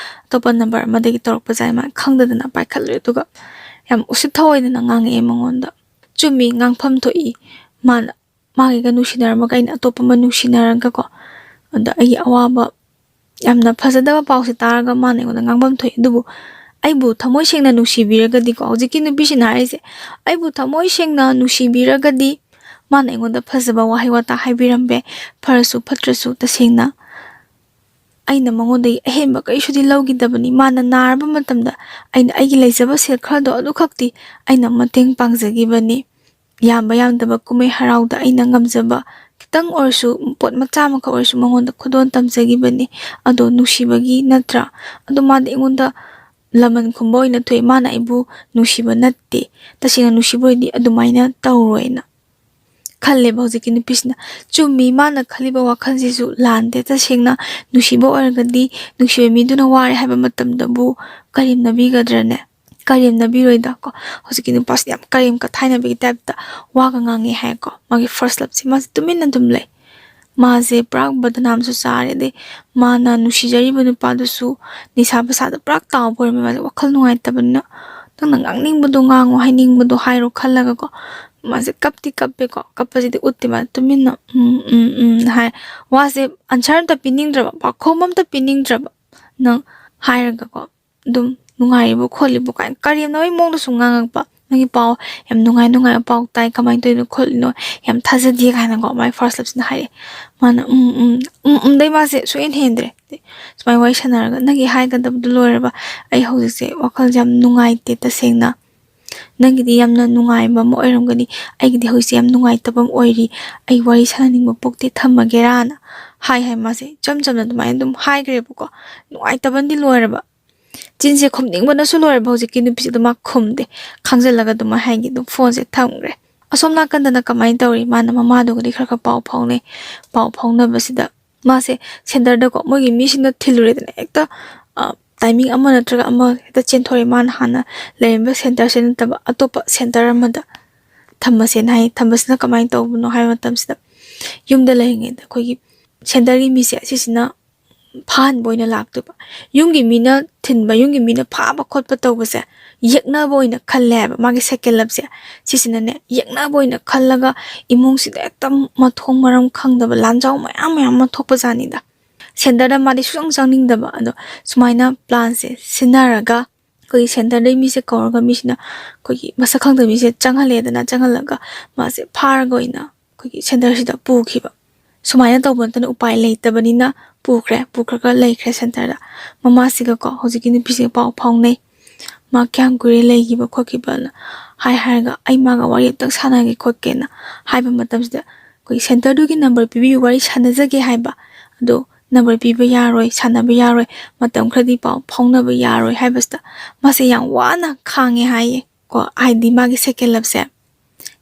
ꯑꯇꯣꯞꯄ ꯅꯝꯕꯔ ꯑꯃꯗꯒꯤ ꯇꯧꯔꯛꯄꯁꯦ ꯃꯥꯅ ꯈꯪꯗꯗꯅ ꯄꯥꯏꯈꯠꯂꯦ꯫ ꯑꯗꯨꯒ ꯌꯥꯝ ꯎꯁꯤꯠ ꯊꯑꯣꯏꯗꯅ ꯉꯥꯡꯉꯛꯑꯦ ꯃꯉꯣꯟꯗ꯫ "ꯆꯨꯝꯃꯤ, ꯉꯥꯡꯐꯝ ꯊꯣꯛꯏ, ꯃꯥꯅ ꯃꯥꯒꯤꯒ ꯅꯨꯡꯁꯤꯅꯔꯝꯃꯒ ꯑꯩꯅ ꯑꯇꯣꯞꯄ ꯑꯃ ꯅꯨꯡꯁꯤꯅꯔꯒꯀꯣ, ꯑꯗ ꯑꯩꯒꯤ ꯑꯋꯥꯕ, ꯌꯥꯝꯅ ꯐꯖꯗꯕ ꯄꯥꯎꯁꯦ ꯇꯥꯔꯒ ꯃꯥꯅ ꯑꯩꯉꯣꯟꯗ ꯉꯥꯡꯐꯝ ꯊꯣꯛꯏ꯫ ꯑꯗꯨꯕꯨ ꯑꯩꯕꯨ ꯊꯃꯣꯏ ꯁꯦꯡꯅ ꯅꯨꯡꯁꯤꯕꯤꯔꯒꯗꯤꯀꯣ", ꯍꯧꯖꯤꯛꯀꯤ ꯅꯨꯄꯤꯁꯤꯅ ꯍꯥꯏꯔꯤꯁꯦ, "ꯑꯩꯕꯨ ꯊꯃꯣꯏ ꯁꯦꯡꯅ ꯅꯨꯡꯁꯤꯕꯤꯔꯒꯗꯤ ꯃꯥꯅ ꯑꯩꯉꯣꯟꯗ ꯐꯖꯕ ꯋꯥꯍꯩ ꯋꯥꯇꯥ ꯍꯥꯏꯕꯤꯔꯝꯕ ꯌꯥꯏ, ꯐꯔꯁꯨ ꯐꯠꯇ꯭ꯔꯁꯨ, ꯇꯁꯦꯡꯅ ꯑꯩꯅ ꯃꯉꯣꯟꯗꯒꯤ ꯑꯍꯦꯟꯕ ꯀꯔꯤꯁꯨꯗꯤ ꯂꯧꯈꯤꯗꯕꯅꯤ꯫ ꯃꯥꯅ ꯅꯥꯔꯕ ꯃꯇꯝꯗ ꯑꯩꯅ ꯑꯩꯒꯤ ꯂꯩꯖꯕ ꯁꯦꯜ ꯈꯔꯗꯣ ꯑꯗꯨꯈꯛꯇꯤ ꯑꯩꯅ ꯃꯇꯦꯡ ꯄꯥꯡꯖꯈꯤꯕꯅꯤ꯫ ꯌꯥꯝꯕ ꯌꯥꯝꯗꯕ ꯀꯨꯝꯍꯩ ꯍꯔꯥꯎꯗ ꯑꯩꯅ ꯉꯝꯖꯕ ꯈꯤꯇꯪ ꯑꯣꯏꯔꯁꯨ, ꯄꯣꯠ ꯃꯆꯥ ꯑꯃꯈꯛ ꯑꯣꯏꯔꯁꯨ ꯃꯉꯣꯟꯗ ꯈꯨꯗꯣꯜ ꯇꯝꯖꯈꯤꯕꯅꯤ꯫ ꯑꯗꯣ ꯅꯨꯡꯁꯤꯕꯒꯤ ꯅꯠꯇ꯭ꯔꯥ? ꯑꯗꯣ ꯃꯥꯗꯤ ꯑꯩꯉꯣꯟꯗ ꯂꯃꯟ ꯈꯨꯝꯕ ꯑꯣꯏꯅ ꯊꯣꯛꯑꯦ꯫ ꯃꯥꯅ ꯑꯩꯕꯨ ꯅꯨꯡꯁꯤꯕ ꯅꯠꯇꯦ꯫ ꯇꯁꯦꯡꯅ ꯅꯨꯡꯁꯤꯕ ꯑꯣꯏꯗꯤ ꯑꯗꯨꯃꯥꯏꯅ ꯇꯧꯔꯣꯏꯅ ꯈꯜꯂꯦꯕ ꯍꯧꯖꯤꯛꯀꯤ ꯅꯨꯄꯤꯁꯤꯅ꯫ ꯆꯨꯝꯃꯤ, ꯃꯥꯅ ꯈꯜꯂꯤꯕ ꯋꯥꯈꯜꯁꯤꯁꯨ ꯂꯥꯟꯗꯦ꯫ ꯇꯁꯦꯡꯅ ꯅꯨꯡꯁꯤꯕ ꯑꯣꯏꯔꯒꯗꯤ ꯅꯨꯡꯁꯤꯕ ꯃꯤꯗꯨꯅ ꯋꯥꯔꯦ ꯍꯥꯏꯕ ꯃꯇꯝꯗꯕꯨ ꯀꯔꯦꯝꯅꯕꯤꯒꯗ꯭ꯔꯅꯦ? ꯀꯔꯦꯝꯅꯕꯤꯔꯣꯏꯗ ꯀꯣ꯫ ꯍꯧꯖꯤꯛꯀꯤ ꯅꯨꯄꯥꯁꯤꯗꯤ ꯌꯥꯝ ꯀꯔꯦꯝ ꯀꯊꯥꯏꯅꯕꯤꯒꯤ ꯇꯥꯏꯞꯇ ꯋꯥꯒ ꯉꯥꯡꯉꯦ ꯍꯥꯏꯀꯣ, ꯃꯥꯒꯤ ꯐꯥꯔꯁ ꯂꯞꯁꯦ꯫ ꯃꯥꯁꯦ ꯇꯨꯃꯤꯟꯅ ꯑꯗꯨꯝ ꯂꯩ꯫ ꯃꯥꯁꯦ ꯄꯨꯔꯥ ꯕꯗꯅꯥꯝꯁꯨ ꯆꯥꯔꯦ꯫ ꯑꯗꯩ ꯃꯥꯅ ꯅꯨꯡꯁꯤꯖꯔꯤꯕ ꯅꯨꯄꯥꯗꯨꯁꯨ ꯅꯤꯁꯥ ꯄꯁꯥꯗ ꯄꯨꯔꯥ ꯇꯥꯎꯕ ꯑꯣꯏꯔꯝꯃꯦ꯫ ꯃꯥꯁꯦ ꯋꯥꯈꯜ ꯅꯨꯡꯉꯥꯏꯇꯕꯅꯤꯅ, "ꯅꯪꯅ ꯉꯥꯡꯅꯤꯡꯕꯗꯣ ꯉꯥꯡꯉꯣ, ꯍꯥꯏꯅꯤꯡꯕꯗꯣ ꯍꯥꯏꯔꯣ" ꯈꯜꯂꯒꯀꯣ, ꯃꯥꯁꯦ ꯀꯞꯇꯤ ꯀꯞꯄꯦꯀꯣ꯫ ꯀꯞꯄꯁꯤꯗꯤ ꯎꯠꯇꯦ, ꯃꯥ ꯇꯨꯃꯤꯟꯅ "ꯎꯝ, ꯎꯝ, ꯎꯝ" ꯍꯥꯏ꯫ ꯋꯥꯁꯦ ꯑꯟꯁꯔ ꯑꯝꯇ ꯄꯤꯅꯤꯡꯗ꯭ꯔꯕ, ꯄꯥꯈꯣꯝ ꯑꯝꯇ ꯄꯤꯅꯤꯡꯗ꯭ꯔꯕ꯫ ꯅꯪ ꯍꯥꯏꯔꯒꯀꯣ, ꯑꯗꯨꯝ "ꯅꯨꯡꯉꯥꯏꯔꯤꯕꯣ ꯈꯣꯠꯂꯤꯕꯣ?" ꯀꯥꯏꯅ ꯀꯔꯦꯝꯅꯕꯒꯤ ꯃꯑꯣꯡꯗꯁꯨ ꯉꯥꯡꯉꯛꯄ꯫ "ꯅꯪꯒꯤ ꯄꯥꯎ ꯌꯥꯝ ꯅꯨꯡꯉꯥꯏ, ꯅꯨꯡꯉꯥꯏꯕ ꯄꯥꯎ ꯇꯥꯏ, ꯀꯃꯥꯏꯅ ꯇꯧꯔꯤꯅꯣ ꯈꯣꯠꯂꯤꯅꯣ, ꯌꯥꯝ ꯊꯥꯖꯗꯦ" ꯀꯥꯏꯅꯀꯣ, ꯃꯥꯏ ꯐꯥꯔꯁ ꯂꯞꯁꯤꯅ ꯍꯥꯏꯔꯛꯑꯦ꯫ ꯃꯥꯅ "ꯎꯝ, ꯎꯝ, ꯎꯝ, ꯎꯝ"ꯗꯩ ꯃꯥꯁꯦ ꯁꯨꯛꯍꯦꯟ ꯍꯦꯟꯗ꯭ꯔꯦ꯫ ꯁꯨꯃꯥꯏꯅ ꯋꯥꯔꯤ ꯁꯥꯟꯅꯔꯒ, "ꯅꯪꯒꯤ ꯍꯥꯏꯒꯗꯕꯗꯨ ꯂꯣꯏꯔꯕ? ꯑꯩ ꯍꯧꯖꯤꯛꯁꯦ ꯋꯥꯈꯜꯁꯦ ꯌꯥꯝ ꯅꯨꯡꯉꯥꯏꯇꯦ ꯇꯁꯦꯡꯅ꯫ ꯅꯪꯒꯤꯗꯤ ꯌꯥꯝꯅ ꯅꯨꯡꯉꯥꯏꯕ ꯑꯃ ꯑꯣꯏꯔꯝꯒꯅꯤ, ꯑꯩꯒꯤꯗꯤ ꯍꯧꯖꯤꯛꯁꯦ ꯌꯥꯝ ꯅꯨꯡꯉꯥꯏꯇꯕ ꯑꯃ ꯑꯣꯏꯔꯤ꯫ ꯑꯩ ꯋꯥꯔꯤ ꯁꯥꯟꯅꯅꯤꯡꯕ ꯄꯣꯛꯇꯦ, ꯊꯝꯃꯒꯦꯔꯥꯅ" ꯍꯥꯏ ꯍꯥꯏ꯫ ꯃꯥꯁꯦ ꯏꯆꯝ ꯆꯝꯅ ꯑꯗꯨꯃꯥꯏꯅ ꯑꯗꯨꯝ ꯍꯥꯏꯈ꯭ꯔꯦꯕꯀꯣ꯫ ꯅꯨꯡꯉꯥꯏꯇꯕꯅꯗꯤ ꯂꯣꯏꯔꯕ꯫ ꯆꯤꯟꯁꯦ ꯈꯨꯝꯅꯤꯡꯕꯅꯁꯨ ꯂꯣꯏꯔꯕ ꯍꯧꯖꯤꯛꯀꯤ ꯅꯨꯄꯤꯁꯤꯗ꯫ ꯃꯥ ꯈꯨꯝꯗꯦ꯫ ꯈꯥꯡꯖꯜꯂꯒ ꯑꯗꯨꯃꯥꯏꯅ ꯍꯥꯏꯒꯦ, ꯑꯗꯨꯝ ꯐꯣꯟꯁꯦ ꯊꯝꯈ꯭ꯔꯦ꯫ ꯑꯁꯣꯝ ꯅꯥꯀꯟꯗꯅ ꯀꯃꯥꯏꯅ ꯇꯧꯔꯤ? ꯃꯥꯅ ꯃꯃꯥꯗꯨꯒꯗꯤ ꯈꯔ ꯈꯔ ꯄꯥꯎ ꯐꯥꯎꯅꯩ꯫ ꯄꯥꯎ ꯐꯥꯎꯅꯕꯁꯤꯗ ꯃꯥꯁꯦ ꯁꯦꯟꯇꯔꯗꯀꯣ, ꯃꯣꯏꯒꯤ ꯃꯤꯁꯤꯡꯅ ꯊꯤꯜꯂꯨꯔꯦꯗꯅ, ꯍꯦꯛꯇ, ꯑ, ꯇꯥꯏꯃꯤꯡ ꯑꯃ ꯅꯠꯇ꯭ꯔꯒ ꯑꯃ ꯍꯦꯛꯇ ꯆꯦꯟꯊꯣꯔꯛꯑꯦ꯫ ꯃꯥꯅ ꯍꯥꯟꯅ ꯂꯩꯔꯝꯕ ꯁꯦꯟꯇꯔꯁꯦ ꯅꯠꯇꯕ ꯑꯇꯣꯞꯄ ꯁꯦꯟꯇꯔ ꯑꯃꯗ ꯊꯝꯃꯁꯦꯅ ꯍꯥꯏ꯫ ꯊꯝꯕꯁꯤꯅ ꯀꯃꯥꯏꯅ ꯇꯧꯕꯅꯣ ꯍꯥꯏꯕ ꯃꯇꯝꯁꯤꯗ, ꯌꯨꯝꯗ ꯂꯩꯔꯤꯉꯩꯗ ꯑꯩꯈꯣꯏꯒꯤ ꯁꯦꯟꯇꯔꯒꯤ ꯃꯤꯁꯦ ꯑꯁꯤꯁꯤꯅ ꯐꯥꯍꯟꯕ ꯑꯣꯏꯅ ꯂꯥꯛꯇꯣꯏꯕ꯫ ꯌꯨꯝꯒꯤ ꯃꯤꯅ ꯊꯤꯟꯕ, ꯌꯨꯝꯒꯤ ꯃꯤꯅ ꯐꯥꯕ ꯈꯣꯠꯄ ꯇꯧꯕꯁꯦ ꯌꯦꯛꯅꯕ ꯑꯣꯏꯅ ꯈꯜꯂꯦ ꯍꯥꯏꯕ꯫ ꯃꯥꯒꯤ ꯁꯦꯀꯦꯟ ꯂꯞꯁꯦ ꯁꯤꯁꯤꯅꯅꯦ, ꯌꯦꯛꯅꯕ ꯑꯣꯏꯅ ꯈꯜꯂꯒ ꯏꯃꯨꯡꯁꯤꯗ ꯍꯦꯛꯇ ꯃꯊꯣꯡ ꯃꯔꯝ ꯈꯪꯗꯕ ꯂꯥꯟꯖꯥꯎ ꯃꯌꯥꯝ ꯃꯌꯥꯝ ꯑꯃ ꯊꯣꯛꯄꯖꯥꯠꯅꯤꯗ꯫ ꯁꯦꯟꯇꯔꯗ ꯃꯥꯗꯤ ꯁꯨꯡꯆꯪ ꯆꯪꯅꯤꯡꯗꯕ꯫ ꯑꯗꯣ ꯁꯨꯃꯥꯏꯅ ꯄ꯭ꯂꯥꯟꯁꯦ ꯁꯤꯟꯅꯔꯒ, ꯑꯩꯈꯣꯏꯒꯤ ꯁꯦꯟꯇꯔꯗꯩ ꯃꯤꯁꯦ ꯀꯧꯔꯒ, ꯃꯤꯁꯤꯅ ꯑꯩꯈꯣꯏꯒꯤ ꯃꯁꯛ ꯈꯪꯗꯕ ꯃꯤꯁꯦ ꯆꯪꯍꯜꯂꯦꯗꯅ, ꯆꯪꯍꯜꯂꯒ ꯃꯥꯁꯦ ꯐꯥꯔꯒ ꯑꯣꯏꯅ ꯑꯩꯈꯣꯏꯒꯤ ꯁꯦꯟꯇꯔꯁꯤꯗ ꯄꯨꯈꯤꯕ꯫ ꯁꯨꯃꯥꯏꯅ ꯇꯧꯕ ꯅꯠꯇꯅ ꯎꯄꯥꯏ ꯂꯩꯇꯕꯅꯤꯅ ꯄꯨꯈ꯭ꯔꯦ꯫ ꯄꯨꯈ꯭ꯔꯒ ꯂꯩꯈ꯭ꯔꯦ ꯁꯦꯟꯇꯔꯗ꯫ ꯃꯃꯥꯁꯤꯒꯀꯣ ꯍꯧꯖꯤꯛꯀꯤ ꯅꯨꯄꯤꯁꯤꯒ ꯄꯥꯎ ꯐꯥꯎꯅꯩ꯫ "ꯃꯥ ꯀꯌꯥꯝ ꯀꯨꯏꯔꯦ ꯂꯩꯈꯤꯕ ꯈꯣꯠꯈꯤꯕꯅ?" ꯍꯥꯏ ꯍꯥꯏꯔꯒ, "ꯑꯩ ꯃꯥꯒ ꯋꯥꯔꯤ ꯑꯝꯇꯪ ꯁꯥꯟꯅꯒꯦ ꯈꯣꯠꯀꯦꯅ" ꯍꯥꯏꯕ ꯃꯇꯝꯁꯤꯗ, ꯑꯩꯈꯣꯏꯒꯤ ꯁꯦꯟꯇꯔꯗꯨꯒꯤ ꯅꯝꯕꯔ ꯄꯤꯕꯤꯌꯨ, ꯋꯥꯔꯤ ꯁꯥꯟꯅꯖꯒꯦ ꯍꯥꯏꯕ꯫ ꯑꯗꯣ ꯅꯝꯕꯔ ꯄꯤꯕ ꯌꯥꯔꯣꯏ, ꯁꯥꯟꯅꯕ ꯌꯥꯔꯣꯏ, ꯃꯇꯝ ꯈꯔꯗꯤ ꯄꯥꯎ ꯐꯥꯎꯅꯕ ꯌꯥꯔꯣꯏ ꯍꯥꯏꯕꯁꯤꯗ, ꯃꯥꯁꯦ ꯌꯥꯝ ꯋꯥꯅ ꯈꯥꯡꯉꯦ ꯍꯥꯏꯌꯦ ꯀꯣ꯫ ꯍꯥꯏꯗꯤ ꯃꯥꯒꯤ ꯁꯦꯀꯦꯟ ꯂꯞꯁꯦ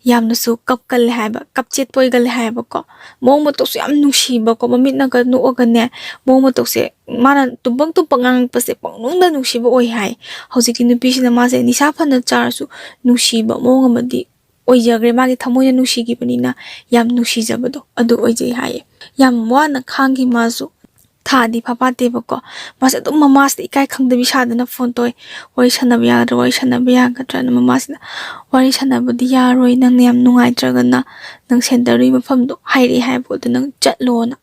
ꯌꯥꯝꯅꯁꯨ ꯀꯞꯀꯜꯂꯦ ꯍꯥꯏꯕ, ꯀꯞꯆꯦꯠꯄ ꯑꯣꯏꯒꯜꯂꯦ ꯍꯥꯏꯕꯀꯣ꯫ ꯃꯑꯣꯡ ꯃꯇꯧꯁꯨ ꯌꯥꯝ ꯅꯨꯡꯁꯤꯕꯀꯣ, ꯃꯃꯤꯠꯅꯒ ꯅꯣꯛꯑꯒꯅꯦ, ꯃꯑꯣꯡ ꯃꯇꯧꯁꯦ, ꯃꯥꯅ ꯇꯨꯝꯕꯪ ꯇꯨꯝꯕꯪ ꯉꯥꯡꯉꯛꯄꯁꯦ ꯄꯪꯅꯨꯡꯗ ꯅꯨꯡꯁꯤꯕ ꯑꯣꯏ ꯍꯥꯏ꯫ ꯍꯧꯖꯤꯛꯀꯤ ꯅꯨꯄꯤꯁꯤꯅ ꯃꯥꯁꯦ ꯅꯤꯁꯥ ꯐꯅ ꯆꯥꯔꯁꯨ ꯅꯨꯡꯁꯤꯕ ꯃꯑꯣꯡ ꯑꯃꯗꯤ ꯑꯣꯏꯖꯈ꯭ꯔꯦ꯫ ꯃꯥꯒꯤ ꯊꯃꯣꯏꯅ ꯅꯨꯡꯁꯤꯈꯤꯕꯅꯤꯅ ꯌꯥꯝ ꯅꯨꯡꯁꯤꯖꯕꯗꯣ ꯑꯗꯨ ꯑꯣꯏꯖꯩ ꯍꯥꯏꯌꯦ꯫ ꯌꯥꯝ ꯋꯥꯅ ꯈꯥꯡꯈꯤ ꯃꯥꯁꯨ꯫ ꯊꯥꯗꯤ ꯐꯥꯐꯥꯠꯇꯦꯕꯀꯣ꯫ ꯃꯥꯁꯦ ꯑꯗꯨꯝ ꯃꯃꯥꯁꯤꯗ ꯏꯀꯥꯏ ꯈꯪꯗꯕꯤ ꯁꯥꯗꯅ ꯐꯣꯟ ꯇꯧꯋꯦ꯫ "ꯋꯥꯔꯤ ꯁꯥꯟꯅꯕ ꯌꯥꯒꯗ꯭ꯔꯥ, ꯋꯥꯔꯤ ꯁꯥꯟꯅꯕ ꯌꯥꯒꯗ꯭ꯔꯥꯅ?" ꯃꯃꯥꯁꯤꯅ, "ꯋꯥꯔꯤ ꯁꯥꯟꯅꯕꯗꯤ ꯌꯥꯔꯣꯏ, ꯅꯪꯅ ꯌꯥꯝ ꯅꯨꯡꯉꯥꯏꯇ꯭ꯔꯒꯅ ꯅꯪ ꯁꯦꯟꯇꯔꯗꯨꯒꯤ ꯃꯐꯝꯗꯣ ꯍꯥꯏꯔꯛꯑꯦ ꯍꯥꯏꯕꯀꯣ, ꯑꯗꯨ ꯅꯪ ꯆꯠꯂꯣꯅ"꯫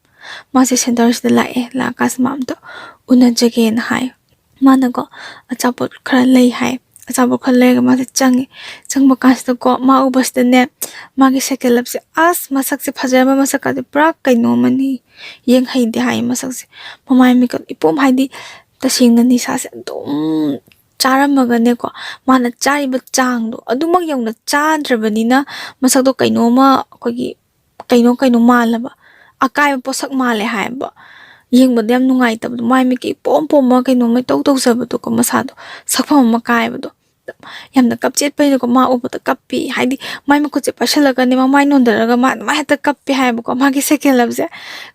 ꯃꯥꯁꯦ ꯁꯦꯟꯇꯔꯁꯤꯗ ꯂꯥꯛꯑꯦ꯫ ꯂꯥꯛꯑꯀꯥꯟꯁꯤꯗ ꯃꯥ ꯑꯝꯇ ꯎꯅꯖꯒꯦꯅ ꯍꯥꯏ꯫ ꯃꯥꯅꯀꯣ ꯑꯆꯥꯄꯣꯠ ꯈꯔ ꯂꯩ ꯍꯥꯏ꯫ ꯑꯆꯥꯄꯣꯠ ꯈꯔ ꯂꯩꯔꯒ ꯃꯥꯁꯦ ꯆꯪꯉꯦ꯫ ꯆꯪꯕ ꯀꯥꯟꯁꯤꯗꯀꯣ ꯃꯥ ꯎꯕꯁꯤꯗꯅꯦ, ꯃꯥꯒꯤ ꯁꯦꯀꯦꯟ ꯂꯞꯁꯦ, ꯑꯁ, ꯃꯁꯛꯁꯦ ꯐꯖꯔꯝꯕ ꯃꯁꯛꯀꯥꯁꯦ ꯄꯨꯔꯥ ꯀꯩꯅꯣ ꯑꯃꯅꯤ꯫ ꯌꯦꯡꯍꯩꯗꯦ ꯍꯥꯏꯌꯦ ꯃꯁꯛꯁꯦ꯫ ꯃꯃꯥꯏ ꯃꯤꯀꯞ ꯏꯄꯣꯝ, ꯍꯥꯏꯗꯤ ꯇꯁꯦꯡꯅ ꯅꯤꯁꯥꯁꯦ ꯑꯗꯨꯝ ꯆꯥꯔꯝꯃꯒꯅꯦꯀꯣ, ꯃꯥꯅ ꯆꯥꯔꯤꯕ ꯆꯥꯡꯗꯣ ꯑꯗꯨꯃꯛ ꯌꯧꯅ ꯆꯥꯗ꯭ꯔꯕꯅꯤꯅ ꯃꯁꯛꯇꯣ ꯀꯩꯅꯣꯝꯃ, ꯑꯩꯈꯣꯏꯒꯤ ꯀꯩꯅꯣ ꯀꯩꯅꯣ ꯃꯥꯜꯂꯕ, ꯑꯀꯥꯏꯕ ꯄꯣꯠꯁꯛ ꯃꯥꯜꯂꯦ ꯍꯥꯏꯕ꯫ ꯌꯦꯡꯕꯗ ꯌꯥꯝ ꯅꯨꯡꯉꯥꯏꯇꯕꯗꯣ, ꯃꯥꯏ ꯃꯤꯠꯀ ꯏꯄꯣꯝ ꯄꯣꯝꯃ ꯀꯩꯅꯣꯝꯃ ꯏꯇꯧ ꯇꯧꯖꯕꯗꯣꯀꯣ, ꯃꯁꯥꯗꯣ ꯁꯛꯐꯝ ꯑꯃ ꯀꯥꯏꯕꯗꯣ꯫ ꯌꯥꯝꯅ ꯀꯞꯆꯦꯠꯄꯅꯤꯅꯀꯣ, ꯃꯥ ꯎꯕꯗ ꯀꯞꯄꯤ꯫ ꯍꯥꯏꯗꯤ ꯃꯥꯏ ꯃꯈꯨꯠꯁꯦ ꯄꯥꯏꯁꯜꯂꯒꯅꯦ, ꯃꯃꯥꯏ ꯅꯣꯟꯊꯔꯒ ꯃꯥ ꯑꯗꯨꯃꯥꯏꯅ ꯍꯦꯛꯇ ꯀꯞꯄꯦ ꯍꯥꯏꯕꯀꯣ꯫ ꯃꯥꯒꯤ ꯁꯦꯀꯦꯟ ꯂꯞꯁꯦ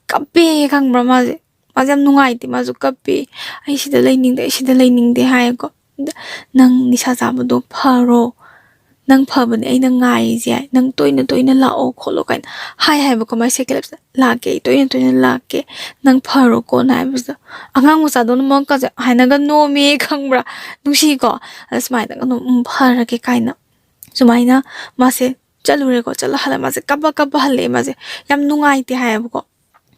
ꯀꯞꯄꯦ, ꯈꯪꯕ꯭ꯔꯥ? ꯃꯥꯁꯦ, ꯃꯥꯁꯦ ꯌꯥꯝ ꯅꯨꯡꯉꯥꯏꯇꯦ, ꯃꯥꯁꯨ ꯀꯞꯄꯦ꯫ "ꯑꯩ ꯁꯤꯗ ꯂꯩꯅꯤꯡꯗꯦ, ꯑꯩ ꯁꯤꯗ ꯂꯩꯅꯤꯡꯗꯦ" ꯍꯥꯏꯌꯦꯀꯣ꯫ ꯑꯗ, "ꯅꯪ ꯅꯤꯁꯥ ꯆꯥꯕꯗꯣ ꯐꯔꯣ, ꯅꯪ ꯐꯕꯅꯦ ꯑꯩꯅ ꯉꯥꯏꯔꯤꯁꯦ, ꯅꯪ ꯇꯣꯏꯅ ꯇꯣꯏꯅ ꯂꯥꯛꯑꯣ ꯈꯣꯠꯂꯣ" ꯀꯥꯏꯅ ꯍꯥꯏ ꯍꯥꯏꯕꯀꯣ꯫ ꯃꯥꯏ ꯁꯦꯀꯦꯟ ꯂꯞꯁꯤꯗ, "ꯂꯥꯛꯀꯦ, ꯑꯩ ꯇꯣꯏꯅ ꯇꯣꯏꯅ ꯂꯥꯛꯀꯦ, ꯅꯪ ꯐꯔꯣꯀꯣꯅ" ꯍꯥꯏꯕꯁꯤꯗ, ꯑꯉꯥꯡ ꯃꯆꯥꯗꯧꯅ ꯃꯉꯛꯀꯁꯦ ꯍꯥꯏꯅꯒ ꯅꯣꯝꯃꯦ, ꯈꯪꯕ꯭ꯔꯥ? ꯅꯨꯡꯁꯤꯀꯣ꯫ ꯑꯗ ꯁꯨꯃꯥꯏꯅ ꯑꯗꯨꯝ, "ꯎꯝ, ꯐꯔꯒꯦ" ꯀꯥꯏꯅ ꯁꯨꯃꯥꯏꯅ ꯃꯥꯁꯦ ꯆꯠꯂꯨꯔꯦꯀꯣ꯫ ꯆꯠꯂ ꯍꯜꯂ ꯃꯥꯁꯦ ꯀꯞꯄ ꯀꯞꯄ ꯍꯜꯂꯛꯑꯦ꯫ ꯃꯥꯁꯦ ꯌꯥꯝ ꯅꯨꯡꯉꯥꯏꯇꯦ ꯍꯥꯏꯌꯦꯕꯀꯣ꯫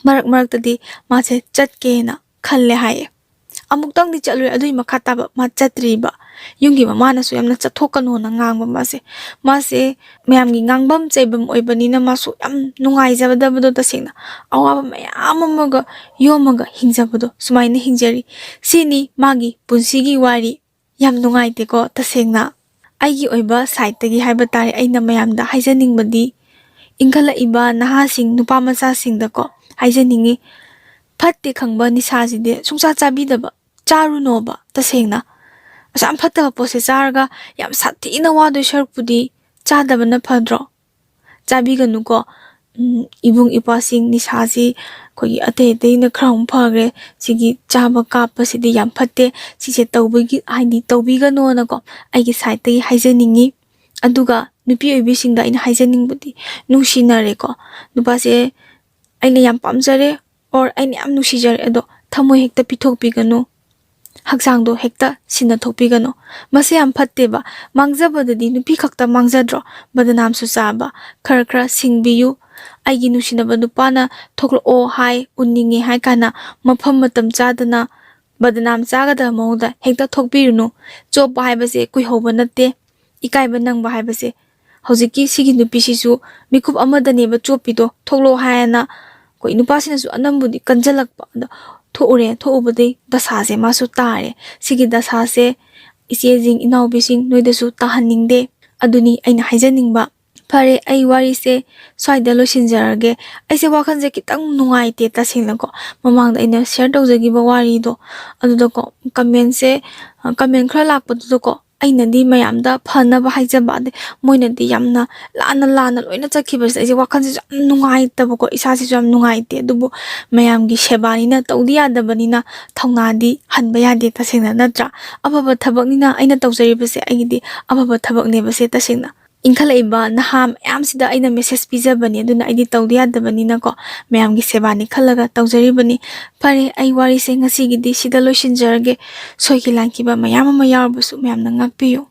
ꯃꯔꯛ ꯃꯔꯛꯇꯗꯤ ꯃꯥꯁꯦ ꯆꯠꯀꯦꯅ ꯈꯜꯂꯦ ꯍꯥꯏꯌꯦ꯫ ꯑꯃꯨꯛꯇꯪꯗꯤ ꯆꯠꯂꯨꯔꯦ, ꯑꯗꯨꯒꯤ ꯃꯈꯥ ꯇꯥꯕ ꯃꯥ ꯆꯠꯇ꯭ꯔꯤꯕ꯫ ꯌꯨꯝꯒꯤ ꯃꯃꯥꯅꯁꯨ ꯌꯥꯝꯅ ꯆꯠꯊꯣꯛꯀꯅꯣꯅ ꯉꯥꯡꯕ ꯃꯥꯁꯦ꯫ ꯃꯥꯁꯦ ꯃꯌꯥꯝꯒꯤ ꯉꯥꯡꯐꯝ ꯆꯩꯐꯝ ꯑꯣꯏꯕꯅꯤꯅ ꯃꯥꯁꯨ ꯌꯥꯝ ꯅꯨꯡꯉꯥꯏꯖꯗꯕꯗꯣ, ꯇꯁꯦꯡꯅ ꯑꯋꯥꯕ ꯃꯌꯥꯝ ꯑꯃꯒ ꯌꯣꯝꯃꯒ ꯍꯤꯡꯖꯕꯗꯣ, ꯁꯨꯃꯥꯏꯅ ꯍꯤꯡꯖꯔꯤ꯫ ꯁꯤꯅꯤ ꯃꯥꯒꯤ ꯄꯨꯟꯁꯤꯒꯤ ꯋꯥꯔꯤ꯫ ꯌꯥꯝ ꯅꯨꯡꯉꯥꯏꯇꯦꯀꯣ, ꯇꯁꯦꯡꯅ꯫ ꯑꯩꯒꯤ ꯑꯣꯏꯕ ꯁꯥꯏꯠꯇꯒꯤ ꯍꯥꯏꯕ ꯇꯥꯔꯦ, ꯑꯩꯅ ꯃꯌꯥꯝꯗ ꯍꯥꯏꯖꯅꯤꯡꯕꯗꯤ, ꯏꯟꯈꯠꯂꯛꯏꯕ ꯅꯍꯥꯁꯤꯡ, ꯅꯨꯄꯥ ꯃꯆꯥꯁꯤꯡꯗꯀꯣ ꯍꯥꯏꯖꯅꯤꯡꯉꯤ, ꯐꯠꯇꯦ ꯈꯪꯕ ꯅꯤꯁꯥꯁꯤꯗꯤ ꯁꯨꯡꯆꯥ ꯆꯥꯕꯤꯗꯕ, ꯆꯥꯔꯨꯅꯣꯕ꯫ ꯇꯁꯦꯡꯅ ꯑꯁꯨꯛ ꯌꯥꯝ ꯐꯠꯇꯕ ꯄꯣꯠꯁꯦ ꯆꯥꯔꯒ ꯌꯥꯝ ꯁꯥꯊꯤꯅ ꯋꯥꯗꯣꯏ ꯁꯔꯨꯛꯄꯨꯗꯤ ꯆꯥꯗꯕꯅ ꯐꯗ꯭ꯔꯣ? ꯆꯥꯕꯤꯒꯅꯨꯀꯣ꯫ ꯎꯝ, ꯏꯕꯨꯡ ꯏꯄ꯭ꯋꯥꯁꯤꯡ, ꯅꯤꯁꯥꯁꯤ ꯑꯩꯈꯣꯏꯒꯤ ꯑꯇꯩ ꯑꯇꯩꯅ ꯈꯔ ꯑꯃꯨꯛ ꯐꯈ꯭ꯔꯦ, ꯁꯤꯒꯤ ꯆꯥꯕ ꯀꯥꯞꯄꯁꯤꯗꯤ ꯌꯥꯝ ꯐꯠꯇꯦ, ꯁꯤꯁꯦ ꯇꯧꯕꯒꯤ, ꯍꯥꯏꯗꯤ, ꯇꯧꯕꯤꯒꯅꯣꯅꯀꯣ ꯑꯩꯒꯤ ꯁꯥꯏꯠꯇꯒꯤ ꯍꯥꯏꯖꯅꯤꯡꯉꯤ꯫ ꯑꯗꯨꯒ ꯅꯨꯄꯤ ꯑꯣꯏꯕꯤꯁꯤꯡꯗ ꯑꯩꯅ ꯍꯥꯏꯖꯅꯤꯡꯕꯗꯤ, ꯅꯨꯡꯁꯤꯅꯔꯦꯀꯣ, ꯅꯨꯄꯥꯁꯦ ꯑꯩꯅ ꯌꯥꯝ ꯄꯥꯝꯖꯔꯦ, or ꯑꯩꯅ ꯌꯥꯝ ꯅꯨꯡꯁꯤꯖꯔꯦ, ꯑꯗꯣ ꯊꯃꯣꯏ ꯍꯦꯛꯇ ꯄꯤꯊꯣꯛꯄꯤꯒꯅꯨ, ꯍꯛꯆꯥꯡꯗꯣ ꯍꯦꯛꯇ ꯁꯤꯟꯅ ꯊꯣꯛꯄꯤꯒꯅꯨ꯫ ꯃꯁꯤ ꯌꯥꯝ ꯐꯠꯇꯦꯕ꯫ ꯃꯥꯡꯖꯕꯗꯗꯤ ꯅꯨꯄꯤ ꯈꯛꯇ ꯃꯥꯡꯖꯗ꯭ꯔꯣ? ꯕꯗꯅꯥꯝꯁꯨ ꯆꯥꯕ꯫ ꯈꯔ ꯈꯔ ꯁꯤꯡꯕꯤꯌꯨ꯫ ꯑꯩꯒꯤ ꯅꯨꯡꯁꯤꯅꯕ ꯅꯨꯄꯥꯅ ꯊꯣꯛꯂꯛꯑꯣ ꯍꯥꯏ, ꯎꯅꯤꯡꯉꯦ ꯍꯥꯏ ꯀꯥꯏꯅ ꯃꯐꯝ ꯃꯇꯝ ꯆꯥꯗꯅ ꯕꯗꯅꯥꯝ ꯆꯥꯒꯗꯕ ꯃꯑꯣꯡꯗ ꯍꯦꯛꯇ ꯊꯣꯛꯄꯤꯔꯨꯅꯨ꯫ ꯆꯣꯞꯄ ꯍꯥꯏꯕꯁꯦ ꯀꯨꯏꯍꯧꯕ ꯅꯠꯇꯦ꯫ ꯏꯀꯥꯏꯕ ꯅꯪꯕ ꯍꯥꯏꯕꯁꯦ, ꯍꯧꯖꯤꯛꯀꯤ ꯁꯤꯒꯤ ꯅꯨꯄꯤꯁꯤꯁꯨ ꯃꯤꯀꯨꯞ ꯑꯃꯗꯅꯦꯕ ꯆꯣꯞꯄꯤꯗꯣ, ꯊꯣꯛꯂꯛꯑꯣ ꯍꯥꯏꯅ꯫ ꯑꯩꯈꯣꯏ ꯅꯨꯄꯥꯁꯤꯅꯁꯨ ꯑꯅꯝꯕꯗꯤ ꯀꯟꯖꯜꯂꯛꯄ꯫ ꯑꯗꯣ ꯊꯣꯛꯎꯔꯦ, ꯊꯣꯛꯎꯕꯗꯩ ꯗꯁꯥꯁꯦ ꯃꯥꯁꯨ ꯇꯥꯔꯦ꯫ ꯁꯤꯒꯤ ꯗꯁꯥꯁꯦ ꯏꯆꯦꯁꯤꯡ, ꯏꯅꯥꯎꯄꯤꯁꯤꯡ, ꯅꯣꯏꯗꯁꯨ ꯇꯥꯍꯟꯅꯤꯡꯗꯦ꯫ ꯑꯗꯨꯅꯤ ꯑꯩꯅ ꯍꯥꯏꯖꯅꯤꯡꯕ꯫ ꯐꯔꯦ, ꯑꯩ ꯋꯥꯔꯤꯁꯦ ꯁ꯭ꯋꯥꯏꯗ ꯂꯣꯏꯁꯤꯟꯖꯔꯒꯦ꯫ ꯑꯩꯁꯦ ꯋꯥꯈꯜꯁꯦ ꯈꯤꯇꯪ ꯅꯨꯡꯉꯥꯏꯇꯦ ꯇꯁꯦꯡꯅꯀꯣ꯫ ꯃꯃꯥꯡꯗ ꯑꯩꯅ ꯁꯤꯌꯔ ꯇꯧꯖꯈꯤꯕ ꯋꯥꯔꯤꯗꯣ, ꯑꯗꯨꯗꯀꯣ, ꯀꯃꯦꯟꯁꯦ, ꯑ, ꯀꯃꯦꯟ ꯈꯔ ꯂꯥꯛꯄꯗꯨꯗꯀꯣ, ꯑꯩꯅꯗꯤ ꯃꯌꯥꯝꯗ ꯐꯅꯕ ꯍꯥꯏꯖꯕ, ꯑꯗꯩ ꯃꯣꯏꯅꯗꯤ ꯌꯥꯝꯅ ꯂꯥꯟꯅ ꯂꯥꯟꯅ ꯂꯣꯏꯅ ꯆꯠꯈꯤꯕꯁꯦ, ꯑꯩꯁꯦ ꯋꯥꯈꯜꯁꯤꯁꯨ ꯌꯥꯝ ꯅꯨꯡꯉꯥꯏꯇꯕꯀꯣ, ꯏꯁꯥꯁꯤꯁꯨ ꯌꯥꯝ ꯅꯨꯡꯉꯥꯏꯇꯦ꯫ ꯑꯗꯨꯕꯨ ꯃꯌꯥꯝꯒꯤ ꯁꯦꯕꯥꯅꯤꯅ, ꯇꯧꯗꯤ ꯌꯥꯗꯕꯅꯤꯅ, ꯊꯧꯅꯥꯗꯤ ꯍꯟꯕ ꯌꯥꯗꯦ ꯇꯁꯦꯡꯅ, ꯅꯠꯇ꯭ꯔꯥ? ꯑꯐꯕ ꯊꯕꯛꯅꯤꯅ ꯑꯩꯅ ꯇꯧꯖꯔꯤꯕꯁꯦ, ꯑꯩꯒꯤꯗꯤ ꯑꯐꯕ ꯊꯕꯛꯅꯦꯕꯁꯦ ꯇꯁꯦꯡꯅ꯫ ꯏꯟꯈꯠꯂꯛꯏꯕ ꯅꯍꯥ ꯃꯌꯥꯝꯁꯤꯗ ꯑꯩꯅ ꯃꯦꯁꯦꯖ ꯄꯤꯖꯕꯅꯦ꯫ ꯑꯗꯨꯅ ꯑꯩꯗꯤ ꯇꯧꯗ ꯌꯥꯗꯕꯅꯤꯅꯀꯣ, ꯃꯌꯥꯝꯒꯤ ꯁꯦꯕꯥꯅꯤ ꯈꯜꯂꯒ ꯇꯧꯖꯔꯤꯕꯅꯤ꯫ ꯐꯔꯦ, ꯑꯩ ꯋꯥꯔꯤꯁꯦ ꯉꯁꯤꯒꯤꯗꯤ ꯁꯤꯗ ꯂꯣꯏꯁꯤꯟꯖꯔꯒꯦ꯫ ꯁꯣꯏꯈꯤ ꯂꯥꯟꯈꯤꯕ ꯃꯌꯥꯝ ꯑꯃ ꯌꯥꯎꯔꯕꯁꯨ ꯃꯌꯥꯝꯅ ꯉꯥꯛꯄꯤꯌꯨ꯫